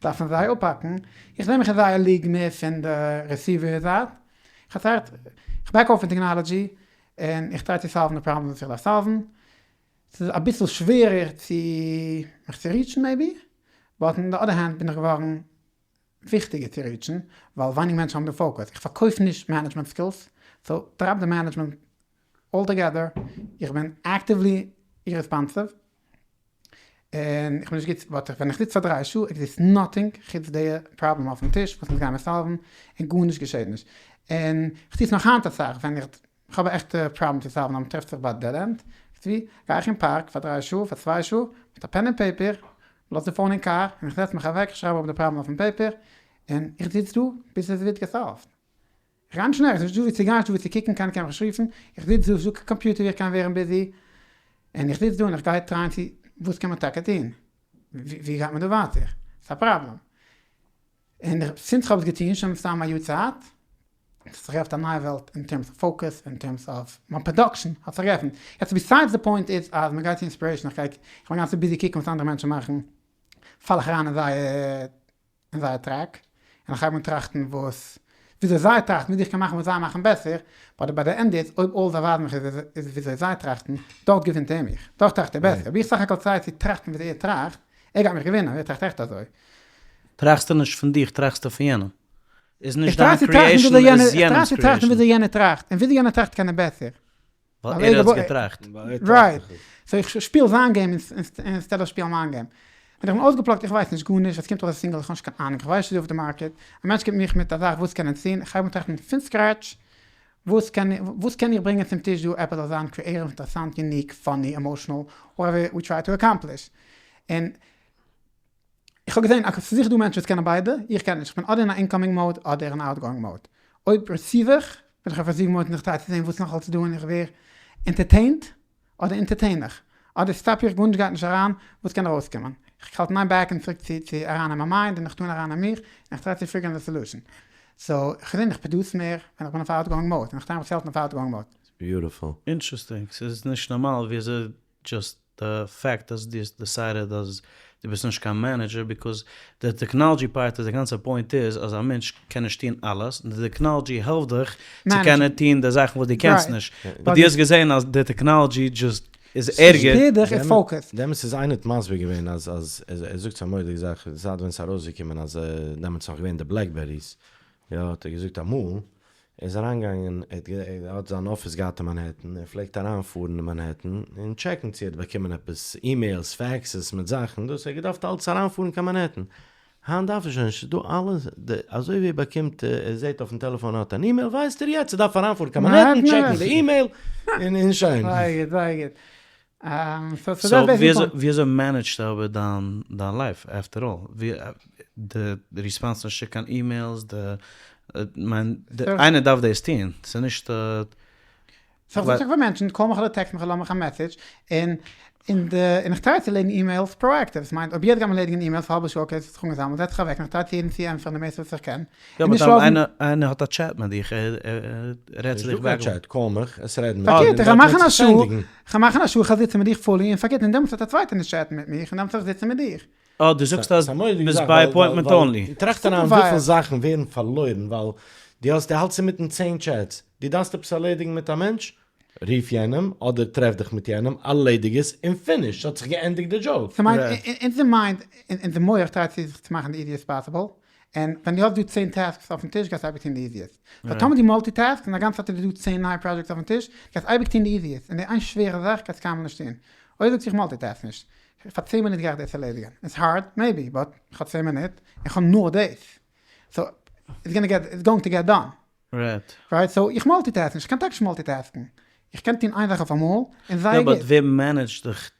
A: דארפן זיי אפהאקן, איך זעה מיך אין זייער league מער פון די receiver זייט, איך האב צייט, איך back אויף פון technology, און איך try צו סאלוון די פראבלעמס וואס איך דארף סאלוון, ס'איז אביסל שווערער צו מיך צו ריטשן maybe, but on the other hand בין איך געווארן וויכטיגער צו ריטשן, ווייל ווייניג מענטשן האבן די focus, איך פארקויף נישט management skills, so drop די management altogether, איך בין actively irresponsive, און איך בין נישט גוט, but ווען איך זיץ פאר דריי שעה exist nothing חוץ די פראבלעם אויפן טיש וואס אונז גיימער סאלוון, און גארנישט געשעט נישט, און איך טו עס נאך היינט אסאך ווען איך האב א עכטע פראבלעם צו סאלוון אז מ'טרעפט זיך ביי א dead end, ווי גיי איך אין פארק פאר דריי שעה, פאר צוויי שעה, מיט א pen און paper, לאז די phone אין קאר, און איך זעץ מיך אוועק, איך שרייב אראפ די פראבלעם אויפן paper, און איך זיץ דא ביז עס ווערט געסאלווט. איך גיי נישט נערגעץ, נישט דא ווי צו גיין, נישט דא ווי צו קוקן, קיינער קען מיך נישט רופן, איך זיץ דא, נישטא קיין קאמפיוטער ווי איך קען ווערן busy, און איך זיץ דא און איך גיי טרייען צו, וואס קען מען טאקע טון? ווי גייט מען דא ווייטער? ס'איז א פראבלעם. און since כ'האב עס געטון שוין מסתם א יאר צייט, האט זיך געעפנט א נייע וועלט אין terms of focus, אין terms of מיין production האט זיך געעפנט. יעצט besides the point איז אז מ'גייט צו inspiration, איך גיי, איך בין גאנץ busy קוקן וואס אנדערע מענטשן מאכן, פאל איך אריין אין זייער אין זייער track, און איך הייב אן טראכטן וואס, וויאזוי זיי טראכטן, וויאזוי איך קען מאכן וואס זיי מאכן בעסער, but ביי די ענדע איז אויב אל זיי ווייזן מיך איז וויאזוי זיי טראכטן, דארט געווינט ער מיך, דארט טראכט ער בעסער, אויב איך סך הכל try צו טראכטן וויאזוי ער טראכט, ער גייט מיך געווינען, ער טראכט עכט אזוי.
C: טראכסטו נישט פון דיך, טראכסטו פון יענעם. איז נישט דיין creation איז יענעמ'ס
A: creation. איך try צו טראכטן וויאזוי יענער טראכט, און וויאזוי יענער טראכט קען ער בעסער.
C: ווייל ער האט עס געטראכט.
A: Right. So איך שפיל זיין game instead of שפילן מיין game. ווען איך בין אויסגעפלאגט איך ווייס נישט גארנישט, עס קומט ארויס א single איך האב נישט קיין אהנונג, איך ווייס נישט וואס איז אויף די market, א מענטש קומט מיך מיט א זאך וואס קען ער טון, איך הייב אן טראכטן פון scratch, וואס קען וואס קען איך ברענגען צום טיש דא עפעס זאל זיין creative אינטערעסאנט unique funny emotional whatever we try to accomplish. און איך האב געזען אז ס'איז זיכער דא מענטשן וואס קענען ביידע, איך קען נישט, איך בין אדער אין א incoming mode אדער אין א outgoing mode. אויב receive איך, בין איך אויף receive mode און איך try צו זען וואס נאך אלס איז דא און איך ווער entertained, אדער entertain איך, אדער stop איך, גארנישט גייט נישט אריין, וואס קען ארויסקומען? איך האלט אין איין back און צוריק צו צו אריין אין מיין mind און איך טאן אריין אין מיך, און איך try צו פיגערן די solution. So, איך האב געזען איך produce מער ווען איך בין אויף outgoing mode, און איך try מיך צו האלטן אויף outgoing mode.
B: Beautiful.
C: Interesting, ס'איז נישט נארמאל ווי אזוי just די fact אז דו האסט decided אז דו ביסט נישט קיין manager because די technology part איז די גאנצע point איז אז א מענטש קען נישט טון אלעס און די technology העלפט דיך צו קענען טון די זאכן וואס דו קענסט נישט but דו האסט געזען אז די technology just איז ערגער.
B: דעמאלטס איז איינער האט מסביר געווען אז אז ער זאגט ס'איז א מורא'דיגע זאך זייט ווען ס'איז ארויסגעקומען אז דעמאלטס איז נאך געווען די בלעקבעריס יא האט ער געזאגט אמאל ער איז אריינגעגאנגען, ער האט זיין אפיס געהאט אין מאנהעטן, ער פלעגט אריינפארן אין מאנהעטן און טשעקן צו ער האט באקומען עפעס emails, faxes מיט זאכן, דאס ער האט געדארפט אלץ אריינפארן קיין מאנהעטן, היינט דארף ער שוין נישט, ס'איז דא אלעס, אזוי ווי ער באקומט, ער זעט אויפן טעלעפאן ער האט אן אימעיל, ווייסט ער יעצט ער דארף אריינפארן קיין מאנהעטן, טשעקן די אימעיל, און שוין.
A: זייער גוט, זייער גוט.
C: So וויאזוי מענעדזשסטו אבער דיין life after all? די ריספאנסט נישט צו קיין emails, די מיין איינער דארף דאס טוהן, ס'איז נישט.
A: סאו איך זאג פאר מענטשן, call מיך אדער טעקסט מיך אדער לאז מיך א message, און און די און איך try צו ערלעדיגן emails proactive, ס'מיינט אויב יעצט גייט מען ערלעדיגן emails פאר א האלבע שעה okay ס'האט זיך אנגעזאמלט, זעץ זיך אוועק און איך try צו יעדן צו ענטפערן די מערסטע וואס איך קען,
C: יא but איינער איינער האט א טשעט מיט דיך ער רעדט צו דיך
B: back. Chat, call מיך, עס רעדן מיט
A: פארקערט איך גיי מאכן א שעה, איך גיי מאכן א שעה איך גיי זיצן מיט דיך fully און פארקערט און דעמאלטס וועט א צווייטער נישט טשעטן מיט מיך און דעמאלטס וועל איך זיצן מיט דיר.
C: אה דו זאגסט אז ביסט by appointment only.
B: טראכט אריין וויפיל זאכן ווערן פארלוירן ווייל דו האסט דו האלטסט אינמיטן צען chats, דו דארפסט עפעס ערלעדיגן מיט א מענטש, רוף יענעם אדער טרעף דיך מיט יענעם, ארלעדיג עס און finish, ס'האט זיך געענדיגט די דזשאב.
A: ס'מיינט אונזער mind, אונזער מח טרייט צו זיך צו מאכן די easiest possible, און ווען דו האסט דא צען tasks אויפן טיש גייסטו אייביג טון די easiest. So טאמער דו multitask און א גאנצע צייט איז דא צען נייע projects אויפן טיש, גייסטו אייביג טון די easiest, און די איין שווערע זאך גייסטו קיינמאל נישט טון. אויב זאגסטו איך multitask נישט. פאר צען מינוט גיי איך דאס ערלעדיגען, איטס הארד, maybe, but איך האב צען מינוט, איך האב נאר דאס, so it's gonna get, it's going to get done.
C: Right.
A: Right, so איך multitask נישט, איך קען טאקע נישט multitask ן, איך קען טון איין זאך אויף אמאל, און זייער
C: גוט. יא but ווער manage ט דיך?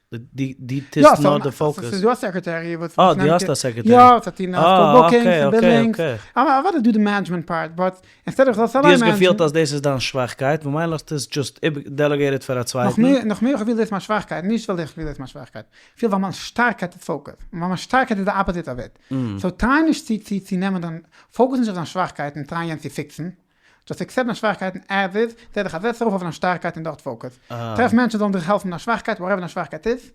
C: דו טוסט נאר די focus?
A: ס'איז דא א secretary וואס
C: אה, דו האסט א secretary.
A: יא, וואס טוט אלע bookings און billings, אוודאי דא די management part, but instead איך זאל עס אליין
C: דו האסט
A: manage ן.
C: געפילט אז דאס איז דיין שוואכקייט, ממילא האסטו עס just delegated פאר א צווייטן.
A: נאך מער איך וויל דאס מיין שוואכקייט, נישט ווייל איך וויל דאס מיין שוואכקייט, איך פיל ווייל מיין שטארקייט איז focus, ווייל מיין שטארקייט איז די opposite of it, so try נישט צו צו צו נעמען דיין, focus נישט אויף דיין שוואכקייט און try יענץ צו fix ן, just accept דיין שוואכקייטן as is, זע דיך א זעץ ארויף אויף דיין שטארקייט און דארט focus, טרעף מענטשן זאלן דיך העלפן מיט דיין שוואכקייט, whatever דיין שוואכקייט איז,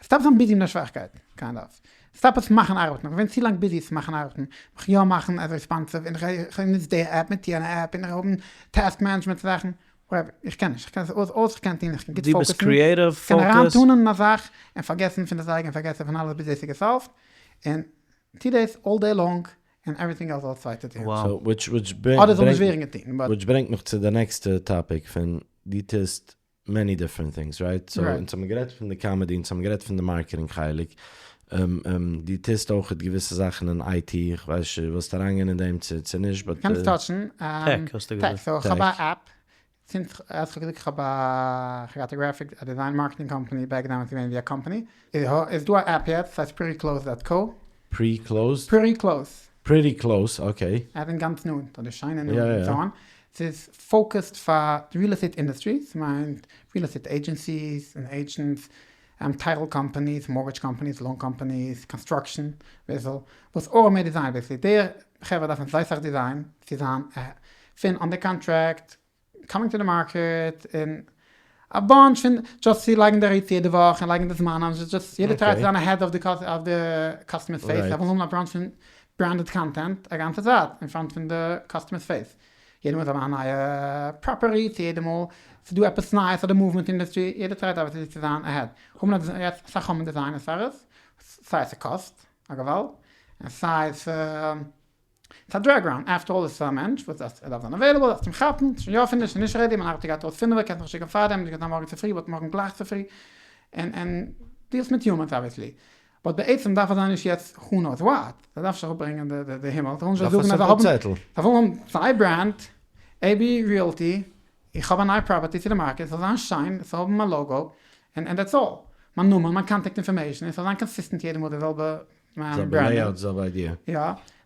A: stop זיין busy מיט דיין שוואכקייט, kind of, stop עס מאכן ארבעטן, איך בין צו לאנג busy עס מאכן ארבעטן, מיך יא מאכן as responsive, און איך נוץ די app מיט יענע app, און איך האבן task management זאכן, whatever, איך קען נישט, איך קען עס אויס אויס איך קען טון, איך קען גוט
C: דו ביסט
A: focus ן,
C: creative,
A: איך קען
C: focus.
A: אריינטאנען אין א זאך, און פארגעסן פון די זייגער און פארגעסן פון אלעס ביז דאס איז גע solve ט, און טו דאס all day long, און everything else זאל א צווייטער טון.
C: Wow.
B: So, which, which
A: אדער זאל נישט ווערן געטון, but.
B: Which ברענגט מיך צו די נעקסטע topic פון דו טוסט many different things, right? So, אונז האבן גערעדט פון די comedy, אונז האבן גערעדט פון די marketing חלק, דו טוסט אויכעט געוויסע זאכן אין IT, איך ווייס נישט, ווילסט אריינגיין אין דעם צו צו נישט, but.
A: קענסט touch ן,
C: Tech האסטו געזאגט.
A: Tech, so איך האב א app, since אז כ'האב געזאגט איך האב א, כ'האב געהאט א graphic, א design marketing company, back then איז געווען ווי א קאמפאני, איז דא א app יעצט, ס'הייסט Pretty Close dot co.
B: Pre Close?
A: Pretty Close.
B: Pretty Close, okay.
A: אז אין גאנץ נאנט, אדער שיינע נאנט, און so on. ס'איז focused פאר די real estate industry, ס'מיינט real estate agencies און agents, title companies, mortgage companies, loan companies, construction, וויפיל, וואס אויך מער design basically, די חברה דארפן זייער סאך design צו זיין פון under contract, coming to the market, און א bunch פון just צו לייגן די rates יעדע וואך און לייגן די זמנים, just יעדער try ט צו זיין ahead of די customer's face, זיי ווילן האבן א bunch פון branded content א גאנצע צייט אין front פון די customer's face, יעדע מאל זיי מאכן א נייע property צו יעדע מאל ס'איז דא עפעס נייעס אדער movement אין industry, יעדער try ט אבער צו זיין ahead, האבן א יעצט אסאך האבן designers פאר עס, סיי ס'קאסט א געוואלד, און סיי ס'. ס'איז א drag אראונד, after all איז עס א מענטש וואס דארף ער דארף זיין available, דארפסט אים כאפן, ס'איז שוין יא finished און נישט ready, מיין ארבעטער גייט אויס פינעווע, קענסט מיך שיקן פארדעם, נישט געטאן מארגן צופרי, but מארגן גלייך צופרי, און און deal סט מיט humans obviously, but בעצם דארף ער זיין נישט יעצט who knows what, זיי דארף נישט אראפברענגען די די הימל, זיי ווילן נישט זאגן אז זיי האבן, זיי ווילן האבן זייער brand, AB Realty, איך האב א נייע property צו די market, ס'זאל זיין שיין, ס'זאל האבן מיין logo, און און that's all, מיין נאמען, מיין contact information, און ס'זאל זיין consistent יעדע מאל די זעלבע
B: זעלבע layout זעלבע idea.
A: יא,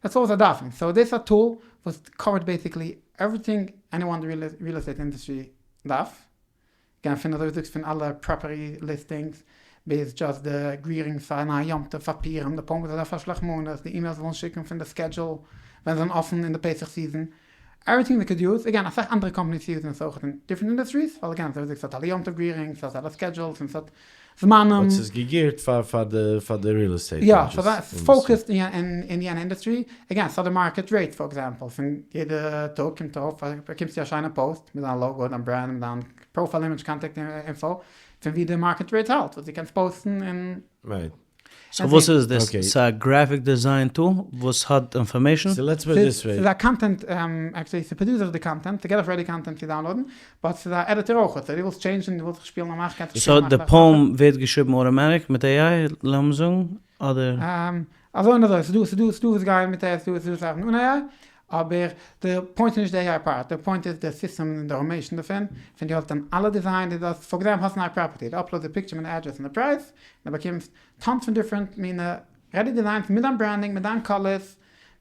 A: that's all זיי דארפן, so דאס איז א tool וואס cover ט basically everything anyone אין די real estate industry דארף, גיין פון אזוי ווי זאגסט פון אלע property listings ביז just די greetings פאר א נייע יום טוב פאר פורים, די פאון וואס זיי דארפן פאר שלח מנות, די emails זיי ווילן שיקן פון די schedule ווען זיי זענען אפן אין די פסח season, everything they could use, again אסאך אנדערע companies use ן עס אויך אין different industries, ווייל again אזוי ווי זאגסט ס'האט אלע יום טוב greetings, ס'האט אלע schedules און ס'האט זמנים.
B: But ס'איז גע gear ט פאר פאר די פאר די real estate
A: יא, ס'איז focused אין יענע industry, again ס'האט די market rate for example, פון יעדע טאג קומט ארויף באקומסטו א שיינע post מיט דיין logo, דיין brand, מיט דיין profile image, contact info, פון ווי די market rate האלט, וואס דו קענסט post ן און.
B: Right.
C: So וואס איז דאס? ס'איז א graphic design tool וואס האט information?
B: So let's put it this way.
A: ס'איז א content, actually ס'produce זיך די content, ס'געט דיך ready content צו download ן, but ס'איז א editor אויך, so דו ווילסט change ן, דו ווילסט זיך שפילן א מאך קענסטו
C: שפילן. So די poem ווערט געשריבן automatic מיט AI לאמיר זאגן, אדער?
A: אזוי און אזוי, ס'דא ס'דא ס'דא וואס גייען מיט AI ס'דא וואס ארבעטן אן AI, אבער די point איז נישט די AI part, די point איז די סיסטעם און די automation דערפון, פון דו האסט דיין אלע design, דו האסט for example האסט א נייע property, דו upload סט די picture מיט די address און די פרייז, און דו באקומסט tons פון different מינע ready designs מיט דיין branding, מיט דיין colors,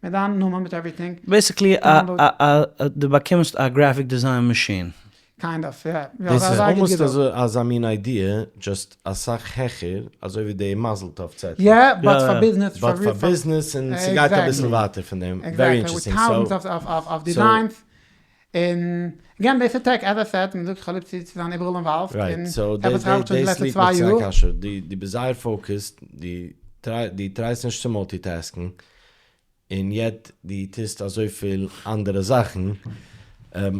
A: מיט דיין נאמען, מיט everything.
C: Basically א א דו באקומסט א graphic design מאשין.
A: Kind of, יא.
B: דאס איז almost אזא מין idea, just אסאך העכער, אזוי ווי די מזל טוב צעטל.
A: יא, but פאר ביזנעס.
B: But פאר ביזנעס, און ס'גייט אביסל ווייטער פון דעם. Very interesting.
A: Exactly, with thousands of designs. און again דאס איז tech, as I said, מען זאגט איך האב ליב צו זיין איבעראל involved,
B: און עפעס האלט שוין די לעצטע צוויי יאר. דו ביסט זייער focused, דו try סט נישט צו multitask ן, און yet דו טוסט אזויפיל אנדערע זאכן,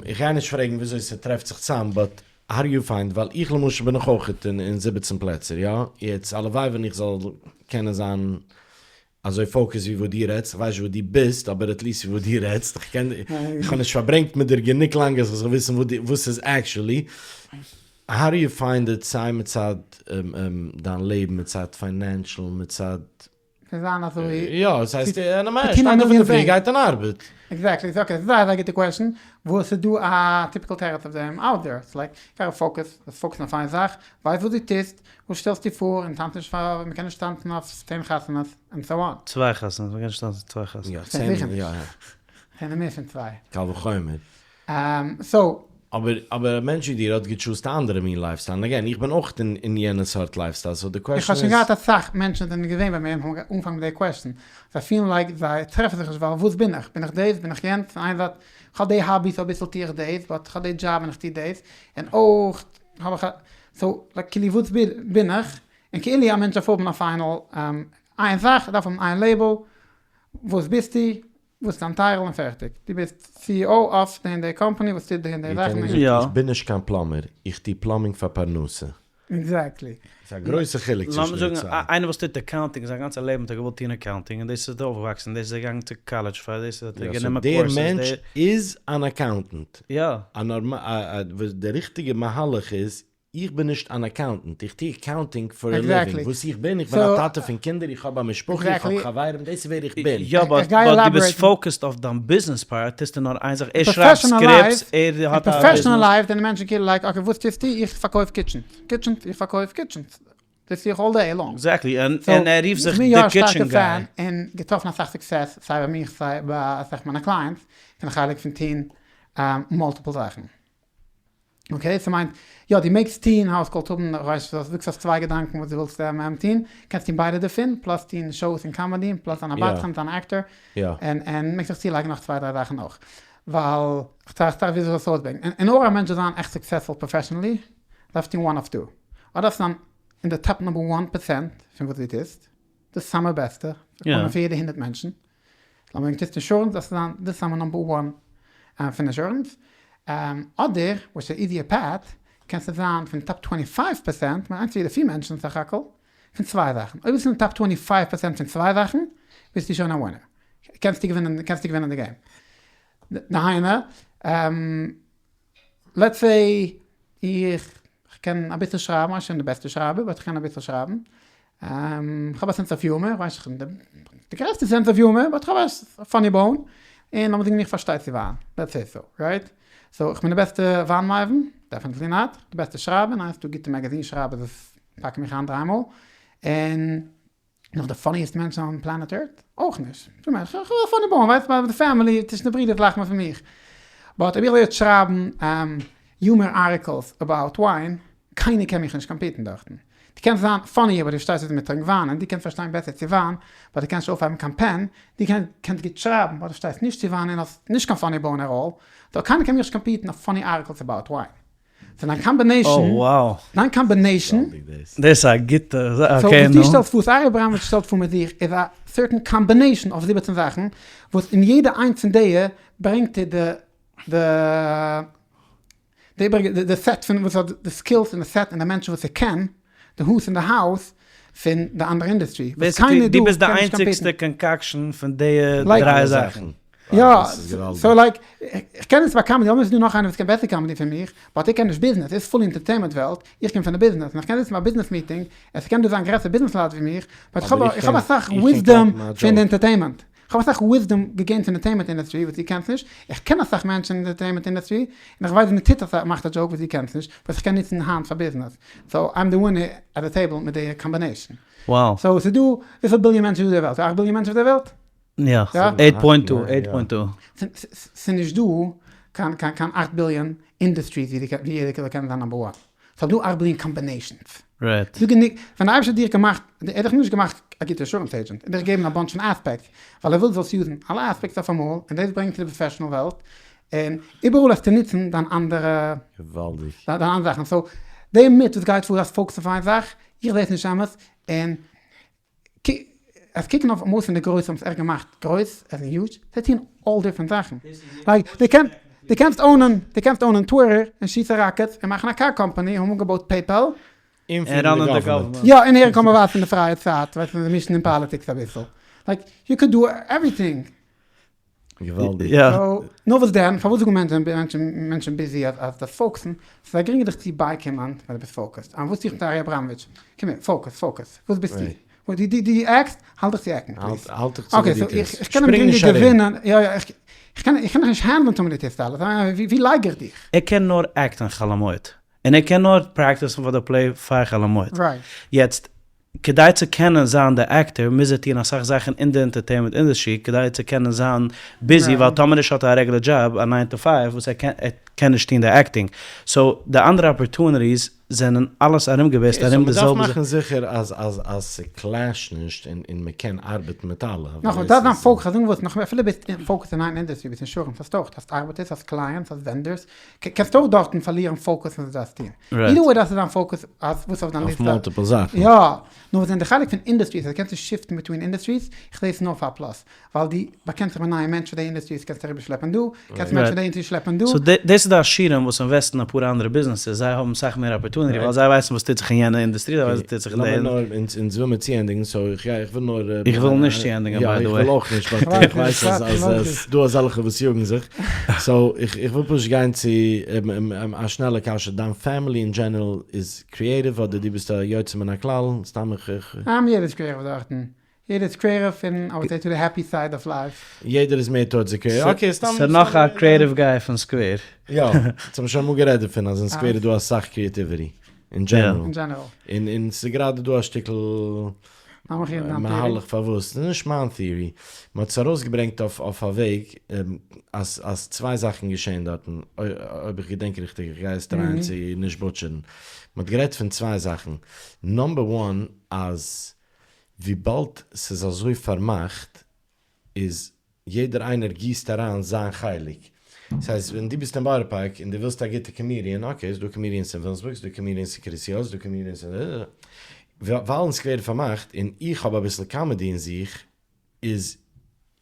B: איך גיי נישט פרעגן וויאזוי ס'טרעפט זיך צאם, but how do you find, ווייל איך למשל בין איך אויכעט אין 17 פלעצער, יא? יעצט הלוואי ווען איך זאל קענען זיין אזוי focused ווי וואס דו רעדסט, איך ווייס נישט וואס דו ביסט, אבער at least ווי וואס דו רעדסט, איך קען, איך האב נישט פארברענגט מיט דיר גענוג לאנג אז איך זאל וויסן וואס ס'איז actually. How do you find it סיי מצד דיין לעבן מצד financial מצד.
A: פון זיין אזוי.
B: יא, עס הייסט א נארמאלער שטייט אויף אינדערפרי גייט אין ארבעט.
A: Exactly, so okay, זייער זייער גוטע question, וואס איז דא א typical תירוץ אויף דעם out there, ס'איז like, gotta focus, זאלסט focus ן אויף איין זאך, ווייס וואס דו טוסט, וואס שטעלסטו פאר, און טאנץ נישט פאר, מ'קען נישט טאנצן אויף 10 חתונות, and so on.
C: צוויי חתונות, מ'קען נישט טאנצן צוויי חתונות.
B: יא, 10, יא יא.
A: זענען מער פון צוויי.
B: קל וחומר.
A: So.
B: אבער אבער א מענטש ווי דיר האט געטשוזט א אנדערע מין lifestyle, און again איך בין אויך אין יענע סארט lifestyle, so די
A: איך
B: קוועשאן
A: האב שוין
B: איז.
A: געהאט אסאך מענטשן זענען געווען ביי מיר און האבן אנגעפאנגען מיט די question, זיי פילן like זיי טרעפן זיך נישט ווייל וואס בין איך? בין איך דאס? בין איך יענץ? פון איין זייט איך האב די hobbies אביסל טו איך דאס, but איך האב די דזשאב און איך טו דאס, און אויך האב איך א, so like כאילו וואס בין איך? און כאילו א מענטש דארף האבן א final איין זאך, דארף האבן איין label, וואס ביסטו? וואס איז דיין title און פערטיג. דו ביסט CEO אויף די און די קאמפאני וואס טוט די און די זאכן.
B: יא. איך בין נישט קיין plumber, איך טו plumbing פאר פרנסה.
A: Exactly.
B: ס'איז א גרויסע חילוק צווישן די צוויי.
C: לאמיר זאגן איינער וואס טוט accounting זיין גאנצע לעבן האט ער געוואלט טון accounting און דאס איז ער אויפגעוואקסן דאס איז ער געגאנגען צו קאלעדזש פאר דאס האט ער גענומען courses.
B: דער מענטש איז אן accountant.
C: יא.
B: די ריכטיגע מהלך איז איך בין נישט אן accountant, איך טו accounting for a living, וואס איך בין, איך בין א טאטע פון קינדער, איך האב א משפחה, איך האב חברים, דאס איז ווער איך בין.
C: יא but דו ביסט focused אויף דיין ביזנעס part, טוסטו נאר איין זאך, ער שרייבט scripts, ער האט א ביזנעס.
A: Professional life זענען מענטשן כאילו like okay וואס טוסטו, איך פארקויף kitchens, kitchens, איך פארקויף kitchens, דאס טו איך all day long.
C: Exactly, און ער רופט זיך די kitchen guy.
A: און געטראפן אסאך success סיי ביי מיך סיי ביי אסאך מיינע clients, פון די חלק פון טון multiple זאכן. Okay, ס'מיינט, יא דו מעגסט טוהן house calls האבן, איך ווייס נישט, זאגסט האסט צוויי געדאנקען וואס דו ווילסט טוהן, קענסט טוהן ביידע דערפון, plus טוהן shows און comedy, plus זיין א בדחן, זיין א actor, און מעגסט זיך צולייגן נאך צוויי דריי זאכן אויך, ווייל כ'טראכט טראכט וויאזוי זאל עס אויסברענגען, אין order א מענטש זאל זיין עכט successful professionally, דארפסטו טוהן one of two, אדער דארפסטו זיין אין די top number one percent פון וואס דו טוסט, די סאמע בעסטע, פון יעדע 100 מענטשן, לאמיר זאגן טוסט אינשורענס דארפסטו זיין די סאמע number one פון אינשורענס, אדער וואס איז easier path קענסטו זיין פון top twenty five percent, מיין איינס פון יעדע פיר מענטשן סך הכל, פון צוויי זאכן, אויב ביסטו אין top twenty five percent פון צוויי זאכן ביסטו שוין א winner, קענסטו געווינען קענסטו געווינען די game, דהיינו let's say איך קען אביסל שרייבן, כ'בין נישט די בעסטע שרייבער but כ'קען אביסל שרייבן, כ'האב א sense of humor, כ'ווייס נישט די גרעסטע sense of humor but כ'האב א funny bone, און לאמיר זאגן איך פארשטיי צו וויין, let's say so, right? So כ'בין די בעסטע וויין מבין? Definitely not, די בעסטע שרייבער? ניין, ס'דא גוטע magazine שרייבערס וואס פאקן מיך איין דריי מאל, און נאך די funniest מענטש on planet earth? אויך נישט. כ'מיין, כ'האב א funny bone, ווייסט, ביי די family, צווישן די ברידערס לאכט מען פון מיך. But אויב איך זאל יעצט שרייבן humor articles about wine, קיינער קען מיך נישט compete ן דארטן. דו קענסט זיין funny אבער דו פארשטייסט וויאזוי מען טרינקט וויין, און דו קענסט פארשטיין בעסער צו וויין, but דו קענסט נישט אויפהייבן קיין pen, דו קענסט גוט שרייבן, but דו פארשטייסט נישט צו וויין און האסט נישט קיין funny bone at all, so קיינער קען מיך נישט compete ן אויף funny articles about wine. So דיין combination, דיין combination,
C: דאס איז א גוטע, okay
A: נו. So וואס דו שטעלסט פאר, וואס ארי אבראמאוויטש שטעלט פאר מיט זיך, איז א certain combination אויף 17 זאכן, וואס אין יעדע איינס פון דיע ברענגט ער די די די איבעריגע די set פון וואס האט די skills און די set און די מענטשן וואס ער קען, די who's אין די house פון די אנדערע industry, וואס קיינער
C: דא
A: קען
C: נישט
A: נישט
C: דו ביסט די
A: compete ן.
C: איינציגסטע concoction פון די דריי זאכן.
A: יא, so like, איך קען עס ביי comedy, אויב איז דא נאך איינער וואס קען בעסער comedy פון מיך, but ער קען נישט ביזנעס, ער איז fully entertainment וועלט, איך קום פון די ביזנעס, און איך קען זיצן ביי א ביזנעס meeting, עס קען דא זיין גרעסער ביזנעס לייט ווי מיך, but איך האב אסאך wisdom פון די entertainment, איך האב אסאך wisdom געגעינט פון entertainment industry וואס דו קענסט נישט, איך קען אסאך מענטשן אין די entertainment industry, און איך ווייס ווי מען טוט אסאך, מאכט א joke וואס דו קענסט נישט, וואס איך קען נוצן היינט פאר ביזנעס, so I'm the winner at the table מיט די combination. So ס'איז דא, וויפיל ביליאן מענטשן איז דא אויף די וועלט? אכט ביליאן מענטשן אויף די וועלט?
C: יא, eight point two, eight point two.
A: ס'איז נישט דא קיין קיין קיין אכט ביליאן industries ווי ווי יעדער זאל קענען זיין number one. ס'איז דא אכט ביליאן combinations.
C: Right.
A: ס'דא גענוג, ווען די אייבערשטער האט דיך געמאכט, ער האט דיך נישט געמאכט א גוטע insurance agent, ער האט דיך געגעבן א bunch פון aspects, ווייל ער וויל זאלסט use ן אלע aspects אויפאמאל, און דאס ברענגט צו די professional וועלט, און איבעראל וועסטו נוצן דיין אנדערע,
B: געוואלדיג.
A: דיין אנדערע זאכן. So, די myth וואס גייט פאר אז focus אויף איין זאך, איך זע עס נישט אמת, און אז קוקן אויף most פון די גרויסע האבן עס עכט געמאכט גרויס, עס איז huge, זיי טוען all different זאכן, like דו קענסט דו קענסט own ען דו קענסט own ען טוויטער און שיסן rockets און מאכן א car company און האבן געבויט PayPal,
B: און פירן די government.
A: יא און הערן קאמען ווייס אין די פרייע צייט ווייסט מען זיי מישן אין politics אביסל, like you could do everything.
B: געוואלדיג.
C: יא.
A: סאו, נאר וואס דען, פארוואס זאגן מענטשן מענטשן ביזי אז אז דארפסט פאוקעסן, ס'איז זייער גרינגער דיך צו בייקומען ווען דו ביסט פאוקעסד. אה, וואס טו איך מיט ארי אבראמאוויטש? קום הער, פאוקעס, פאוקעס, וואס ביסטו? דו דו דו עקסט, האלט דיך צו עקן, פליז.
B: האלט דיך צו וואס
A: אקעי,
B: דו
A: סאו
B: טוסט.
A: איך קען אים
B: שפרינג נישט
A: גרינגער
B: ארום.
A: געווינען, יא יא, איך קען איך קען דיך נישט הענדלען טאמער דו טוסט אלעס, ווי לייג איך דיך?
C: ער קען נאר עקטען חול המועד, און ער קען נאר פרעקטיסן פאר די play פאר חול המועד. יעצט, כדי צו קענען זיין די actor מוז ער טון אסאך זאכן אין די entertainment industry כדי צו קענען זיין busy, ווייל טאמער נישט האט ער א רעגולער דזשאב, א nine to five, וואס ער קען נישט טון די acting. so די אנדערע opportunities זענען אלעס ארום געבעיסט ארום די זעלבע זאך.
B: מ'דארף מאכן זיכער אז אז אז ס'קלעשט נישט און און מ'קען ארבעטן מיט אלע.
A: נאכאמאל, דארף זיין focus, כ'זאג וואס, נאכאמאל אפילו ביסט focus אין איין industry, ביסט אינשורענס, האסט אויך, האסט ארבעטערס, האסט clients, האסט vendors, קענסט אויך דארטן פארלירן focus וואס דו דארפסט טון. either way דארפסטו זיין focus אז וואס אויף דיין
B: אויף
A: ליסטע.
B: multiple זאכן.
A: יא, נאר וואס דען די חלק פון industries אז דו קענסט נישט שיפטן between industries, איך זע עס נאר פאר א plus. ווייל דו באקענסט זיך מיט נייע מענטשן פון די industries קענסטו אריבער שלעפן דא, קענסט מענטשן פון די industry שלעפן דא.
C: so דאס איז די עשירים וואס אינוועסטן אפאר אנדערע ביזנעסער, זיי האבן סאך מער opportunity ווייל זיי ווייסן וואס טוט זיך אין יענע אינדוסטרי, זיי ווייסן וואס טוט זיך אין די.
B: לאמיר נאר, אונז וויל מיר צוענדיגן, so איך גיי, איך וויל נאר.
C: איך וויל נישט צוענדיגן by the way.
B: יא איך וויל אויך נישט, but איך ווייס אז אז ס'איז דא אזעלכע וואס יאגן זיך, so איך איך וויל פשוט גיין צו א שנעלע קשיא, דיין family אין דזשענעראל איז creative אדער דו ביסט א יוצא מן הכלל, סתם איך איך.
A: יעדער איז creative דארטן. יעדער איז creative פון I would say to the happy side of life.
B: יעדער איז מער towards the creative, okay סתם.
C: ס'איז נאך א creative guy פון סקווער.
B: יא, אונז האבן שוין אמאל גערעדט דערפון אז אין סקווער איז דא אסאך creativity אין דזשענעראל.
A: אין דזשענעראל.
B: און און ס'איז גראדע דא א שטיקל מהלך פארוואס, ס'איז נישט מיין theory, מ'האט עס ארויסגעברענגט אויף אויף א וועג אז אז צוויי זאכן געשען דארטן, אויב איך געדענק ריכטיג, איך גיי עס טרייען צו נישט בוטשערן, מ'האט גערעדט פון צוויי זאכן, number one אז וויבאלד ס'איז אזוי פארמאכט איז יעדער איינער גיסט אריין זיין חלק. ס'הייסט ווען דו ביסט אין בארא פארק און דו ווילסט א גוטע comedian, okay ס'דא comedians אין וויליאמסבורג, ס'דא comedians אין קרית יואל, ס'דא comedians אין. ווייל אין סקווער איז פארמאכט און איך האב אביסל comedy אין זיך איז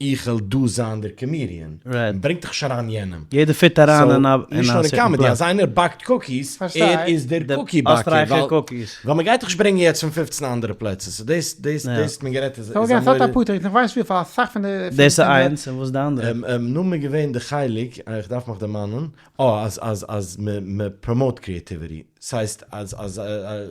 B: איך וועל דא זיין דער comedian, ברענגט דאך נישט אריין יענעם.
C: יעדער פיט אריין אין א
B: נישט נאר אין comedy, אז איינער באקט cookies, ער איז דער cookie באקער, ווייל מען גייט דאך נישט ברענגען יעצט פון פופצן אנדערע פלעצער, so דאס דאס האט מען גערעדט איז א
C: דאס איז איינס, און וואס איז די אנדערע?
B: נאכדעם איז געווען די חלק, איך דארף מיך דערמאנען, אה אז אז אז מען פראמאוט creativity, ס'הייסט אז אז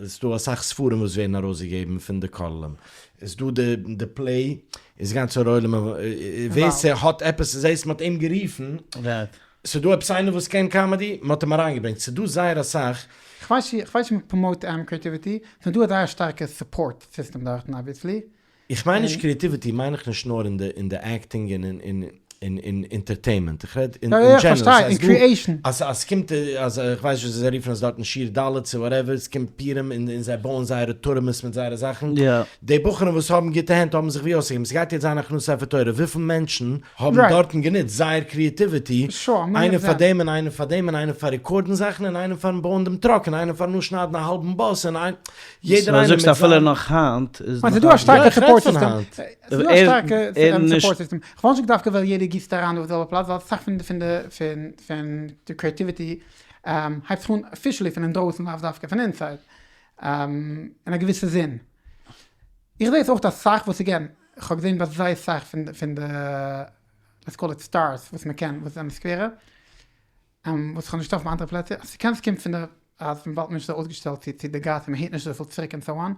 B: ס'דא אסאך ספרים וואס ווערן ארויסגעגעבן פון די כוללים, איז דא די די play איז גאנץ א עולם ווער ס'האט עפעס זעהסט מ'האט אים גערופן, ס'דא עפעס איינער וואס קען comedy מ'האט אים אריינגעברענגט, ס'דא זייער אסאך.
A: כ'ווייס נישט מ'פראמאוט creativity, ס'דא א זייער שטארקע support system דארטן obviously.
B: איך מיין נישט creativity מיין איך נישט נאר אין די אין די acting און אין אין אין entertainment, איך רעד אין דזשענעראל,
A: אין creation.
B: אז אז ס'קומט אז איך ווייס נישט ווי זיי רופן עס דארטן שיעור ד' צו whatever, ס'קומט פורים און און זיי בויען זייערע טורעמעס מיט זייערע זאכן, די בחורים וואס האבן גוטע הענט האבן זיך ווי אויסצוגעבן, ס'גייט יעצט זיין הכנסת ספר תורה, וויפיל מענטשן האבן דארטן גענוצט זייער creativity, איינער פאר דעם און איינער פאר דעם און איינער פאר רעקארדן זאכן און איינער פארן בויען דעם truck און איינער פארן אנשניידן א האלבן באס און איינער. יעדער איינער
C: זאגסט
B: מיט
C: אפילו
B: זיין.
C: נאך היינט איז
A: ס'איז
C: נאך
A: דא א שטארקע
B: יא, איך רעד
A: support
B: פון
A: סיסטעם.
B: היינט.
A: ס'איז דא א שטארקע support system. כ'וואלט נישט געדארפט ווייל יעדער גיסט אריין אויף די זעלבע פלאץ, ווייל אסאך פון פון די פון פון די creativity הייבט זיך אן officially פון אינדרויסן לאו דווקא פון inside. אין א געוויסע זין. איך זעה עס אויך אסאך וואס again, כ'האב געזען ביי זייער סאך פון פון די let's call it stars וואס מ'קען וואס זענען סקווערע. וואס איך האב נישט געטראפן ביי אנדערע פלעצער, אז ס'קען ס'קומט פון די אז וויבאלד מ'איז נישט אזוי אויסגעשטעלט צו צו די גאס און מ'הערט נישט אזויפיל צוריק און so on,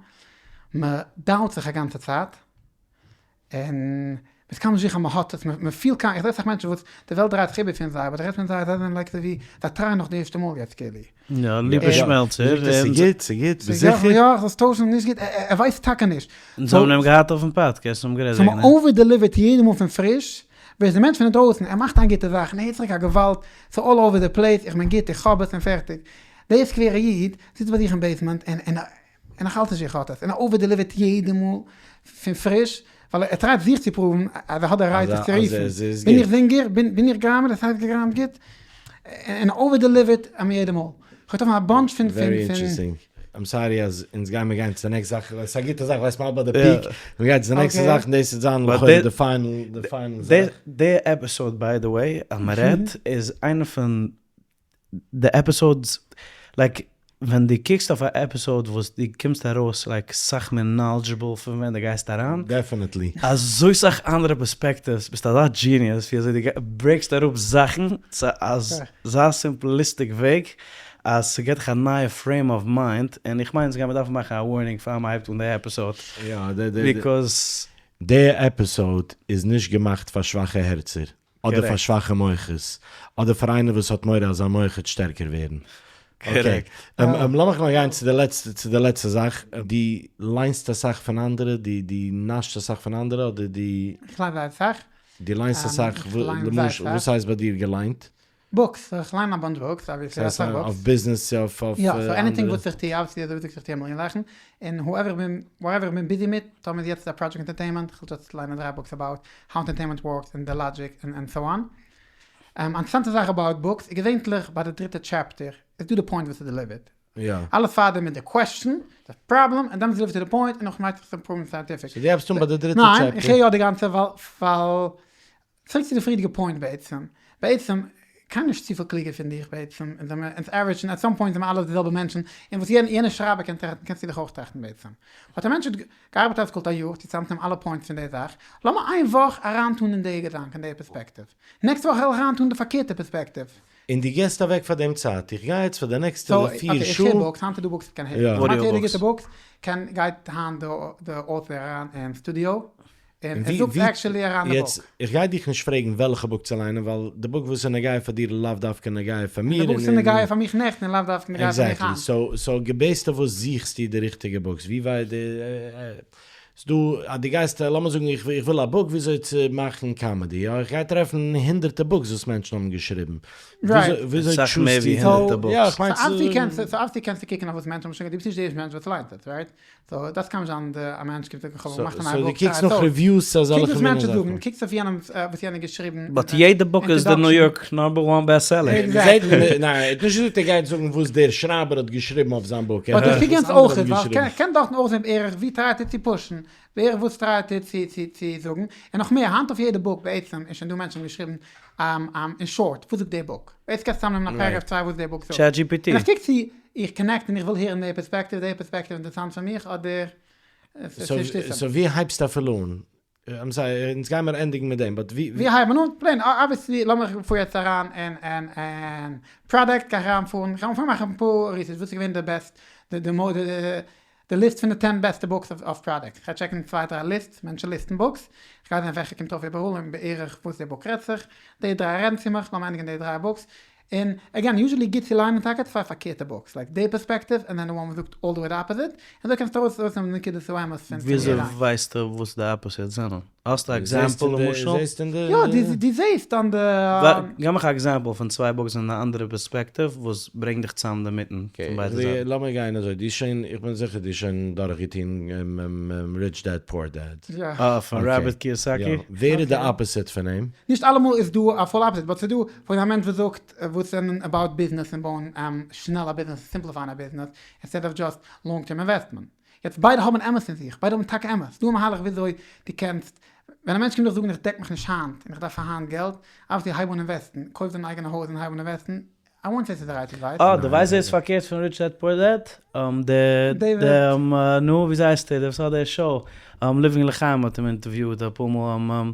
A: מ'דאונט זיך א גאנצע צייט, און מ'איז קיינמאל נישט זיכער אז מ'האט עס, מ'פילט קיין, איך זעה אסאך מענטשן וואס די וועלט דרייט זיך איבער פון זיי, אבער די רעדסט מיט זיי, זיי זענען like אזוי ווי זיי טרייען נאך די ערשטע מאל יעצט כאילו.
C: יא, ליפא שמעלצער.
B: זאגט ער ס'גוט, ס'גוט, ביסט זיכער?
A: יא, זאלסט טוישן, נישט גוט, ער ווייסט טאקע נישט.
C: אונז האבן אים געהאט אויפן פאדקעסט און האבן גערעדט
A: סאו
C: וועגן אים.
A: מ'אווער דעליווערט יעדע מאל פון פריש, ווער איז די מענטש פון אינדרויסן, ער מאכט איין גוטע זאך און ער הערט צוריק א געוואלד, ס'איז all over the place, איך בין גוט, איך האב עס און פערטיג. דער סקווערע איד זיצט ביי זיך אין basement און און און איך האלט נישט איך האט עס, און ער אווער דעליווערט יעדע מאל פון פריש, ווייל ער טרייט זיך צו פראוון אז ער האט די right זיך צו רופן, בין איך זינגער, בין איך גראמער, דאס הייסט געגראמט גוט, און ער אווער דעליווערט אים יעדע מאל. כ'האב געטראפן א bunch פון פון
B: Very interesting. I'm sorry אז אונז גיימער גיין צו די next זאך, ווייל ס'איז א גוטע זאך, ווייסט מ'האלט ביי די peak, מ'גייט צו די נעקסטע זאך און דאס וועט זיין לכאורה די final, די final זאך.
C: די episode by the way אז מ'רעדט איז איינע פון די episodes like. ווען דו קוקסט אויף א episode וואס דו קומסט ארויס like סאך מער knowledgeable פון ווען דו גייסט אריין.
B: Definitely.
C: אזוי סאך אנדערע perspectives, ביסט אזא genius ווי אזוי דו break סט אראפ זאכן צו אזא simplistic וועג אז ס'געט דיך א נייע frame of mind, און איך מיין אונז גיימיר דארפן מאכן א warning פאר מ'הייבט אן די episode, because.
B: די episode איז נישט געמאכט פאר שוואכע הערצער, אדער פאר שוואכע מוחות, אדער פאר איינער וואס האט מורא אז זיין מח וועט שטערקער ווערן. Okay. לאמיך נאר גיין צו די לעצטע, צו די לעצטע זאך. דו ליינסט אסאך פון אנדערע? דו דו נאשסט אסאך פון אנדערע אדער דו.
A: איך ליין זייער אסאך.
B: דו ליינסט אסאך, למשל וואס הייסט ביי דיר געליינט?
A: Books, איך ליין א bunch books, obviously אסאך books.
B: אויף ביזנעס צו אויף אנדערע?
A: יא, so anything וואס איך טוה, obviously אזוי ווי דו זאגסט איך טוה א מיליאן זאכן, און whoever איך בין, whatever איך בין busy מיט, טאמער איז יעצט א project entertainment, איך וויל just ליינען דריי books about how entertainment works און די logic און so on. אינטערעסאנטע זאך about books, איז געווענטליך ביי די דריטע chapter איז דא די point וואס איז delivered. אלעס פארדעם מיט די question, די פראבלעם, און דאן איז delivered to the point, און נאך מיינט זיך proven scientific.
B: So דו הייבסט אן ביי די דריטע chapter?
A: ניין, איך הער יא די גאנצע ווייל צוריק צו די פריערדיגע point בעצם, בעצם קיינער נישט צופיל קלוגער פון דיך בעצם, אונז זעמער אונז average ן at some point זעמער אלע די זעלבע מענטשן, און וואס יענער שרייבער קען טראכטן קענסטו דיך אויך טראכטן בעצם. But א מענטש האט געארבעט אויף סקולט א יאר צו צוזאמצונעמען אלע points פון די זאך, לאמיר איין וואך אריינטון אין די געדאנק אין די perspective, נעקסטע וואך וועל איך אריינטון די פארקערטע perspective.
B: און דו געסט אוועק פאר דעם צייט, איך גיי יעצט פאר די נעקסטע פיר
A: שעה. איך הער books, היינט איז דא books וואס קען הערן, כמעט יעדע גוטע books קען גייט היינט די author אריין אין סטודיאו און ער זאגט actually אריין די book.
B: איך גיי דיך נישט פרעגן וועלכע book צו ליינען ווייל די book וואס איז נוגע פאר דיר איז לאו דווקא נוגע פאר מיר.
A: די book וואס איז נוגע פאר מיך נעכטן איז לאו דווקא נוגע פאר מיך היינט.
B: Exactly. So גע base ט אויף וואס זוכסטו די ריכטיגע books? ווי ווייט די ס'דא אז דו גייסט לאמיר זאגן איך וויל א book וויאזוי צו מאכן comedy יא איך גיי טרעפן הונדערטע books וואס מענטשן האבן געשריבן. וויאזוי
C: אסאך מער ווי הונדערטע books.
B: יא איך מיין
A: So obviously קענסטו קוקן אויף וואס מענטשן האבן שוין געטון, דו ביסט נישט די ערשטע מענטש וואס ליינט עס, right? So דאס קען נישט זיין די א מענטש קומט זאגן כ'האב געמאכט א נייע book.
B: So דו קוקסט נאך reviews צו אזעלכע
A: קוק וואס מענטשן זאגן, קוקסט אויף יענעמ'ס וואס יענער געשריבן.
C: But יעדע book איז די ניו יארק number one best seller.
B: Exactly. ניין ער האט נישט געזאגט ער גייט זאגן וואס דער שרייבער האט געשריבן אויף זיין book.
A: But איך קוק יענץ אויך ווייל איך קען דארטן אויך זען בערך ווי try ט ער צו push ן, בערך וואס try ט ער צו צו זאגן, און נאך מער, היינט אויף יעדע book בעצם איז שוין דא מענטשן האבן געשריבן אין short וואס זאגט דער book, בעצם קענסטו צוזאמנעמען א paragraph צוויי וואס דער book זאגט.
C: ChatGPT.
A: און איך קוק צו איך connect און איך וויל הערן די perspective, די perspective אינטערעסאנט פאר מיך אדער
B: So ווי הייבסטו אפילו אן? I'm sorry, אונז גיימער ענדיגן מיט דעם, but ווי.
A: ווי הייבט מען אן? Plain, obviously לאמיך פאר יעצט אריין אין אין אין product, גיי איך אריינפארן, איך גיי אנפאנגען מאכן אפאר research וואס איז געווען די best, די די די list פון די ten בעסטע books אויף product, איך גיי check ן צוויי דריי lists, מענטשן list ן books, איך גיי זען וועלכע קומט אויף איבעראל און בערך וואס די book רעדט זיך, די דריי רעדן צו מיך, לאמיר ענדיגן די דריי books, און again usually גוט צו ליינען טאקע צוויי פארקערטע books, like די perspective און דען די one וואס זאגט all the way די opposite, און אזוי קענסטו ארויס ארויסנעמען די נקודת האמת פון
C: וויאזוי ווייסטו וואס די opposite זענען? האסט א example למשל?
A: יא, דו זעהסט אן די.
C: געב מיך א example פון צוויי books אין א אנדערע perspective וואס ברענגט דיך צאם דערמיטן פון ביידע זייטן.
B: לאמיר גיין אזוי, דו שוין, איך בין זיכער דו שוין דורך געטון Rich Dad Poor Dad.
A: יא.
C: אה, פון ראבערט קיאסאקי?
B: יא. ווער איז די opposite פון אים?
A: נישט אלעמאל איז דא א full opposite, but ס'איז דא פון א מענטש וואס זאגט וואס זענען about ביזנעס און בויען שנעל א ביזנעס, simplify ען א ביזנעס, instead of just long term investment. יעצט ביידע האבן אמת אין זיך, ביידע האבן טאקע אמת, ס'דא א מהלך וויאזוי דו קענסט, ווען א מענטש קומט דיך זאגן איך דעק מיך נישט היינט און איך דארף פאר היינט געלט, obviously הייב אן invest ן, קויף דיין אייגענע הויז און הייב אן invest ן, I won't say ס'איז די right advice.
C: אה, דו ווייסט ווער איז פארקערט פון Rich Dad Poor Dad? די די נו וויאזוי הייסט ער, דער וואס האט די show, Living לחיים האט אים אינטערוויוט אפאר מאל,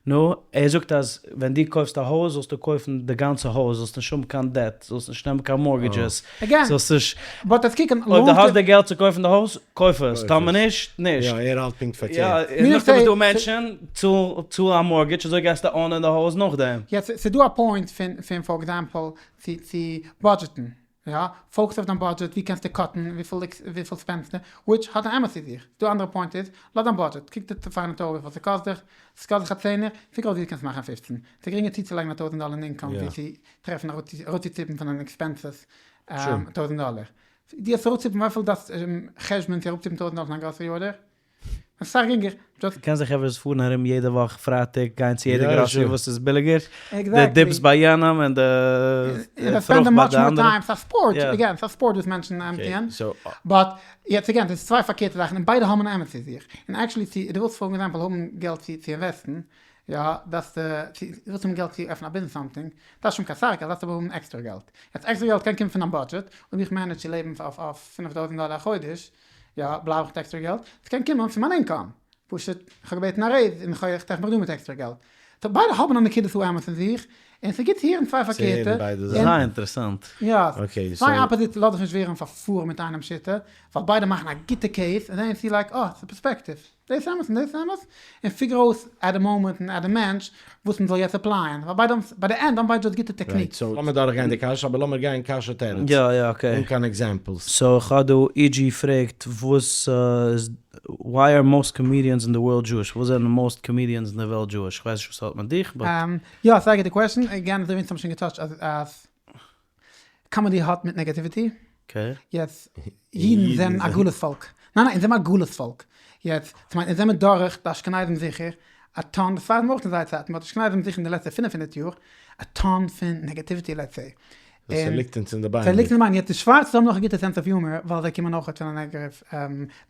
C: נו, ער זאגט אז ווען דו קויפסט א הויז זאלסטו קויפן די גאנצע הויז, זאלסט נישט האבן קיין דעט, זאלסט נישט נעמען קיין mortgages, זאלסט נישט, אויב דו האסט די געלט צו קויפן די הויז, קויף עס, טאמער נישט, נישט.
B: יא, ער האלט פונקט פארקערט.
C: יא, נאכדעם איז דא מענטשן, צאל א mortgage, אזוי גייסטו own ען די הויז נאכדעם.
A: יעצט, ס'איז דא א point פון for example צו budget ן, יא, focus אויף דיין budget, ווי קענסטו cut ן, וויפיל spend סטו, which האט א אמת אין זיך, די אנדערע point איז, לאז דיין budget, קוק די פיינע טאר וויפיל ס'קאסט דיך, ס'קאסט דיך א צענער, figure אויס ווי דו קענסט מאכן פופצן, ס'איז גרינגער צוצולייגן א טויזנט דאלער אין income ווי צו טרעפן אראפצוציפן פון דיינע expenses טויזנט דאלער, דו האסט אראפציפן וויפיל דארפסט חשבון צו אראפציפן טויזנט דאלער פון דיין grocery order? אסאך גרינגער.
C: קען זיך חברה פארן ארום יעדע וואך פרייטאג גיין צו יעדע גראסערי וואס איז ביליגער, די dips ביי יענעם און די פרוכט ביי די אנדערע.
A: ס'איז א ספארט, again, ס'איז א ספארט וואס מענטשן טוען, but יעצט again, ס'איז צוויי פארקערטע זאכן און ביידע האבן אן אמת צו זיך, און actually צו, דו ווילסט for example האבן געלט צו invest ן. יא, דארפסטו, צו ווילסט האבן געלט צו עפענען א ביזנעס סאמטינג, דארפסט נישט האבן קיין סאך געלט, דארפסט אבער האבן עקסטערע געלט. יעצט עקסטערע געלט קען קומען פון דיין בודזשעט, אויב איך manage צו לעבן אויף 5000 דאלער א חודש, יא, בלייב איך מיט עקסטערע געלט, ס'קען קומען פון מיין income, פשוט איך האב געבעטן א raise און איך טרעף מיך דא מיט עקסטערע געלט. so ביידע האבן א נקודת האמת אין זיך, און ס'איז גוט צו הערן צוויי פארקערטע.
C: זייער אינטערעסאנט.
A: יא, צוויי opposite לאז דיך נישט ווערן פארפארן מיט איינעם שיטה, ווייל ביידע מאכן א גוטע case, און then you see like אה, ס'איז פערספעקטיוו. דאס איז אמת און דאס איז אמת, און figure אויס at the moment און at the מענטש וואס מען זאל יעצט apply ען, ווייל ביידע האבן, ביי די end האבן ביידע just גוטע techniques.
B: right, so לאמיר דורכגיין די קשיא, אבער לאמיר גיין קשיא תירוץ,
C: יא יא okay.
B: אן קיין examples.
C: so איך האב דא EG פרעגט וואס איז why are most comedians in the world Jewish? וואס זענען most comedians אין די וועלט Jewish? כ'ווייס נישט וואס ס'האט מיט דיך but.
A: יא, ס'איז א גוטע question, again אזוי ווי אונז האבן שוין גע touch ט אז comedy האט מיט negativity, יעצט אידן זענען א גלות פאלק, ניין ניין אונז זעמער א גלות פאלק, יעצט ס'מיינט אונז זעמער דורך די אשכנזים זיכער א טאן, די ספרדים אויך אין זייער צייטן, but די אשכנזים זיכער אין די לעצטע 500 יאר, א טאן פון negativity let's say.
B: ס'ליגט אונז אין די ביינער.
A: ס'ליגט אין די ביינער, יעצט די שווארצע האבן נאך א גוטע sense of humor ווייל זיי קומען אויך פון א negative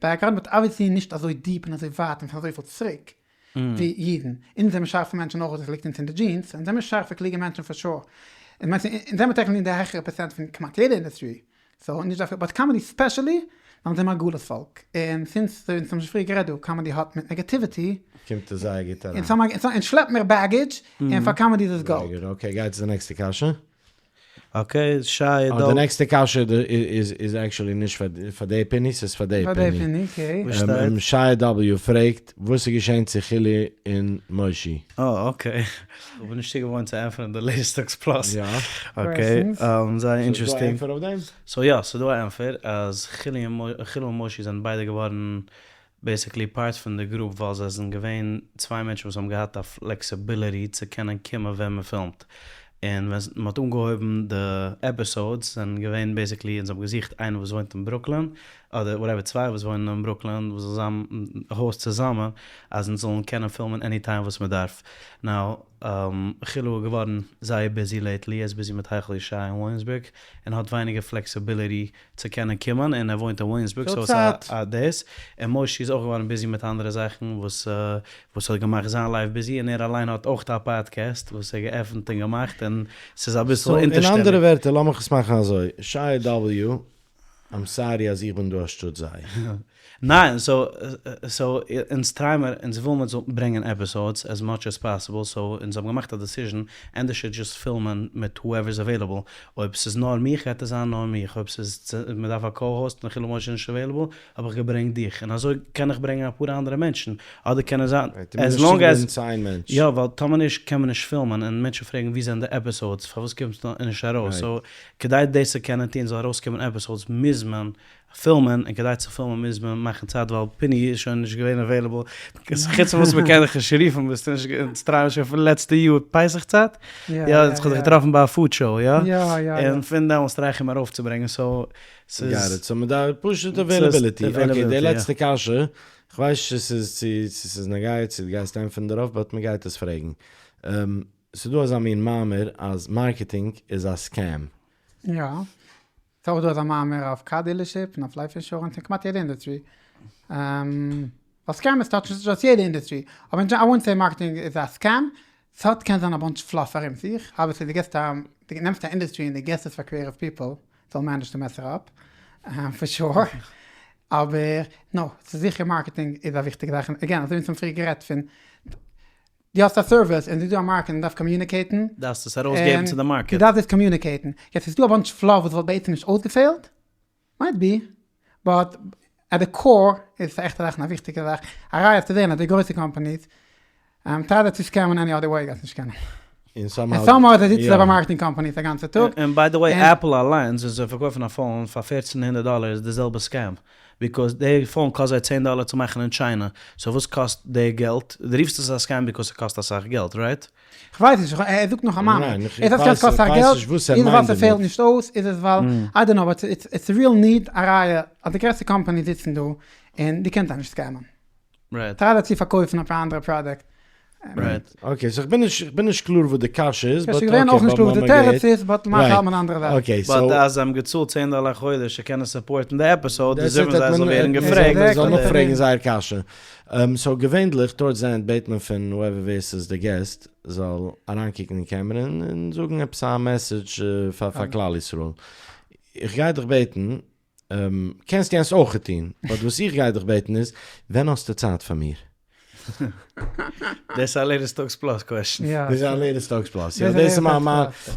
A: background, but obviously נישט אזוי deep און אזוי ווייט און פון אזויפיל צוריק. ווי אידן. אונז זעמיר שארפע מענטשן אויך, דאס ליגט אונז אין די genes, אונז זעמיר שארפע קלוגע מענטשן for sure. און מיינסט אונז זעמיר technically אין די העכערע פערצענט פון כמעט יעדע industry. so נישט דווקא, but comedy specially, ווייל אונז זעמיר א גלות פאלק. און since אונז האבן שוין פריער גערעדט דא, comedy האט מיט negativity.
B: קומט עס זייער גוט אריין.
A: אונז שלעפן מיר baggage, און פאר comedy איז עס גאלד.
B: זייער גוט, okay גיי צו די נעקסטע קשיא.
C: okay, שי
B: דא. די נעקסטע קשיא איז actually נישט פאר די פיני, ס'איז פאר די
A: פיני.
C: וואס שטייט?
B: שי W פרעגט, וואס איז געשען צו חילי און מושי?
C: אה okay. כ'בין נישט צוגעוואוינט צו ענטפערן די לעיסטאקס plus. יא. okay, זייער interesting.
B: ס'איז דא א ענטפער אויף דעם?
C: so יא, ס'איז דא א ענטפער אז חילי און מושי זענען ביידע געווארן basically part פון די group ווייל זיי זענען געווען צוויי מענטשן וואס האבן געהאט א flexibility צו קענען קומען ווען מען פילמט, און ווען מען האט אנגעהויבן די episodes זענען געווען basically אונז האבן געזוכט איינער וואס וואוינט אין ברוקלין אדער whatever צוויי וואס וואוינען אין ברוקלין וואס זאל זיין host צוזאמען אז אונז זאלן קענען פילמען any time וואס מען דארף. now חילו איז געווארן זייער busy lately, ער איז busy מיט היכל ישעי' אין וויליאמסבורג און האט ווייניגער flexibility צו קענען קומען און ער וואוינט אין וויליאמסבורג so ס'איז א דאס, און מושי איז אויך געווארן busy מיט אנדערע זאכן וואס וואס האט געמאכט זיין life busy און ער אליין האט אויך א פאדקעסט וואס ער געעפנט און געמאכט און ס'איז אביסל
B: אונטערשטעליג. אין אנדערע ווערטער לאמיך עס מאכן אזוי, שי W, I'm sorry אז איך בין דא אנשטאט זיי.
C: ניין, so so אונז try מיר, אונז וויל מיר ברענגען episodes as much as possible, so אונז האבן געמאכט א decision, ענדערש just פילמען מיט whoever איז available, אויב ס'איז נאר מיך גייט עס זיין נאר מיך, אויב ס'איז מ'דארף א co-host און חילו משה איז נישט available, האב איך געברענגט דיך, און אזוי קען איך ברענגען אפאר אנדערע מענטשן, אדער קען עס זיין as long as, יא ווייל טאמער נישט קען מען נישט פילמען, און מענטשן פרעגן ווי זענען די episodes, פארוואס קומט עס נישט ארויס, so כדי דאס צו קענען טון זאל ארויסקומען episodes מוז מען פילמען, און כדי צו פילמען מוז מען מאכן צייט ווייל פיני איז שוין נישט געווען available, חוץ פון וואס מען קען דיך נישט רופן ביסטו נישט, אונז try ען שוין פון לעצטע יאר פסח צייט, יא איך האב דיך געטראפן ביי א food show יא? און פון דעמאלטס try איך אים ארויפצוברענגען so ס'איז.
B: got it, so מ'דארף פשוט availability, okay די לעצטע קשיא, כ'ווייס נישט צו ס'איז צו ס'איז נוגע צו דו גייסט ענטפערן דערויף but מ'גייט עס פרעגן, ס'דא אזא מין מאמר אז marketing איז א scam.
A: יא. ס'איז אויך דא אזא מאמר אויף car dealership און אויף life insurance און כמעט יעדע industry. ווייל scammers touch ן נישט אויס יעדע industry. אבער אין I won't say marketing איז א scam. ס'האט קען זיין א bunch fluff ארום זיך. obviously דו גיבסט א, דו נעמסט א industry און דו גיבסט עס פאר creative people זאלן manage ן to mess up. for sure. אבער no, ס'איז זיכער marketing איז א וויכטיגע זאך. און again, אזוי ווי אונז האבן פריער גערעדט פון דו האסט א סערוויס און ס'איז דא א market און דארף communicate ן.
C: דארפסט עס ארויסגעבן צו די market.
A: דו דארפסט דאס communicate ן. יעצט איז דא א bunch fluff וואס וואלט בעצם נישט אויסגעפעלט, might be, but at the core איז עס א עכטע זאך און א וויכטיגע זאך. א ראיה צו זען אז די גרויסע companies try זיי צו scam ען any other way גייסט נישט קענען.
B: און
A: און somehow זיי זיצן זיי ביי marketing companies א גאנצע טאג.
C: און by the way Apple אליינס ווען זיי פארקויפן א phone פאר 1400 דאלער איז די זעלבע scam. because די phone קאסט זיי צען דאלער צו מאכן אין China, so וואס קאסט די געלט? די רופסט עס א scam because ס'קאסט אסאך געלט, right?
A: כ'ווייס נישט, ער זאגט נאך א מאמר. איז עס קען קאסט אסאך געלט? איז עס ווייל ס'פעלט נישט אויס? איז עס ווייל, I don't know, but it's real need א ראיה אז די גרעסטע companies זיצן דא און דו קענסט זיי נישט scam ען. try זיי צו פארקויפן אפאר אנדערע product.
C: Right.
B: Okay, so איך בין נישט, איך בין נישט קלאר וואס די קשיא איז, but
A: ס'איז געווען
B: okay,
A: אויך נישט קלאר וואס די תירוץ איז, but למעשה האט מען אן אנדערע וועג.
B: Okay, so.
C: But אז זיי האבן געצאלט צען דאלער א חודש צו קענען support ן די episode, deserve ן זיי זאל ווערן געפרעגט.
B: זיי זאלן נאכפרעגן זייער קשיא. So געווענדליך towards the end בעט מען פון whoever ווער ס'איז די guest זאל אריינקוקן אין קעמערע און זאגן עפעס א message פאר כלל ישראל. איך גיי דיך בעטן, קענסט יענס אויך טון, but וואס איך גיי דיך בעטן איז, ווען האסטו צייט פאר מיר?
C: דאס איז א Latest Talks Plus question.
B: דאס איז א Latest Talks Plus, יא. דאס איז מיין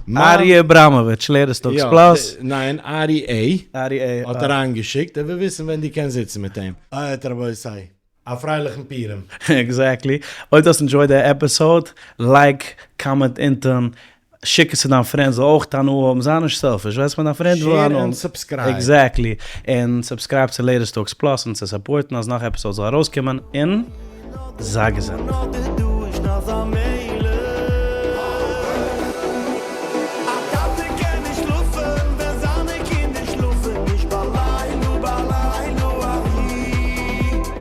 B: מיין.
C: ארי אבראמאוויטש, Latest Talks Plus.
B: ניין, ארי עי.
C: ארי עי.
B: האט אריינגעשיקט, ער וויל וויסן ווען דו קענסט זיצן מיט אים. אייט רבותי, א פרייליכן פורים.
C: Exactly. אויב דו האסט enjoyed די episode, like, comment אונטען, שיק עס צו דיין friend זאל אויך הנאה האבן, זיי נישט selfish, ווייסט ווען דיין friend וויל הנאה האבן.
B: Share און subscribe.
C: Exactly. און subscribe צו Latest Talks Plus און צו support ן אז נאך episodes זאל ארויסקומען, און זיי געזונט.